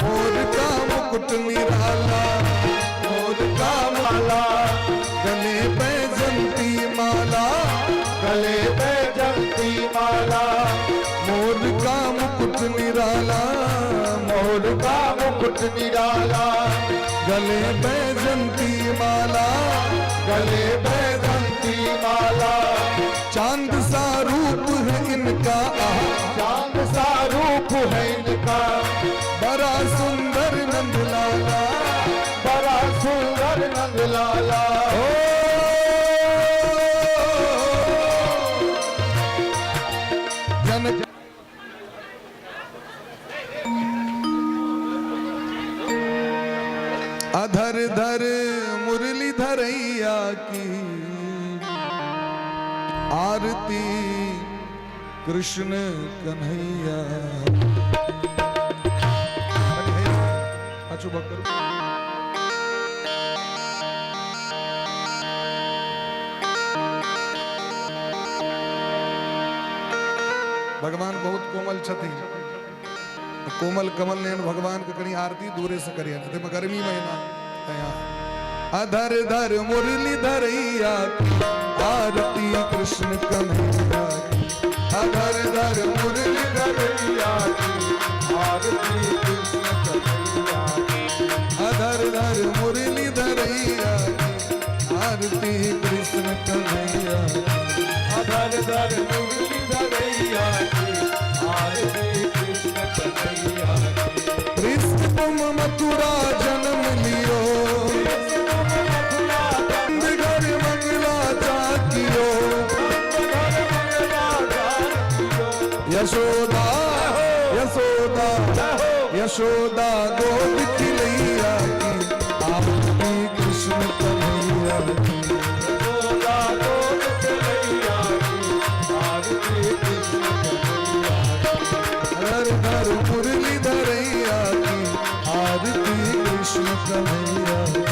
मोर का मुकुट निराला, मोर का माला, गले पे जंती माला, गले पे जंती माला, मोर का मुकुट निराला, मोर का मुकुट निराला, गले पे जंती माला, गले पे जंती माला। चांद सा रूप है इनका, आहा, चांद सा रूप है इनका, बड़ा सुंदर नंदलाला, बड़ा सुंदर नंदलाला। ओ जनक अधर धर मुरली धरैया की आरती कृष्ण कन्हैया। पाछू भक्त करू। भगवान बहुत कोमल छथिन। कोमल कमल नयन भगवान के कनी आरती दूरे से करिए, ताहिमे गर्मी महीना। तैं अधर धर मुरली धरैया की आरती कृष्ण कन्हैया की। अधर धर मुरली धरैया की आरती कृष्ण कन्हैया की। अधर धर मुरली धरैया की आरती कृष्ण कन्हैया की। अधर धर मुरली धरैया की आरती कृष्ण कन्हैया की। कृष्ण तुम मथुरा जन्म लियो, मथुरा नंद घर मंगला चाकियो। घर मंगला कियो। यशोदा यशोदा हो। यशोदा गोद खिलैया की आरती कृष्ण कन्हैया की। यशोदा गोद खिलैया की आरती कृष्ण कन्हैया की। हर धर मुरली धरैया की आरती कृष्ण कन्हैया की।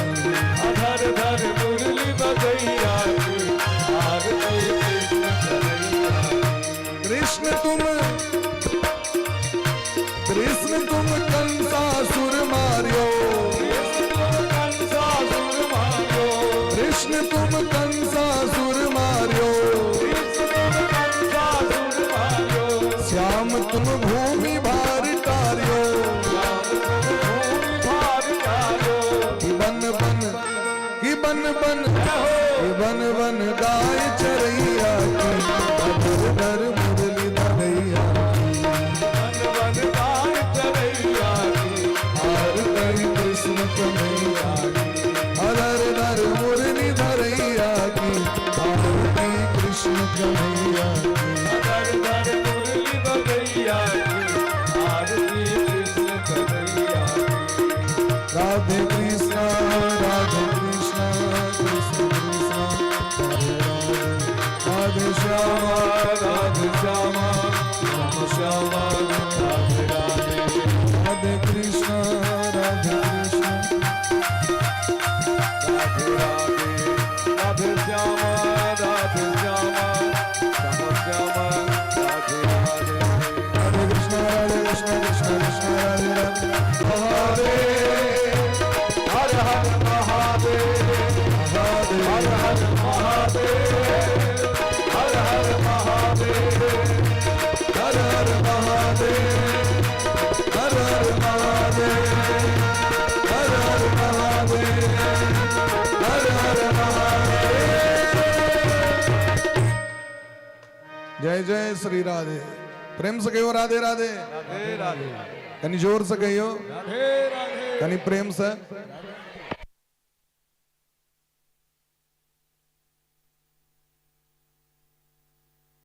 अधर धर मुरली बजैया की आरती कृष्ण कन्हैया की। कृष्ण तुम कंसासुर मार्यो। कृष्ण कंसासुर मार्यो। कृष्ण तुम कंसासुर मार्यो। कृष्ण कंसासुर मार्यो। श्याम तुम भूमि भार तार्यो। राम तुम भूमि भार तार्यो। कि बन बन कि बन बन कि बन बन गाय चरैया की अधर धर मुरली धरैया की। बन बन गाय चरैया की आरती कृष्ण कन्हैया की। अधर धर मुरली धरैया की आरती कृष्ण कन्हैया की। अधर धर मुरली बजैया की आरती कृष्ण कन्हैया की। राधे कृष्णा राधे कृष्णा कृष्ण कृष्णा हरे राधे, राधे श्यामा राधे श्यामा श्याम श्यामा राधे राधे। राधे कृष्णा राधे कृष्णा राधे राधे राधे श्यामा राधे श्यामा श्याम श्यामा राधे राधे। राधे कृष्णा राधे कृष्णा कृष्ण कृष्ण राधे राधे। महादेव हर हर महादेव। महादेव हर हर महादेव हर हर महादेव। हर हर महादेव हर हर महादेव हर हर महादेव हर हर महादेव। जय जय श्री राधे। प्रेम से कहियो राधे राधे। राधे राधे। कनी जोर से कहियो। राधे राधे। कनी प्रेम से।